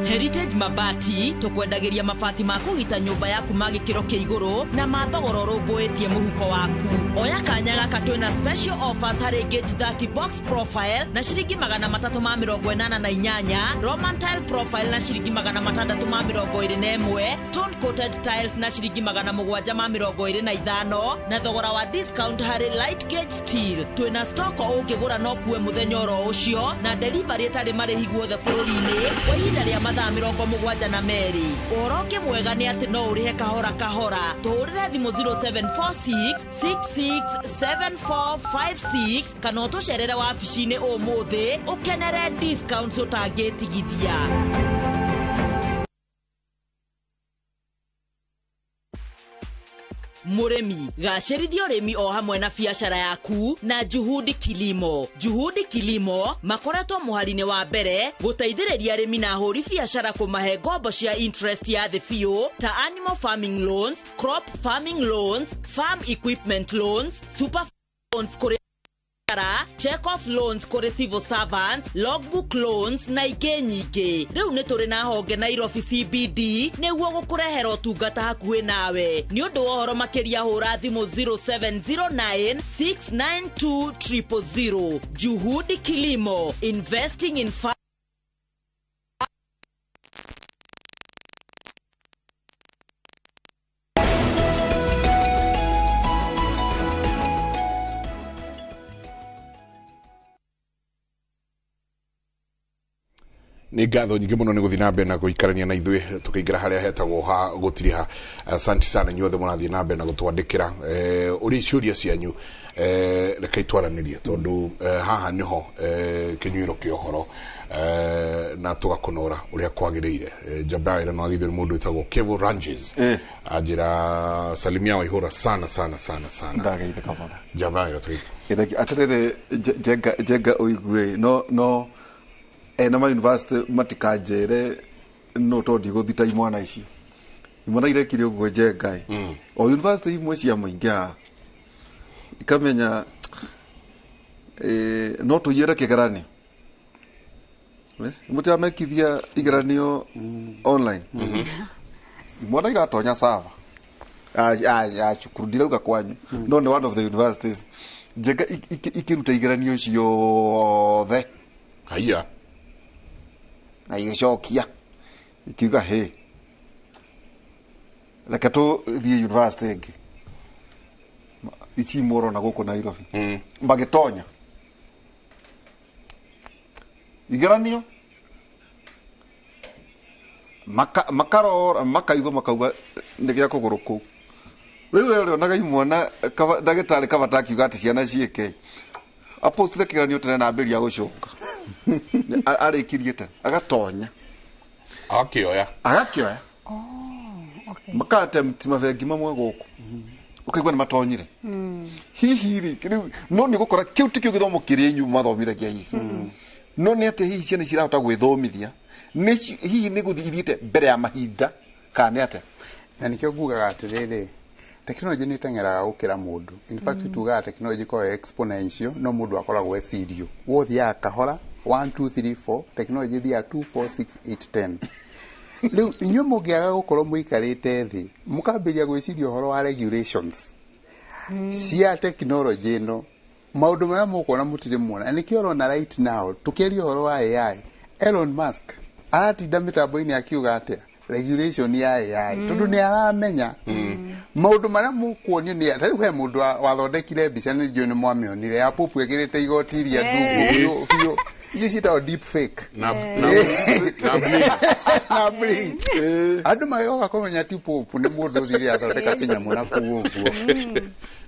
Heritage Mabati tukwendagĩria mabati ma kũgita nyũmba yaku ma gĩkĩro kĩa igũrũ na ma thogora ũrũmbũĩtie mũhuko waku. Oya kanya gaka twĩna special offers harĩ gauge 30 box profile na ciringi 388, Roman tile profile na ciringi 621, stone coated tiles na ciringi 725 na thogora wa discount harĩ light gauge steel. Twĩna stock o ũngĩgũra no kuwe mũthenya oro ũcio na delivery ĩtarĩ marĩhi guothe bũrũri-inĩ kwa ihinda rĩa mathaa 72. Ũhoro ũngĩ mwega nĩ atĩ no ũrĩhe kahora kahora. Tũhũrĩre thimũ 0746 667456 kana ũtũcerere wabici-inĩ ũmũthĩ ũkenere discounts ũtangĩtigithia. Mũrĩmi, gacĩrithia ũrĩmi o hamwe na biacara yaku na Juhudi Kilimo. Juhudi Kilimo makoretwo mũhari-inĩ wa mbere gũteithĩrĩria arĩmi na ahũri biacara kũmahe ngombo cia interest ya thĩ biũ ta animal farming loans, crop farming loans, farm equipment loans, super loans kũrĩ check off loans kũrĩ civil servants, logbook loans na ingĩ nyingĩ. Rĩu nĩ tũrĩ na honge Nairobi CBD nĩguo gũkũrehera ũtungata hakuhĩ nawe. Nĩ ũndũ wa ũhoro makĩria hũra thimũ 0709 692 000. Juhudi Kilimo, investing in Nĩ ngatho nyingĩ mũno nĩ gũthiĩ na mbere na gũikarania na ithuĩ tũkĩingĩra harĩa hetagwo ha gũtiriha. Asante sana inyuothe mũrathiĩ na mbere na gũtwandĩkĩra ũrĩa ciũria cianyu, reke itwaranĩrie tondũ haha nĩho kĩnyuĩro kĩa ũhoro na tũgakũnora ũrĩa kwagĩrĩire. Njamba ĩra no agithio nĩ mũndũ wĩtagwo Kevo Ranges anjĩra salimia Waihũra sana sana sana sana. Ndageithĩka mũno. Njamba ĩra tũgĩthiĩ. Atĩrĩrĩ Njenga ũigue no ena ma university matikanjere no to ndigũthita imwana icio imwana irekire ũguo Njenga o university imwe cia mũingĩ haha ikamenya no tũiyĩre kĩgeranio Mũtiramekithia igeranio online. Mwana iratonya server ya cukuru, ndirauga kwanyu, no nĩ one of the universities Njenga ikĩruta igeranio ciothe. Haiya. Na igĩcokia ikiuga, "Hĩ, reke tũthiĩ university ĩngĩ ici mũrona gũkũ Nairobi." Magĩtonya igeranio, makarora, makaigua, makauga nĩ gĩa kũgũrũ kũu. Rĩu we ũrĩonaga imwana ndagĩtarĩ Kabata akiuga atĩ ciana ciĩke apostire kĩgeranio tene na ambĩrĩria gũcoka. Arĩkirie tene, agatonya. Agakĩoya. Agakĩoya. Maka-attempt mabengi mamwe gũkũ, ũkaigua nĩ matonyire. Hihi rĩ, rĩu no nĩ gũkora kĩu tikĩo gĩthomo kĩrĩa inyuĩ mathomithagia hihi? No nĩ atĩa hihi ciana cirahota gwĩthomithia? Hihi nĩ gũthiĩ ithiĩte mbere ya mahinda kana nĩ atĩa? Na nĩkĩo ngugaga atĩrĩrĩ, tekinoronjĩ nĩ ĩteng'eraga gũkĩra mũndũ. In fact, tugaga tekinoronjĩ ĩkoragwo exponential, no mũndũ akoragwo e serial. Wo ũthiaga kahora 1 2 3 4, tekinoronjĩ ĩthiaga 2 4 6 8 10. Rĩu inyuĩ mũngĩaga gũkorwo mũikarĩte thĩ mũkambĩrĩria gwĩciria ũhoro wa regulations cia tekinoronjĩ ĩno, maũndũ marĩa mũkuona mũtirĩ muona. Na nĩkĩo ũrona right now tũkĩaria ũhoro wa AI, Elon Musk aratinda mĩtambo-inĩ akiuga atĩa regulation ya AI, tondũ nĩ aramenya maũndũ marĩa mũkuonio nĩ ta rĩu he mũndũ wathondekire mbica, nĩ njũĩ nĩ mwamĩonire, ya Pope ĩkĩrĩte igoti iria ndungu biũ biũ. Icio ciĩtagwo deep fake na na bling. Andũ magĩgoka kũmenya ti Pope, nĩ mũndũ ũthire athondeka kĩnyamũ na kũu ũguo.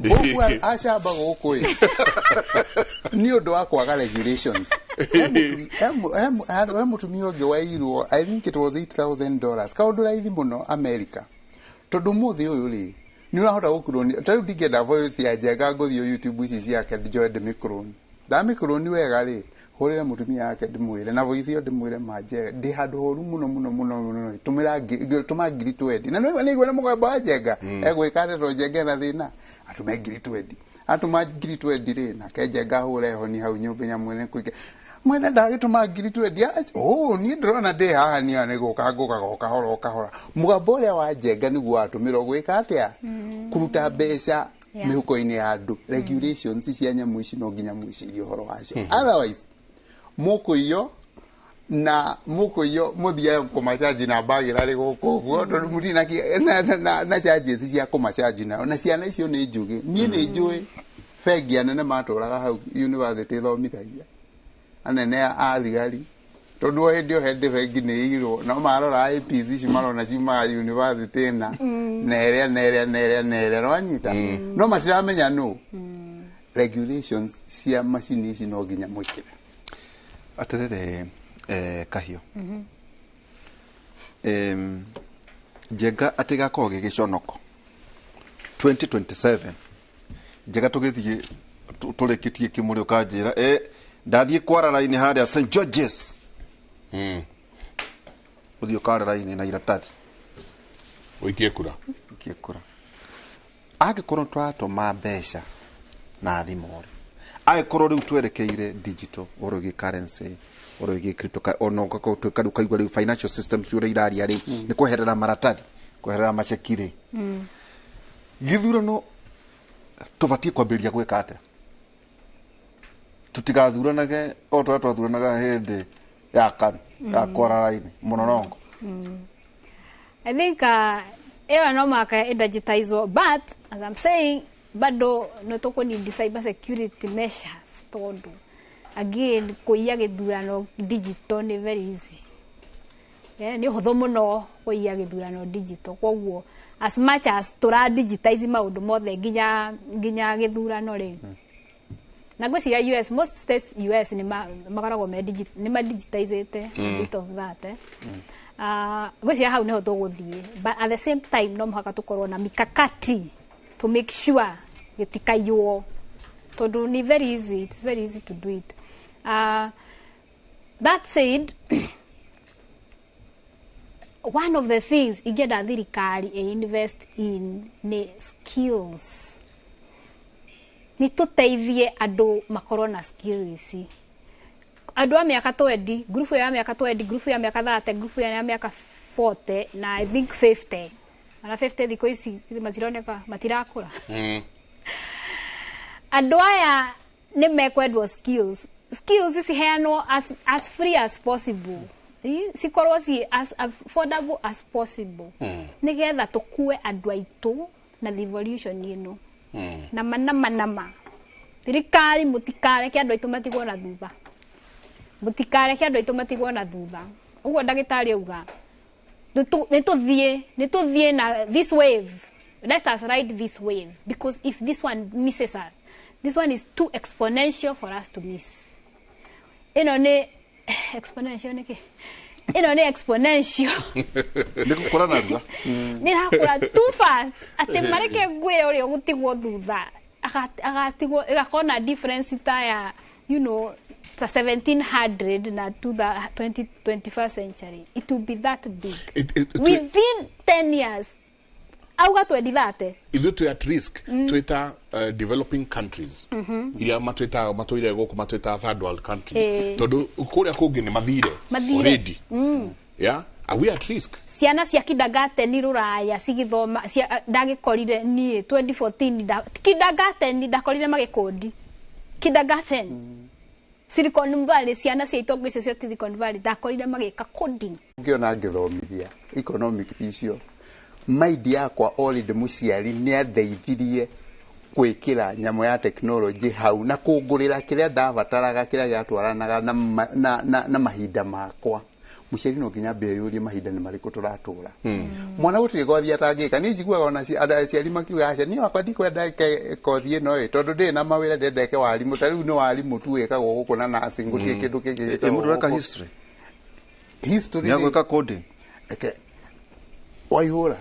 Pope acamba gũkũ ĩ nĩ ũndũ wa kwaga regulations. He mũtumia ũngĩ wairwo, I think it was $8000, kaũndũ raithi mũno America, tondũ ũmũthĩ ũyũ rĩ nĩ ũrahota gũclone. Ta rĩu ndingĩenda voice ya Njenga ngũthiĩ YouTube ici ciake njoe ndĩmĩclone. Ndamĩclone wega rĩ, hũrĩre mũtumia wake ndĩmwĩre na voice ĩyo, ndĩmwĩre, "Manjega, ndĩ handũ horu mũno mũno mũno mũno, tũmĩra tũma 20,000." Na nĩ nĩigua nĩ mũgambo wa Njenga, egwĩka atĩa? Tondũ Njenga ena thĩna, atũme 20,000. Atũma 20,000 rĩ, nake Njenga ahũre honi hau nyũmba-inĩ, amwĩre kũingĩ mwene ndagĩtũma 20,000. Oh, niĩ ndĩrona ndĩ haha niĩ nĩ gũka ngũkaga o kahora o kahora. Mũgambo ũrĩa wa Njenga nĩguo watũmĩrwo gwĩka atĩa? Kũruta mbeca mĩhuko-inĩ ya andũ. Regulations cia nyamũ ici no nginya mwĩcirie ũhoro wacio, otherwise mũkũiywo na mũkũiywo, mũthiage kũmacanji na mbagĩra rĩ gũkũ ũguo, tondũ mũtirĩ na charges cia kũmacanji nayo. Na ciana icio nĩ njũgĩ. Niĩ nĩ njũĩ bengi anene matũraga hau university ĩthomithagia anene a thigari, tondũ o hĩndĩ o hĩndĩ bengi nĩ irwo no marora IPs ici marona ciumaga university na na ĩrĩa na ĩrĩa na ĩrĩa na ĩrĩa nĩwanyita, no matiramenya no regulations cia macini ici no nginya mwĩkĩre. Atĩrĩrĩ, Kahiũ, Njenga atĩ gakorwo gĩ gĩconoko 2027, Njega tũgĩthiĩ tũrĩkĩtie kĩmũrĩ, ũkanjĩra ndathiĩ kwara raini harĩa St Georges, ũthiĩ ũkare raini na iratathi. Ũikie kura. Ũikie kura. Angĩkorwo tũratũma mbeca na thimũ rĩ, angĩkorwo rĩu twerekeire digital, ũhoro wĩgiĩ currency, ũhoro wĩgiĩ crypto, ona ũgakorwo rĩu ũkaigua rĩu financial systems ũrĩa iraria rĩu nĩ kweherera maratathi, kweherera maceki rĩ, gĩthurano tũbatiĩ kwambĩrĩria gwĩka atĩa tũtigathuranage o ta ũrĩa twathuranaga hĩndĩ ya KANU ya kwara raini mũnorongo? I think ĩyo no mũhaka ĩdigitizwo, but as I'm saying, bado no tũkũ cyber security measures, tondũ again kũiya gĩthurano digital nĩ very easy. Yeah, nĩ ũhũthũ mũno kũiya gĩthurano digital. Koguo as much as tũra digitize maũndũ mothe nginya gĩthurano rĩ, na ngwĩciria US, most states US nĩ makoragwo me nĩ ma digitizĩte a bit of that, eh. Ngwĩciria hau nĩho tũgũthiĩ, but at the same time no mũhaka tũkorwo na mikakati to make sure gĩtikaiywo, tondũ nĩ very easy, it's very easy to do it. That said, one of the things ingĩenda thirikari ĩ invest in nĩ skills, nĩ tũteithie andũ makorwo na skills ici. Andũ a mĩaka 20, ngurubu ya mĩaka 20, ngurubu ya mĩaka 30, ngurubu ya mĩaka 40 na I think 50. Ona 50 thikũ ici matironeka matirakũra. Andũ aya nĩ mekwendwo skills. Skills ciheanwo as free as possible. Cikorwo ci as affordable as possible. Nĩgetha tũkue andũ aitũ na devolution ĩno. Nama nama nama. Thirikari mũtikareke andũ aitũ matigwo na thutha. Mũtikareke andũ aitũ matigwo na thutha. Ũguo ndagĩtarĩ auga. Nĩ tũthiĩ na this wave. Let us ride this wave, because if this one misses us, this one is too exponential for us to miss. Ĩno nĩ exponential nĩkĩ? Ĩno nĩ exponential. Nĩ gũkũra narua. Nĩ ĩrakũra too fast atĩ mareke ngwĩre ũrĩa ũgũtigwo thutha agatigwo ĩgakorwo na difference ta ya ta 1700 na to the 21st century. It will be that big. Within 10 years auga 2030. Ithuĩ twĩ at risk twĩta developing countries iria matwĩtaga matũire gũkũ matwĩtaga third world countries, tondũ kũrĩa kũngĩ nĩ mathire already. Yeah, are we at risk? Ciana cia kindergarten rũraya cigĩthoma ndagĩkorire niĩ 2014 kindergarten ndakorire magĩkondi kindergarten. Silicon Valley, ciana cia itongo icio cia Silicon Valley ndakorire magĩka coding. Ngĩona ngĩthomithia economics icio, maidi yakwa already mũciari nĩ andeithirie gwĩkĩra nyamũ ya technology hau na kũngũrĩra kĩrĩa ndabataraga kĩrĩa gĩatwaranaga na mahinda makwa. Mũciari no nginya ambe eyũrie mahinda nĩ marĩkũ tũratũra. Mwana gũtirĩ kothi atangĩka. Niĩ njiguaga ona aciari makiuga aca niĩ wakwa ndikwenda kothi ĩno ĩ tondũ ndĩrĩ na mawĩra ndĩrenda eke warimũ. Ta rĩu nĩ warimũ tu wĩkagwo gũkũ na nursing gũtirĩ kĩndũ kĩngĩ gĩkagwo Mũndũ ũreka gũkũ. History. History Nĩ agwĩka coding. Eke waihũra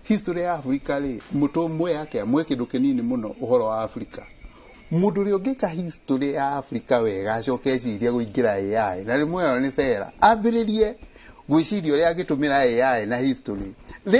history ya Africa rĩ mũtũ atĩa mwe kĩndũ kĩnini mũno ũhoro wa Africa. Mũndũ ũrĩa ũngĩka history ya Africa wega acoke ecirie kũingĩra AI na rĩmwe ĩyo nĩ cera ambĩrĩrie gwĩciria ũrĩa angĩtũmĩra AI na history.